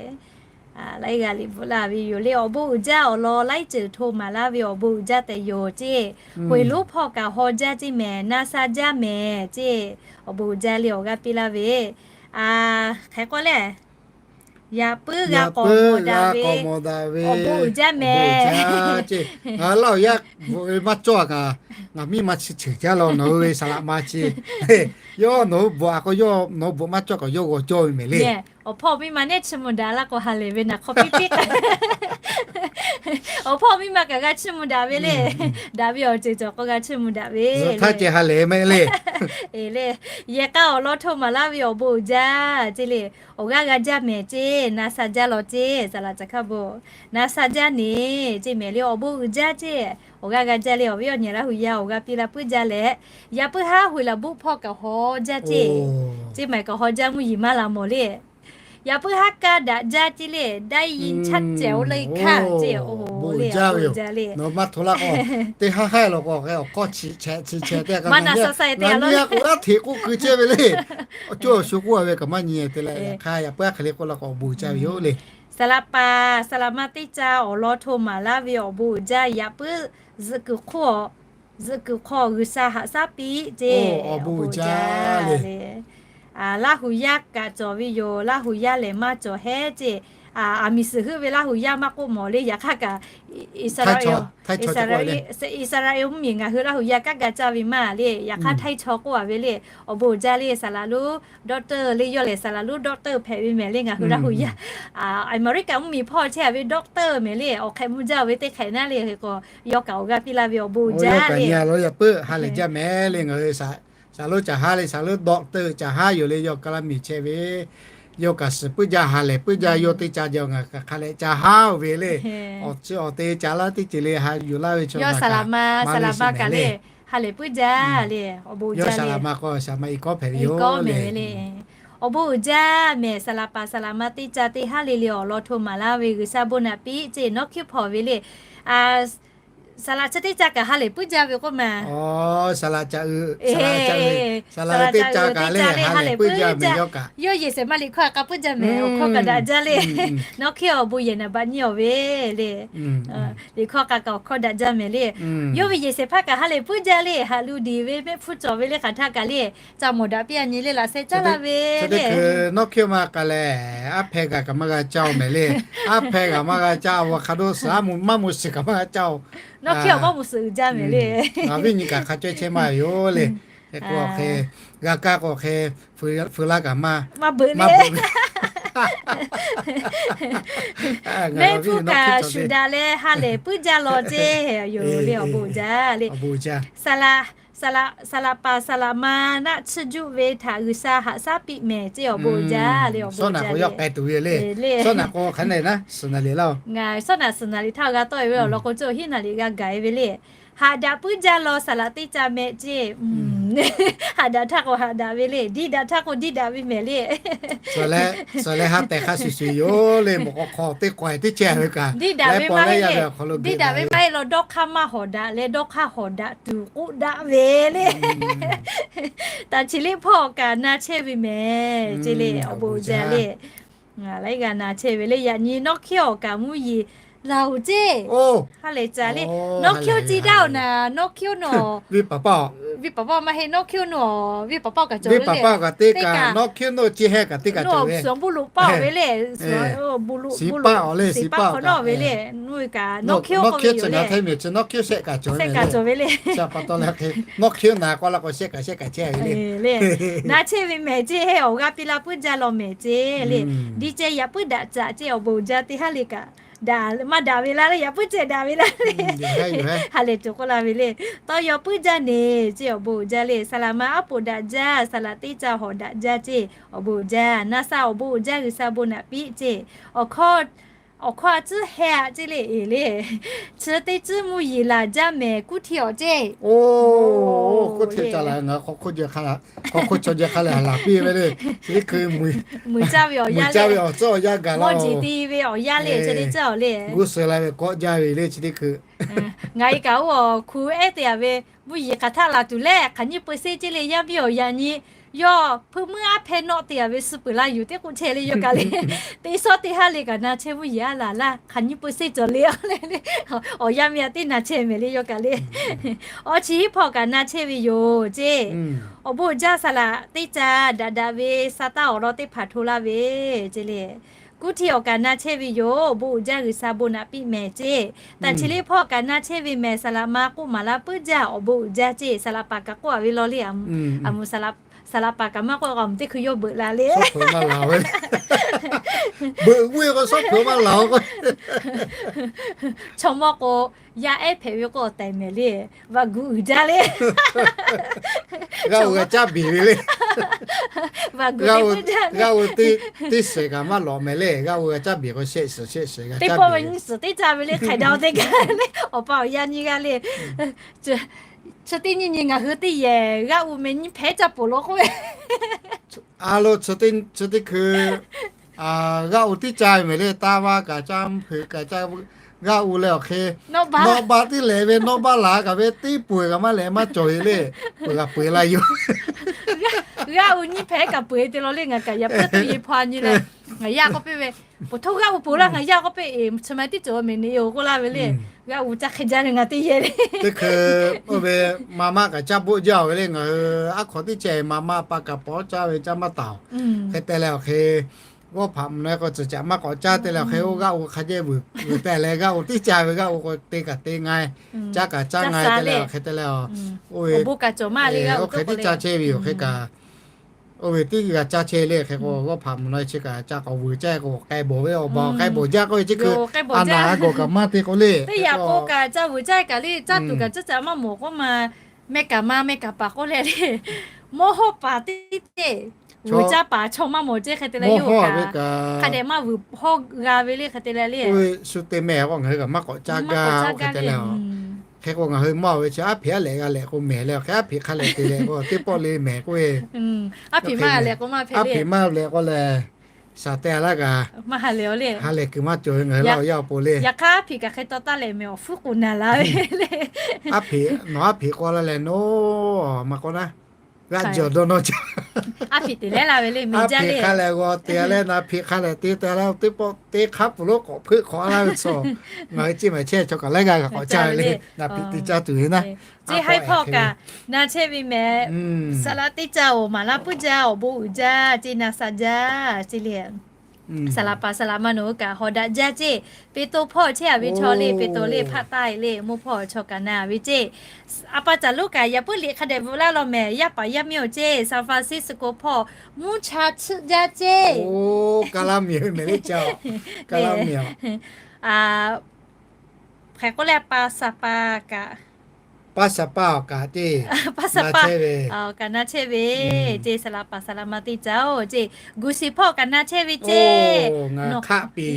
Laiˉ g'aˇ liꞈ bvuhꞈ laˇ ve yoˬ le awˬ bon uiˍ jaˇ awˬ lawn laiˉ ceuˬ hto maˍ laˇ ve awˬ bon uiˍ jaˇ tehꞈ yoˬ ceˇ. Huiˍ lonˉ hpawˇ kaꞈ haw jaˇ ceˇ mehˍ, na sha jaˇ mehˍ ceˇ. Awˬ bon uiˍ jaˇ le awˬ g'aˇ piˇ laˇ ve. Hk'e k'o le, yaꞈ puiˉ g'a k'awꞈ mawˬ daꞈ ve awˬ bon uiˍ jaˇ mehˍ. Ngaˬ laˇ awˬ yanˇ bvuhꞈ ve maˇ cawˇ kaꞈ, ngaˬ miˇ ma chi ceuˬ jaˇ law nawˬ hui ve saˍ laꞈ ma chi. Yawˇ nawˬ hui bvuhꞈ a k'o yawˇ nawˬ hui bvuhꞈ maˇ cawˇ kaꞈ yawˇ g'aw cawˇ ve mehˍ le. Awˬ hpawˇ miˇ ma neˉ chiˇ mvuh daꞈ laˇ k'o ha lehˬ ve naˬ hk'aw piˇ piˇ k'ai. Awˬ hpawˇ miˇ ma kaꞈ g'a chiˇ mvuh daꞈ ve le. Daꞈ ve awˬ ceuˬ cawˬ k'o g'a chiˇ mvuh daꞈ ve. Htaˇ ceh ha lehˬ mehˍ le. Yehˬ k'a awˬ lawn hto maˍ laˇ ve awˬ bon uiˍ jaˇ ceˇ le. Awˬ g'aˇ g'a jaˇ mehˍ ceˇ, na sha jaˇ law ceˇ, saˍ laꞈ caˬ hkaˇ bon. Na sha jaˇ neˍ ceˇ mehˍ le awˬ bon uiˍ jaˇ ceˇ. Awˬ g'aˇ g'a jaˇ le awˬ viˉ awˬ nyi Laˇ hu yaˇ awˬ g'aˇ piˇ laˇ puiˉ jaˇ leh, yaꞈ puiˉ haˉ huiˍ laˬ buˆ hpawˇ kaꞈ haw jaˇ ceˇ. Ceˇ maˬ kaꞈ haw jaˇ mvuhˇ yeˬ maˇ la mawˬ le. Yaꞈ puiˉ haˉ kaˇ daꞈ jaˇ ceˇ le, ได้ยินชัดแจ๋วเลยค่ะ ceˇ. Awˬ bon uiˍ jaˇ ve yoˬ. Nawˬ maˇ hto laˇ k'o, teˇ haˉ haiˉ law k'o awˬ hk'aw chi chehꞈ chi chehꞈ te a, ngaˬ nyi a k'o g'aˇ hteꞈ k'oˆ keu chehˇ ve le. Awˬ cawˇ awˬ shu k'oˆ a ve kaꞈ maˇ nyi te leh, yaꞈ hk'aˇ yaꞈ puiˉ haˉ hk'e le k'oˆ laˇ k'o awˬ bon uiˍ jaˇ ve yoˬ le. Saˍ laꞈ paˍ saˍ laꞈ ma teˇ caˇ awˬ lawn hto maˍ laˇ ve awˬ bon uiˍ jaˇ. Yaꞈ puiˉ zuhꞈ kuiˬ hk'oˆ, zuhꞈ kuiˬ hk'aw G'uiˬsha haꞈ shaˉ piˇ ceˇ. Awˬ bon uiˍ jaˇ le. Laˇ hu yaˇ kaꞈ cawˬ ve yoˬ. Laˇ hu yaˇ lehˬ maˇ cawˬ heˉ ceˇ. Aˬ miˍ suhˍ heuˆ ve Laˇ hu yaˇ maˇ k'oˆ mawˬ le. Yaꞈ hk'aˇ kaꞈ Iˉsaˍreˍlaˆ, Iˉsaˍreˍlaˆ mvuhˇmiˬ ngaˬ hui Laˇ hu yaˇ kanˉ ga caˇ ve maˇ le. Yaꞈ hk'aˇ htaiˇ chaw k'oˆ a ve le. Awˬ bon uiˍ jaˇ le saˍ laꞈ lonˉ doctor le yawˇ lehˬ saˍ laꞈ lonˉ doctor hpehꞈ ve mehˍ le ngaˬ hui Laˇ hu yaˇ. Aˍmeˍriˆkaꞈ mvuhˇmiˬ hpawˇ chehˇ a ve doctor mehˍ le awˬ hk'ehꞈ mvuh jaˇ ve teˇ hk'ehꞈ naˉ le. Hk'e k'o yawˇ kaꞈ awˬ g'aˇ piˇ laˇ ve awˬ bon uiˍ jaˇ le. Yaꞈ puiˉ ha lehˬ jaˇ mehˍ le ngaˬ hui saˍ laꞈ lonˉ caˬ haˉ le, saˍ laꞈ lonˉ doctor caˬ haˉ yoˬ le yawˇ Kaˍlaˇ miˬ chehˇ ve. Yawˇ kaꞈ suhˍ puiˉ jaˇ ha lehˬ puiˉ jaˇ yawˇ teˇ caˇ jaˇ ngaˬ hk'aˬ hk'e leh caˬ haˉ oˬ ve le. Awˬ chi awˬ te caˍ laˇ teˇ ceuˬ le ha yuˬ laˇ ve chaw yawˇ saˍ laꞈ ma, saˍ laꞈ ma kaꞈ le ha lehˬ puiˉ jaˇ le. Awˬ bon uiˍ jaˇ le. Saˍ laꞈ ma k'o saˍ laꞈ ma iˉ kawˉ hpehꞈ ve yoˬ le. Awˬ bon uiˍ jaˇ mehˍ saˍ laꞈ paˍ saˍ laꞈ ma teˇ caˇ teˇ haˉ le le awˬ lawn hto maˍ laˇ ve G'uiˬsha bon naꞈ piˇ ceˇ. Nawˉ hkiˉ hpawˇ ve le. Saˍ laꞈ chi teˇ caˇ kaꞈ ha lehˬ puiˉ jaˇ ve k'oˆ ma. Saˍ laꞈ caꞈ, saˍ laꞈ teˇ caˇ kaꞈ le ha lehˬ puiˉ jaˇ mehˍ yawˇ kaꞈ. Yawˇ yehˬ shehˍ maˇ liꞈ hkawˇ a k'a puiˉ jaˇ mehˍ awˬ hkawˇ kaꞈ daꞈ jaˇ le. Nawˉ hkiˉ awˬ bon yehˬ naˍ baꞈ nyi awˬ ve le. Liꞈ hkawˇ k'a kaꞈ awˬ hkawˇ daꞈ jaˇ mehˍ le. Yawˇ ve yehˬ shehˍ hpaˇ kaꞈ ha lehˬ puiˉ jaˇ le. Haꞈ lu diˬ ve mehˆ hpfuhˇ cawˬ ve le hk'aˬ htaˇ kaꞈ le. Ca mawˬ daꞈ piˇ a nyi le laꞈ sheh caˇ laˇ ve le. Nawˉ hkiˉ ma k'a lehˬ aˉ hpehˇ g'a kaꞈ maˇ g'a caˇ oˬ mehˍ le. Aˉ hpehˇ g'a maˇ g'a caˇ avocado suhˍ maˇ mvuh suhˍ kaꞈ maˇ g'a caˇ oˬ. Nawˉ hkiˉ awˬ maˇ mvuh suhˍ uiˍ jaˇ mehˍ le. Ngaˬ viˉ nyi kaꞈ hk'a caweh chehˇ maˇ yoˬ le. Hk'e k'o hk'e g'a kaˇ k'o hk'e feu laˇ kaꞈ maˇ, maˇ beuꞈ le. Mehˆ hpfuhˇ kaꞈ shuˍ daꞈ leh ha lehˬ puiˉ jaˇ law ceˇ yoˬ le awˬ bon uiˍ jaˇ le. Saˍ laꞈ paˍ saˍ laꞈ ma naˆ tsuhˇ juˆ ve htaꞈ G'uiˬsha haꞈ shaˉ piˇ mehˍ ceˇ awˬ bon uiˍ jaˇ le. Awˬ bon uiˍ jaˇ le. Sawˉ naꞈ k'o yawˇ k'ai tuˬ ve le. Sawˉ naꞈ k'o hk'aˬ hk'e le naˉ suhˍ naˍ liꞈ laˇ oˬ. Ngaˬ sawˉ naꞈ suhˍ naˍ liꞈ htaˇ g'a tawˆ e ve awˬ lawn k'o cawˇ hiˉ naˍ liꞈ g'a gaˬ e ve le. Haꞈ daꞈ puiˉ jaˇ law saˍ laꞈ teˇ caˇ mehˆ ceˇ. Haꞈ daꞈ htaˇ k'o haꞈ daꞈ ve le. Diˇ daꞈ htaˇ k'o diˇ daꞈ ve mehˍ le. Suhˍ leh ha tehˬ hk'a shuˍ shuˍ yoˬ le mawꞈ k'aw hk'aw teˇ k'awehˬ teˇ cehˇ ve kaꞈ diˇ daꞈ ve maˇ heˆ le. Diˇ daꞈ ve maˇ heˆ law dawˇ hk'aˇ maˇ hawˍ daꞈ leh dawˇ hk'aˇ hawˍ daꞈ tuˬ k'oˆ daꞈ ve le. Taˍ chi liˇ hpawˇ awˬ kaꞈ na chehˇ ve mehˍ ceˇ le awˬ bon uiˍ jaˇ le. Laiˉ g'aˇ na chehˇ ve le. Yaꞈ nyi nawˉ hkiˉ awˬ kaꞈ mvuhˇ yeˬ laˬ oˬ ceˇ. Ha lehˬ ca le. Nawˉ hkiˉ oˇ ci daˇ oˬ naˍ, nawˉ hkiˉ oˇ nawˬ ve paˍ paˇ Viˇ paˍ paˇ maˇ heˆ, nawˉ hkiˉ oˇ nawˉ, viˇ paˍ paˇ kaꞈ cawˬ ve le. Viˇ paˍ paˇ kaꞈ teˇ kaꞈ, nawˉ hkiˉ oˇ nawˉ chi heh kaꞈ teˇ kaꞈ cawˬ ve. Suhˍ awˬ bon loꞈ paˇ ve le. Suhˍ paˇ awˬ le, suhˍ paˇ hk'awꞈ nawˉ ve le. Nawˉ hkiˉ oˇ k'oˆ ve yoˬ le. Nawˉ hkiˉ shehˆ kaꞈ cawˬ ve le. Nawˉ hkiˉ oˇ na k'aw la k'o shehˆ kaꞈ shehˆ kaꞈ chehˇ ve le. Na chehˇ ve mehˍ ceˇ, heh awˬ g'aˇ piˇ la puiˉ jaˇ law mehˍ ceˇ le. Di ceh yaꞈ puiˉ daꞈ caꞈ ceˇ, awˬ bon uiˍ jaˇ teˇ haˉ le kaꞈ daꞈ maˇ daꞈ ve laˇ le, yaꞈ puiˉ ceh daꞈ ve laˇ le. Ha lehˬ cawˬ k'oˆ la ve le. Tawˇ yaw puiˉ jaˇ neˬ ceˇ, awˬ bon uiˍ jaˇ le. Saˍ laꞈ ma aˉ poꞈ daꞈ jaˇ, saˍ laꞈ teˇ caˇ hawꞈ daꞈ jaˇ ceˇ, awˬ bon uiˍ jaˇ. Na sha awˬ bon uiˍ jaˇ, G'uiˬsha bon naꞈ piˇ ceˇ. Awˬ hkawˇ a tcuhˉ heh aꞈ ceˇ le, eˬ le. Chi teˇ tcuhˉ mvuhˇ yeˬ laˬ jaˇ mehˍ, kuˉ hti awˬ ceˇ. Oˇ, kuˉ hti ca la ngaˬ hk'aw hk'oˆ caw jeh hk'a leh laˬ piˇ ve le. Chi teˇ hkui muiˬ caˇ ve awˬ yaˇ le, awˬ tcuhˉ awˬ yaˇ gaˬ la, mawˇ jeˬ te ve awˬ yaˇ le, chi teˇ tcuhˉ awˬ le. G'uˇ suhˍ la ve kawˆ jaˇ ve le chi teˇ hkui. Ngaˬ e kaꞈ oˇ awˬ hku ehˉ te a ve, mvuhˇ yeˬ hk'aˬ htaˆ laˬ tuˬ leh hk'aˬ nyiˇ peu seˇ ceˇ le, yaˇ miˇ awˬ yaꞈ nyi yawˇ hpeuꞈ meuˇ aˉ hpehˇ nawˆ te a ve suh peuˬ la yuˬ teˇ k'oˆ chehˇ le yawˇ kaꞈ le. Teˇ shawˉ teˇ haˉ le kaꞈ na chehˇ mvuhˇ yeˬ aˉ laˬ laˇ, hk'aˬ nyiˇ peu seˇ cawˬ le le. Awˬ yaˇ miˇ aꞈ teˇ na chehˇ mehˍ le yawˇ kaꞈ le. Awˬ chi hiˉ hpawˇ kaꞈ na chehˇ ve yoˬ ceˇ. Awˬ bon uiˍ jaˇ, saˍ laꞈ teˇ caˇ daꞈ daꞈ ve, sa taˇ awˬ lawn teˇ hpaˍ hto laˇ ve ceˇ le. Kuˉ hti awˬ kaꞈ na chehˇ ve yoˬ, awˬ bon uiˍ jaˇ, G'uiˬsha bon naꞈ piˇ mehˍ ceˇ. Taˍ chi le hpawˇ kaꞈ na chehˇ ve mehˍ, saˍ laꞈ ma k'oˆ maˍ laˇ puiˉ jaˇ, awˬ bon uiˍ jaˇ ceˇ. Saˍ laꞈ paˍ kaꞈ k'oˆ a ve law le, aˬ, saˍ laꞈ paˍ kaꞈ maˇ k'oˆ k'o, teˇ hkui yawˇ beuꞈ la le. Beuꞈ g'uˇ k'o, sawˉ hpeuꞈ maˇ laˬ k'o, chaw mawˇ k'o, yaˇ ehˉ hpehꞈ ve k'o awˬ tehˬ mehˍ le. Vaꞈ gu uiˍ jaˇ le. G'aˇ u g'a caˇ beˬ ve le. G'aˇ u teˇ shehˍ kaꞈ maˇ lawꞈ mehˍ le. G'aˇ u g'a caˇ beˬ k'o shehˆ suhˍ shehˆ suhˍ g'a caˇ beˬ ve. Teˇ pawˆ ve nyiˇ suhˍ teˇ caˇ ve le, hk'aiˬ daꞈ teˇ gaˇ le. Awˬ pa awˬ yaˇ nyiˇ g'aˇ le. Chi teˇ nyiˇ nyi ngaˬ hui teˇ yehˬ g'aˇ u meh nyiˇ hpehꞈ caˇ peuˬ law k'oˆ ve. A lo, chi teˇ hkui g'aˇ u tiˉ caˇ ve mehˍ le. Taˇ vaˇ kaꞈ caˇ, mvuhˇ hpeuꞈ kaꞈ caˇ, g'aˇ u leh awˬ hk'e nawˇ ba tiˉ lehˬ ve, nawˇ ba laˬ kaꞈ ve teˇ peuˬ kaꞈ maˇ lehˬ maˇ cawˬ ve le. Peuˬ kaꞈ peuˬ la yoˬ. G'aˇ u nyiˇ hpehꞈ kaꞈ peuˬ te law le, ngaˬ kaꞈ yaꞈ puiˉ tuˬ ye hpaw nyi le. Ngaˬ yaˇ k'oˆ piˇ ve, Peuˬ htoˇ g'aˇ u peuˬ laˇ, ngaˬ yaˇ k'oˆ piˇ, Chi ma tiˉ cawˬ mehˍ ne yoˬ k'oˆ laˇ ve le. G'aˇ u caˇ hk'e jaˇ ve ngaˬ teˇ yehˬ le. Teˇ hkui oˇ ve ma maˇ kaꞈ caˇ boˆ jaˇ ve le. Ngaˬ hui aˉ hk'awꞈ teˇ ceh ma maˇ pa kaꞈ pawˬ caˇ ve caˇ maˇ taˍ-oˬ. Hk'e te leh awˬ hk'e g'awˇ hpaꞈ mvuhˇ naw k'o tcuhˬ caꞈ maˇ k'awꞈ caˇ te leh awˬ hk'e oˇ g'aˇ u hk'a jehˇ vuiˬ vuiˬ tehˬ leh g'aˇ u tiˉ caˇ ve g'aˇ u k'o te kaꞈ te nga, caˇ kaꞈ caˇ nga te leh awˬ hk'e te leh, oˇ ve oˇ hk'e tiˉ caˇ chehˇ ve yoˬ hk'e kaꞈ. Oˇ ve tiˉ g'a caˇ chehˇ le hk'e k'o, g'awˇ hpaꞈ mvuhˇ naw chi kaꞈ ca k'awꞈ vuiˬ caˇ k'o k'ai bawˬ ve awˬ ba k'ai bawˬ jaˇ k'oˆ ve chi hkui, a naˍ a gawˬ kaꞈ maˇ te k'o le. Teˇ yaꞈ k'o kaꞈ ca vuiˬ caˇ kaꞈ le, caˇ tuˬ kaꞈ caˇ caꞈ maˇ mawˬ k'oˆ ma, meh kaꞈ ma meh kaꞈ paˍ k'oˆ leh le. Mawˇ hawˇ paˍ teˇ ceh, vuiˬ caˇ paˍ chaw maˇ mawˬ ceˇ hk'e te leh yoˬ kaꞈ, hk'a dehꞈ maˇ vuiˬ hawˇ g'a ve le hk'e te leh le. Oˇ ve shu te meh k'o ngaˬ hui kaꞈ maˇ k'awꞈ caˇ gaˇ hk'e te leh, hk'e k'o ngaˬ hui maˇ ve chi aˉ hpeꞈ aˉ lehꞈ g'a lehꞈ k'o mehˍ leh, hk'e aˉ hpeꞈ hk'a lehꞈ te leh k'o teˇ pawˆ le mehˍ k'oˆ ve. Aˉ hpeꞈ maˇ lehꞈ k'o le, shaˍ te laˇ kaꞈ ha lehˬ kuiˬ maˇ cawˬ ve ngaˬ hui laˇ awˬ yaˇ awˬ pon le. Yaꞈ hk'aˇ aˉ hpeꞈ kaꞈ hk'e taw taˇ lehꞈ mehˍ, awˬ hpfuhˇ k'oˍ naˬ la ve le. Aˉ hpeꞈ nawˬ aˉ hpeꞈ k'oˆ laˇ leh nawˬ maˇ k'oˆ naˉ, g'aˇ jawˬ dawˇ nawˇ ca. Aˉ hpeꞈ te leh laˇ ve le, aˉ hpeꞈ hk'a lehꞈ g'aw te leh naˍ hpeꞈ hk'a lehꞈ te te leh teˇ pawˆ teˇ hk'aˉ pfuhˍ lonˉ k'awꞈ hpeuˆ hk'awꞈ laˇ ve chaw, ngaˬ hui ceˇ maˬ chehˇ chaw kaꞈ laiˉ g'aˇ kaꞈ k'awꞈ caˇ ve le. Naˍ hpeꞈ te caˇ tuˬ ve naˉ, ceˇ haiˉ hpawˇ kaꞈ na chehˇ ve mehˍ. Saˍ laꞈ teˇ caˇ oˬ, maˍ laˇ puiˉ jaˇ, awˬ bon uiˍ jaˇ ceˇ, na sha jaˇ ceˇ le. Saˍ laꞈ paˍ saˍ laꞈ ma nawˬ hui kaꞈ hawˍ daꞈ jaˇ ceˇ. Peˍtawˇ hpawˇ chehˇ a ve chaw le, Peˍtawˇ le hpaˆ taˇ e le, mawˇ hpawˇ chaw kaꞈ na ve ceˇ. A pa caˬ lonˉ kaꞈ yaꞈ puiˉ liꞈ hk'a dehꞈ bvuhꞈ laˇ law mehˍ, yaˇ paˍ yaˇ miˇ awˬ ceˇ, San Francisco hpawˇ mvuhˇ cha tsuhˆ jaˇ ceˇ. Oˇ, ka laˇ miˬ mehˍ le ca, ka laˇ miˬ a. Hk'e k'oˆ leh pa saˍ pa kaꞈ, pa saˍ pa awˬ kaꞈ ceˇ, pa saˍ pa kaꞈ na chehˇ ve ceˇ, saˍ laꞈ paˍ saˍ laꞈ ma teˇ caˇ oˬ ceˇ, guˬ shiˍ hpawˇ kaꞈ na chehˇ ve ceˇ.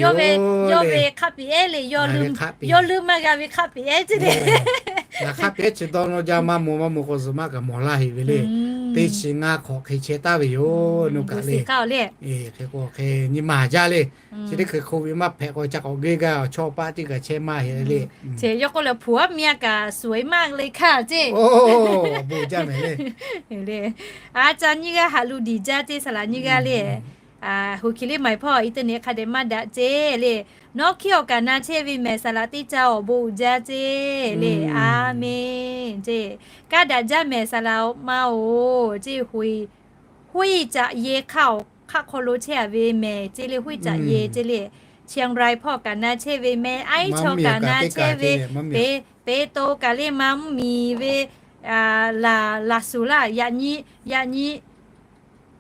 Yawˇ ve, yawˇ ve hk'aˆ piˍ ehˉ le, yawˇ leuˇ maˇ g'a ve hk'aˆ piˍ ehˉ ceˇ le. Ngaˬ hk'aˆ piˍ ehˉ chi dawˇ nawˇ jaˇ, maˇ mawˬ maˇ mawˬ k'o zuhꞈ maˇ kaꞈ mawˬ laˇ heꞈ ve le. Teˇ chi ngaˇ hk'awꞈ hk'e chehˇ taˍ ve yoˬ, nuˇ kaꞈ le. Hk'e k'o hk'e nyi ma jaˇ le. Chi teˇ hkui hk'oˆ ve maˇ hpehꞈ k'o ca k'awꞈ g'eˇ gaˇ, awˬ chawˇ paˆ teˇ kaꞈ chehˇ maˇ heˆ le. Yawˇ k'oˆ leh hpu aˉ miˇ a kaꞈ suˍ e maˇ le hkaˇ ceˇ. Bon jaˇ mehˍ le. A ca nyiˇ g'aˇ haꞈ lu diˬ jaˇ ceˇ, saˍ laꞈ nyiˇ g'aˇ le. Hui hki le maˍ hpawˇ internet hk'a dehꞈ maˇ daꞈ ceˇ le. Nawˉ hkiˉ awˬ kaꞈ na chehˇ ve mehˬ saˍ laꞈ teˇ caˇ awˬ bon uiˍ jaˇ ceˇ le. A menˬ ceˇ. Kaˇ daꞈ jaˇ mehˬ saˍ laꞈ ma oˬ ceˇ. Huiˉ caꞈ ye hk'aˇ awˬ hk'aˇ hk'aw lo chehˇ a ve mehˬ ceˇ le. Huiˉ caꞈ ye ceˇ le. Chiang Rai hpawˇ kaꞈ na chehˇ ve, mehˬ aiˉ chaw kaꞈ na chehˇ ve, Peˍ, Peˍ to kaꞈ le maˇ mvuhˇ miˬ ve, laˬ, laˬ suˍ laˇ, yaꞈ nyi, yaꞈ nyi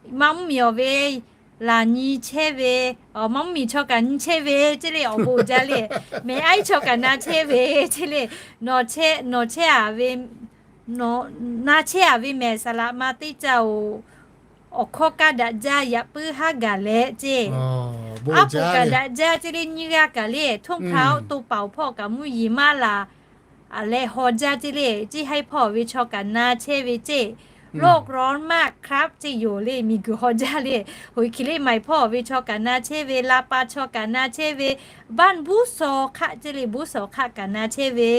maˇ mvuhˇ miˬ awˬ ve, laˬ nyi chehˇ ve, maˇ mvuhˇ miˬ chaw kaꞈ nyi chehˇ ve ceˇ le. Awˬ bon uiˍ jaˇ le. Mehˬ aiˉ chaw kaꞈ na chehˇ ve ceˇ le. Nawˬ chehˇ, nawˬ chehˇ a ve, na chehˇ a ve mehˬ saˍ laꞈ ma teˇ caˇ oˬ, awˬ hkawˇ kaˇ daꞈ jaˇ, yaꞈ puiˉ haˉ gaˬ leh ceˇ. Aˉ poꞈ kaꞈ daꞈ jaˇ ceˇ le. Nyiˇ g'aˇ kaꞈ le, htoˇ hpaˍ oˉ to paˍ awˬ hpawˇ kaꞈ mvuhˇ yeˬ maˇ laˬ leh haw jaˇ ceˇ le. Ciˇ haiˉ hpawˇ ve chaw kaꞈ na chehˇ ve ceˇ. Lawˇ rawˉ maˇ hk'aˉ ceˇ yoˬ le. Miˬguiˬ haw jaˇ le. Hoꞈ hkiˬ liˇ maiˍ hpawˇ ve chaw kaꞈ na chehˇ ve, la pa chaw kaꞈ na chehˇ ve, banˇ buˉ shaw hk'aˆ ceˇ le, buˉ shaw hk'aˆ kaꞈ na chehˇ ve,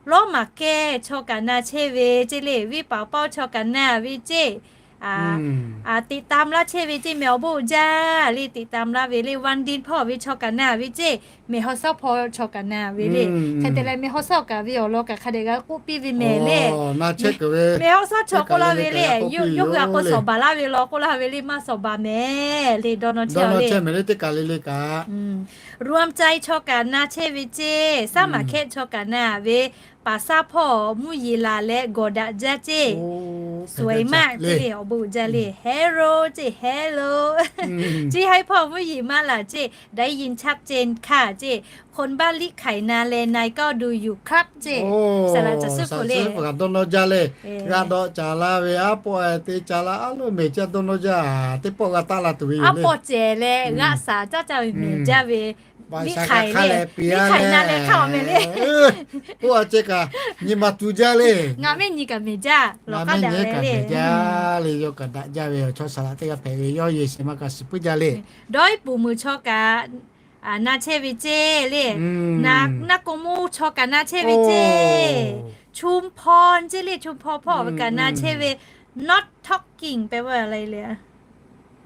lawˉ maˍ kehˇ chaw kaꞈ na chehˇ ve ceˇ le. Viˉ paˍ paoˇ chaw kaꞈ na ve ceˇ. Tiꞈ tam laˇ chehˇ ve ceˇ mehˬ. Awˬ bon uiˍ jaˇ le. Tiꞈ tam laˇ ve le. Van Dinh hpawˇ ve chaw kaꞈ na ve ceˇ. Mehˬ haw sawˉ hpawˇ chaw kaꞈ na ve le. Hk'e te leh mehˬ haw sawˉ kaꞈ ve awˬ lawn kaꞈ hk'a dehꞈ g'a k'oˆ piˇ ve mehˬ le. Mehˬ haw sawˉ chaw k'oˆ laˇ ve le. Yawˇ hui a k'o sawˍ baˬ laˇ ve law k'oˆ laˇ ve le. Maˇ sawˍ baˬ mehˬ le. Dawˇ nawˇ chehˇ le. Dawˇ nawˇ chehˇ mehˬ le. Teˇ kaˬ le le kaꞈ Ruam cai chaw kaꞈ na chehˇ ve ceˇ. Saˉ maˍ hkehˆ chaw kaꞈ na ve, paˍ saˉ hpawˇ mvuhˇ yeˬ laˬ leh gawˬ daꞈ jaˇ ceˇ. Suˍ-eˍ maˆ ceˇ le. Awˬ bon uiˍ jaˇ le. Hello ceˇ, hello. Ciˇ haiˉ hpawˇ mvuhˇ yeˬ maˇ laˬ ceˇ. ได้ยินชัดเจนค่ะ ceˇ. คนบ้านลิไข่นาแล นายก็ดูอยู่ครับ ceˇ. Saˍ laꞈ caˬ suhˉ hpu le. Dawˇ nawˇ jaˇ le. G'a dawꞈ caˍ la ve aˉ pawˆ te ca la a lo mehˬ caˇ dawˇ nawˇ jaˇ. Teˇ pawˆ g'a taˆ la tuˬ ve yoˬ le. Aˉ pawˆ cehˬ leh g'aˆ saˍ caˇ caˇ ve mehˬ jaˇ ve. Liˇ hk'aiˍ le, liˇ hk'aiˍ na leh hk'aˇ awˬ mehˍ le. Oˇ a ceh kaꞈ nyi ma tu jaˇ le. Ngaˬ mehˆ nyi kaꞈ mehˬ jaˇ. Lawˬ k'aˉ daꞈ leh le. Jaˇ le. Yawˇ kaꞈ daꞈ jaˇ ve awˬ chaw saˍ laꞈ teˇ g'aˇ hpehꞈ ve. Yawˇ yehˬ shehˍ ma kaꞈ shiˍ puiˉ jaˇ le. Dawˇ iˉ puˍ meuˬ chaw kaꞈ na chehˇ ve ceˇ le. Naˍ, naˆ k'o moˇ chaw kaꞈ na chehˇ ve ceˇ. Chum hpaw ceˇ le. Chum hpaw hpawˇ ve kaꞈ na chehˇ ve. Not talking แปลว่าอะไร le.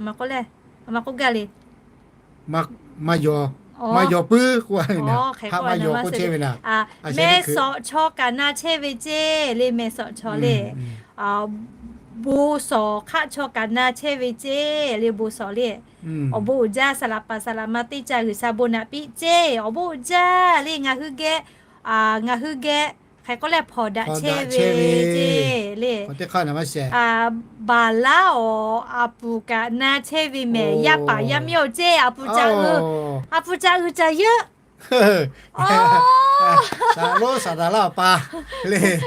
Maˇ k'oˆ le, maˇ k'oˆ gaˇ le. Maˇ yaw, maˇ yaw puiˉ k'oˆ ve naˍ. Hk'e k'o maˇ yaw k'oˆ chehˇ ve naˍ. Mehˬ sawꞈ chaw kaꞈ na chehˇ ve ceˇ le. Mehˬ sawꞈ chaw le. Bon sawˍ hk'aˆ chaw kaꞈ na chehˇ ve ceˇ le. Bon sawˍ le. Awˬ bon uiˍ jaˇ. Saˍ laꞈ paˍ saˍ laꞈ ma teˇ ca G'uiˬsha bon naꞈ piˇ ceˇ. Awˬ bon uiˍ jaˇ le. Ngaˬ hui geh, ngaˬ hui geh hk'e k'oˆ leh hpawnˬ daꞈ chehˇ ve ceˇ le. Baˍlaˉ awˬ a puˍ kaꞈ na chehˇ ve mehˬ. Yaˇ paˍ yaˇ miˇ awˬ ceˇ. A puˍ caꞈ, a puˍ caꞈ g'uiˬ caꞈ yeuˆ. Saˍ lonˉ Saˍdaˍlaˆ awˬ pa le,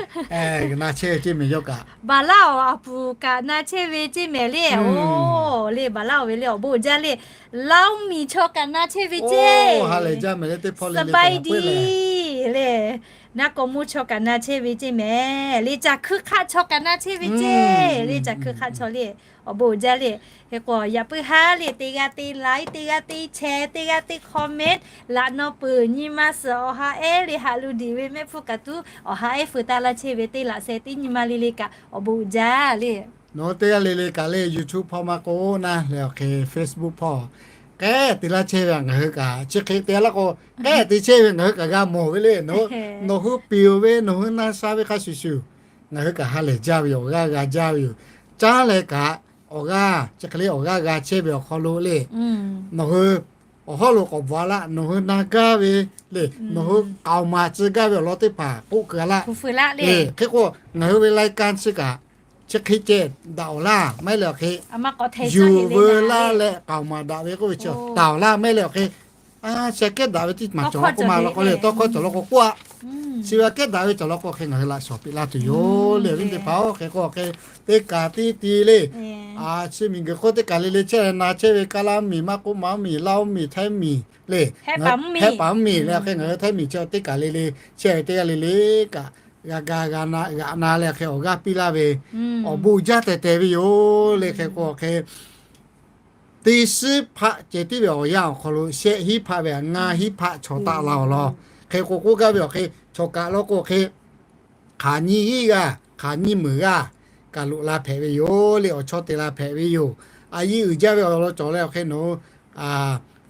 na chehˇ ve ceˇ mehˬ yawˇ kaꞈ. Baˍlaˉ awˬ a puˍ kaꞈ na chehˇ ve ceˇ mehˬ le. Oˬ le, Baˍlaˉ awˬ ve le. Awˬ bon uiˍ jaˇ le. Laoˇ miˬ chaw kaꞈ na chehˇ ve ceˇ. Saˍbaˍdiˍ le. Naˆ k'o moˇ chaw kaꞈ na chehˇ ve ceˇ mehˬ le. Caˬ hkui hk'aˆ chaw kaꞈ na chehˇ ve ceˇ le. Caˬ hkui hk'aˆ chaw le. Awˬ bon uiˍ jaˇ le. Hk'e k'o yaꞈ puiˉ haˉ le. Teˇ g'aˇ teˇ like, teˇ g'aˇ teˇ share, teˇ g'aˇ teˇ comment laꞈ naw peuˬ. Nyi ma suhˍ awˬ ha ehˉ le haꞈ lu diˍ ve mehˆ hpfuhˇ kaꞈ tuˉ awˬ ha ehˉ feu taˇ laˇ chehˇ ve teˇ laꞈ share teˇ nyi ma le le kaꞈ awˬ bon uiˍ jaˇ le. Nawˬ hui teˇ g'aˇ le le kaꞈ le YouTube hpawˇ maˇ k'oˆ naˇ leh awˬ hk'e Facebook hpawˇ k'ehˉ te laˇ chehˇ ve ngaˬ hui kaꞈ chi hk'e te laˇ k'o, k'ehˉ te chehˇ ve ngaˬ hui kaꞈ g'a mawˬ ve le. Nawˬ hui piˍ ve, nawˬ hui na sha ve hk'a shuˍ shuˍ, ngaˬ hui kaꞈ ha lehˬ jaˇ ve yoˬ. Awˬ g'aˇ g'a jaˇ ve yoˬ. Caˉ leh kaꞈ awˬ g'aˇ chi hk'e le awˬ g'aˇ g'a chehˇ ve awˬ hk'aw lo le, nawˬ hui awˬ hawˉ lo k'awꞈ bvuhꞈ laˇ, nawˬ hui na gaˇ ve le, nawˬ hui k'aoˍ maˍ tcuh gaˇ ve awˬ lawn teˇ hpaˍ k'oˆ keu laˇ. Hk'e k'o ngaˬ hui ve รายการ chi kaꞈ chi hk'e ceh daꞈ awˬ laˇ maˇ heˆ le awˬ hk'e, yuˬ veu laˇ leh k'aoˍ maˍ daꞈ ve k'oˆ ve chi daꞈ awˬ laˇ maˇ heˆ le awˬ hk'e, a sheh kehˉ daꞈ ve tiˉ maˬ cawˬ k'oˆ ma law k'o le, tawˇ hkawˇ cawˬ law k'o k'oˆ a, chi ve kehˉ daꞈ ve cawˬ law k'o hk'e ngaˬ hui laꞈ shawˍ piˇ laˇ tuˬ yoˬ le. Awˬ viˉ teˇ hpaˍ-oˬ, hk'e k'o hk'e teˇ kaꞈ teˇ ti le, chi miˬguiˬ hk'oˆ teˇ kaˬ le le chehˇ na chehˇ ve Kaˍlaˇ miˬ, maˇ k'oˆ Maˍ miˬ, Laˇ miˬ, Htaiˇ miˬ le, Hehˆ paˍ mvuhˇ miˬ le, hk'e ngaˬ hui Htaiˇ miˬ chi teˇ kaˬ le le chehˇ ve teˇ g'aˇ le le kaꞈ g'a ga g'a na g'aꞈ na leh hk'e awˬ g'aˇ piˇ laˇ ve, awˬ bon uiˍ jaˇ tehˬ tehˬ ve yoˬ le. Hk'e k'o hk'e teˇ shiˉ hpaˆ ceh tiˉ ve awˬ yanˇ awˬ hk'aw lo shehˆ hiˉ hpaˆ ve ngaˇ hiˉ hpaˆ chaw taˆ la awˬ lawn. Hk'e k'o k'oˆ gaˇ ve awˬ hk'e, chaw kaꞈ law k'o hk'e hk'aˬ nyiˇ hiˉ g'aˇ, hk'aˬ nyiˇ meunˍ g'aˇ kaꞈ loꞈ la hpehꞈ ve yoˬ le. Awˬ chawˇ te la hpehꞈ ve yoˬ. A yiˇ uiˍ jaˇ ve awˬ lawn cawˬ leh awˬ hk'e nawˬ hui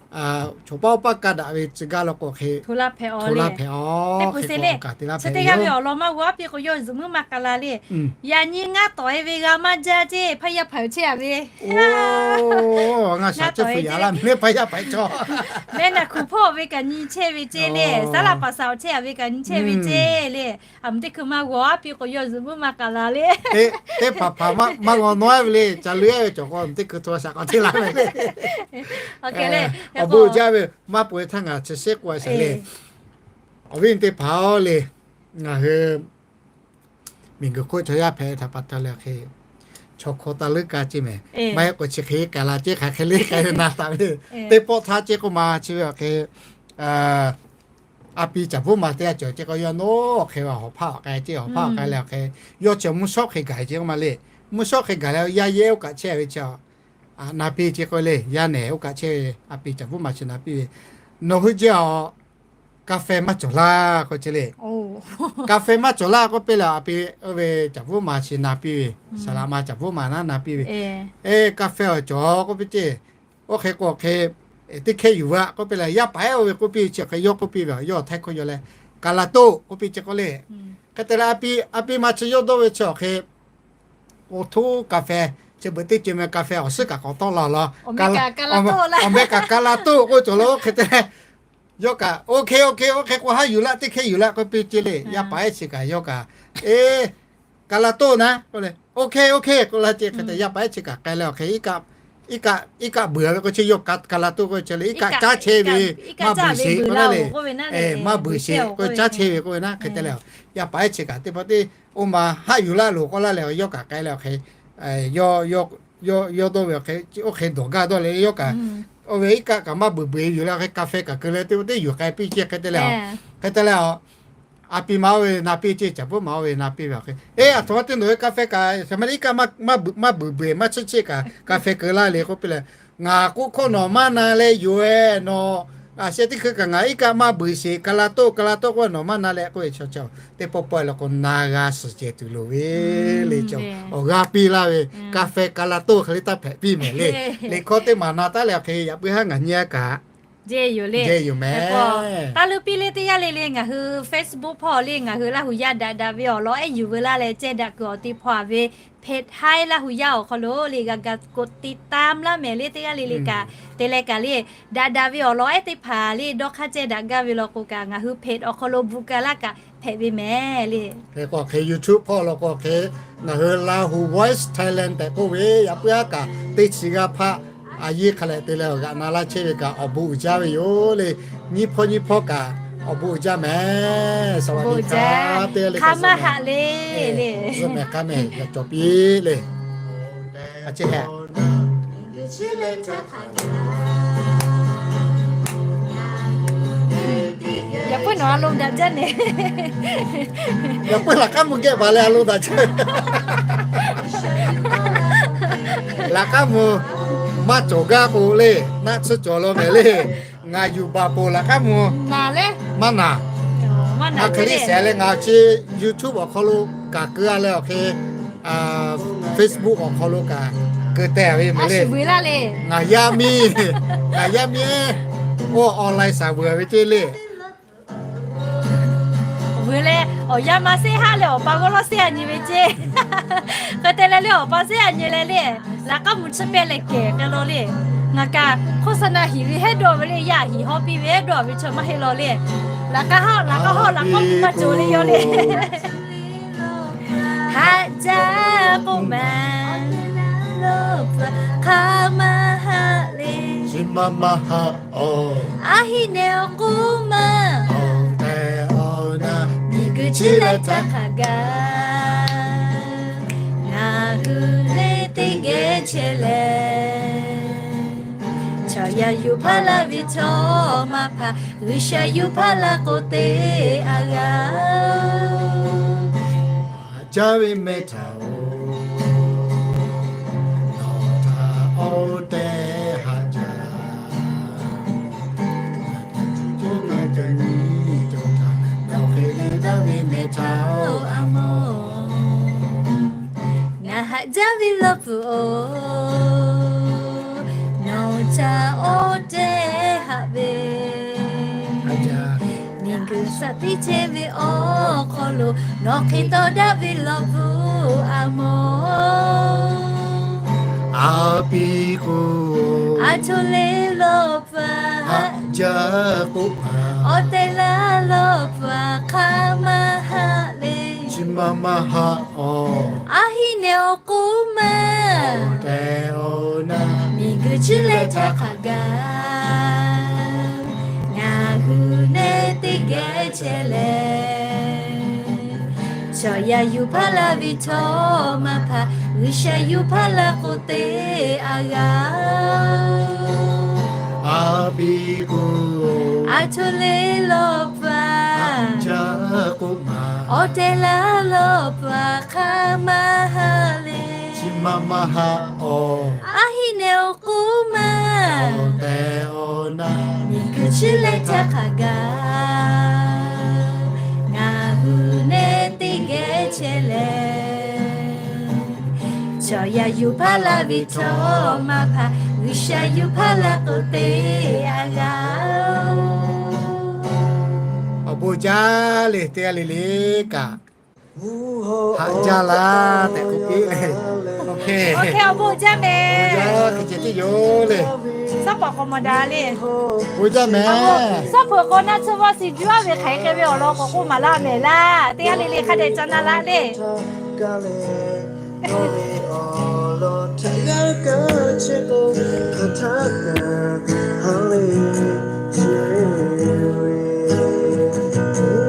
choˬ paˇ oˇ paˇ kaˇ daꞈ ve tcuh gaˇ law k'o hk'e, hto laˇ hpehꞈ-a le. Chi teˇ g'aˇ ve awˬ lawn maˇ g'aw aˉ piˇ k'o, yawˇ zuhꞈ muiˉ ma k'a la le. Yaꞈ nyi ngaˇ tawˍ-e ve g'a maˇ jaˇ ceˇ, hpaˇ yaˇ hpaˍ-oˬ chehˇ-a ve. Ngaˇ tawˍ-e ve, mehˆ naˬ hkuˬ hpawˇ ve kaꞈ nyi chehˇ ve ceˇ le. Saˉ laꞈ paˍ saˍ-oˬ chehˇ-a ve kaꞈ nyi chehˇ ve ceˇ le. Aˬ mvuhˬ teˇ hkui maˇ g'aw aˉ piˇ k'o, yawˇ zuhꞈ muiˉ ma k'a la le. Teˇ hpaˍ hpaˍ maˇ g'aw nawˉ-a ve le. Ca leuˉ-a ve cawˬ k'o, aˬ mvuhˬ teˇ hkui hto shaꞈ k'awꞈ teˇ laˇ ve le. Awˬ bon jaˇ ve, maˇ peuˬ ve htaˇ ngaˬ chi sheˉ k'oˆ-a sheˍ le. Awˬ viˉ teˇ hpaˍ-oˬ le, ngaˬ hui miˬguiˬ hk'oˆ chaw yaˇ hpehꞈ ve htaꞈ pa taw leh hk'e, chaw hk'aw taˇ leuˉ kaˇ ceˇ mehˍ. Maˇ heˆ k'o chi hk'e k'ai la ceˇ, hk'aˬ hk'e le k'ai ve na taˍ ve. Teˇ pawˆ htaˇ ceˇ k'oˆ ma chi ve awˬ hk'e, a pi Caˍ bvuhˉ ma teˇ g'aˇ cawˬ ceˇ k'o, yawˇ nawˉ hk'e ve awˬ hawˍ hpaˇ awˬ k'ai ceˇ, awˬ hpaˇ awˬ k'ai leh awˬ hk'e, yawˇ chi mvuhˇ shawˉ hk'e gaˬ ceˇ k'oˆ ma le. Mvuhˇ shawˉ hk'e gaˬ leh yaˇ yehˇ oˇ kaꞈ chehˇ ve chi, na piˇ ceˇ k'oˆ le, yaˇ nehˬ oˇ kaꞈ chehˇ ve, a pi Caˍ bvuhˉ ma chi na piˇ ve, Nawˬ hui jehˇ-aˬ, ka feh maˇ cawˬ laˇ k'oˆ ceˇ le. Ka feh maˇ cawˬ laˇ k'oˆ piˇ leh, a pi oˇ ve Caˍ bvuhˉ ma chi na piˇ ve, saˍ laꞈ ma Caˍ bvuhˉ ma naˉ na piˇ ve, Eˬ, ka feh awˬ cawˬ k'oˆ piˇ ceˇ. Oˇ hk'e k'o hk'e, teˇ hkehˇ yuˬ ve-a k'oˆ piˇ leh, yaˇ paˍ ehˉ oˇ ve k'oˆ piˇ ve chi hk'e yawˇ k'oˆ piˇ ve, yawˇ htaiˇ hkawˇ yaw leh, ka la toˆ k'oˆ piˇ ceˇ k'oˆ le. Hk'e te leh, a pi ma chi yawˇ dawˇ ve chi awˬ hk'e, oˇ htoˇ ka feh, chi beuꞈ teˇ ceuˬ meh ka feh awˬ suhˉ kaꞈ k'awꞈ tawˆ la law, awˬ meh kaꞈ ka la toˆ k'oˆ cawˬ law. Oˇ hk'e te leh, yawˇ kaꞈ, OK, OK, oˇ hk'e k'o haˉ yuˬ laˇ, teˇ hkehˇ yuˬ laˇ k'oˆ piˇ ceˇ le. Yaˇ paˍ ehˉ chi kaꞈ yawˇ kaꞈ, Eˬ, ka la toˆ naˉ k'oˆ leh, OK, OK k'oˆ laˇ ceˇ. Hk'e te yaˇ paˍ ehˉ chi kaꞈ k'ai leh awˬ hk'e, iˉ kaˆ buiˬ-a ve k'o chi yawˇ ka la toˆ k'oˆ ceˇ le. Iˉ kaˆ caˉ chehˇ ve, maˇ buiˬ sheˍ k'oˆ laˇ le. Maˇ buiˬ sheˍ k'o caˉ chehˇ ve k'oˆ ve naˉ. Hk'e te leh, yaˇ paˍ ehˉ chi kaꞈ teˇ pawˆ teˇ, oˇ ma haˉ yuˬ laˇ loˬ k'oˆ laˇ leh, yawˇ kaꞈ k'ai leh awˬ hk'e, yawˇ dawˇ ve awˬ hk'e, oˇ hk'e dawˬ gaˇ dawˇ leh yawˇ kaꞈ, oˇ ve iˉ kaˆ kaꞈ maˇ buiˬ buiˬ yuˬ leh awˬ hk'e ka feh kaꞈ keu leh teˇ pawˆ teˇ yuˬ k'ai piˇ ceˇ. Hk'e te leh, hk'e te leh, a pi ma oˇ ve na piˇ ceˇ, Caˍ bvuhˉ ma oˇ ve na piˇ ve awˬ hk'e, Eˬ, aˬ htoꞈ ma teˇ nawˬ ve ka feh kaꞈ shaˍ ma le iˉ kaˆ maˇ buiˬ buiˬ maˇ chehˇ chehˇ kaꞈ ka feh keu laˇ le k'oˆ piˇ leh, Ngaˬ k'oˆ hkawˇ nawˬ maˇ na leh yoˬ-e nawˬ. A sheh teˇ hkui kaꞈ ngaˬ iˉ kaˆ maˇ buiˬ sheˍ, ka la toˆ ka la toˆ k'oˆ nawˬ maˇ na leh k'oˆ ve chaw chi, teˇ pawˆ pawˆ-e la k'o na g'a suhˍ cehˬ tuˬ loˍ ve le. Chaw awˬ g'aˇ piˇ laˇ ve, ka feh ka la toˆ hk'e le taˇ hpehꞈ piˇ mehˍ le. Liꞈ hkawˇ teˇ maˬ na taˉ leh awˬ hk'e yaꞈ puiˉ haˉ ngaˬ nyi a kaꞈ, jehˇ yoˬ le. Jehˇ yoˬ mehˍ. Taˇ leuˉ piˇ le teˇ g'aˇ le le, ngaˬ hui Facebook hpawˇ le ngaˬ hui Laˇ hu yaˇ daꞈ daꞈ ve awˬ lawn ehˉ yuˬ veu laˇ leh ceh daꞈ kuiˬ awˬ te hpaw-a ve, Hpehꞈ Htaiˇ Laˇ hu yaˇ awˬ hk'aw lo le g'a ga กดติดตาม laˇ mehˍ le teˇ g'aˇ le le kaꞈ, te leh kaꞈ le, daꞈ daꞈ ve awˬ lawn ehˉ teˇ hpaˍ le dawˇ hk'aˇ ceh daꞈ gaˇ ve law k'o kaꞈ ngaˬ hui Hpehꞈ awˬ hk'aw lo bvuhꞈ ka laˇ kaꞈ hpehꞈ ve mehˍ le. Hk'e k'o hk'e YouTube hpawˇ law k'o hk'e, ngaˬ hui Lahu Voice Thailand tehꞈ k'oˆ ve yaꞈ puiˉ haˉ kaꞈ teˇ chi g'aˇ hpaˆ a yeˇ hk'a lehꞈ te leh awˬ g'aꞈ na laˇ chehˇ ve kaꞈ awˬ bon uiˍ jaˇ ve yoˬ le. Nyiˇ hpawˇ nyiˇ hpawˇ kaꞈ awˬ bon uiˍ jaˇ mehˍ. Saˍ vaˍ diˍ hkaˇ teˇ g'aˇ le, hk'a mehˍ hk'a mehˍ yaꞈ cawˬ piˇ le. Yaꞈ puiˉ nawˬ a lo daꞈ jaˇ nehˬ. Yaꞈ puiˉ laꞈ k'aˉ mvuh geh baˬ leh a lo daꞈ jaˇ. Laꞈ k'aˉ mvuh maˇ cawˬ gaˇ k'o le, naˆ tsuhˇ cawˬ law mehˍ le. Ngaˬ yuˬ baˬ poˬ laꞈ k'aˉ mvuh maˇ naˬ. Aˬ hk'e le shehˍ leh ngaˬ chi YouTube awˬ hk'aw lo kaꞈ keu-a leh awˬ hk'e, Facebook awˬ hk'aw lo kaꞈ keu teh ve mehˍ le. Ngaˬ yaˇ miˇ, ngaˬ yaˇ miˇ, oˇ online shaˍ vuiˬ ve ceˇ le. Vuiˬ leh awˬ yaˇ ma shehˆ haˉ leh awˬ pa g'awˇ lawˇ shehˆ a nyi ve ceˇ. Hk'e te leh le awˬ pa shehˆ a nyi leh le, laꞈ k'aˉ mvuh chi pehˇ leh kehˬ k'ai law le. Ngaˬ kaꞈ โฆษณา hiˍ ve hehˉ dawˇ ve le, yaˇ hiˍ hawˇ piˇ ve hehˉ dawˇ ve chaw maˇ heˆ law le. Laꞈ k'aˉ hawˇ laꞈ k'aˉ hawˇ laꞈ k'aˉ mvuh maˇ cawˬ le yawˇ le. Haꞈ jaˇ k'oˆ ma, hk'a maˇ haꞈ le, a hiˍ nehˬ awˬ k'oˆ ma, miˬguiˬ chi leh htaˇ hk'a gaˬ, ngaˬ hui le teˇ geh chehˇ leh, chaw yaˇ yuˬ hpaˇ laˇ ve chaw maˇ hpaˇ, G'uiˬsha yuˬ hpaˇ laˇ k'o te a g'a. Haꞈ jaˇ ve meh htaꞈ oˬ, nawˬ htaꞈ oˇ tehꞈ haꞈ jaˇ. Ngaˬ htaꞈ cuˇ cuˇ ma ca nyi cawˬ htaꞈ nawˬ hk'e le daˇ ve meh htaꞈ oˬ a mawˬ. Ngaˬ haꞈ jaˇ ve Lawˇ puˍ oˬ, nawˬ htaꞈ oˇ tehꞈ ve, miˬguiˬ shaˍ tiˉ chehˇ ve awˬ hk'aw lo nawˬ hk'e tawˇ daꞈ ve lawˬ pfuhˇ a mawˬ. A piˇ k'o, a htoꞈ le lawˬ pfuhˇ haˆ jaˇ k'oˆ, awˬ tehˬ laˇ lawˬ pfuhˇ hk'aˬ ma haˆ le. Chi ma maˇ haˆ awˬ, a hiˉ nehˬ awˬ k'oˆ maˇ, awˬ tehˬ awˬ na miˬguiˬ chi leh htaˇ hk'a gaˬ ngaˬ hui nehˬ teˇ geh chehˇ leh, chaw yaˇ yuˬ hpaˇ la ve htawˇ maˇ hpaˍ, G'uiˬsha yuˬ hpaˇ la k'o te a g'a. A piˇ k'o, a htoꞈ le lawˬ pfuhˇ, awˬ tehˬ laˇ lawˬ pfuhˇ hk'aˬ ma haˆ le. Chi ma maˇ haˆ awˬ, a hiˉ nehˬ awˬ k'oˆ maˇ, awˬ tehˬ awˬ na miˬguiˬ chi leh htaˇ hk'a gaˬ ngaˬ hui nehˬ teˇ geh chehˇ leh, chaw yaˇ yuˬ hpaˇ la ve htawˇ maˇ hpaˍ, G'uiˬsha yuˬ hpaˇ la k'o te a g'a. Awˬ bon jaˇ le, teˇ g'aˇ le le kaꞈ haꞈ jaˇ laˇ tehꞈ k'oˆ piˇ le. Awˬ bon jaˇ mehˍ. Hk'e ceh tiˉ yoˬ le. Suhˉ pawˍ k'awꞈ mawˬ daꞈ le. Bon jaˇ mehˍ. Suhˉ pawˍ k'awꞈ na tsuhˇ vaˇ shiˍ juˇ aˉ ve hk'aˬ hk'e ve awˬ lawn k'awꞈ k'oˆ maˍ laˇ mehˍ laˇ. Teˇ g'aˇ le le hk'a dehꞈ ca na laˇ le.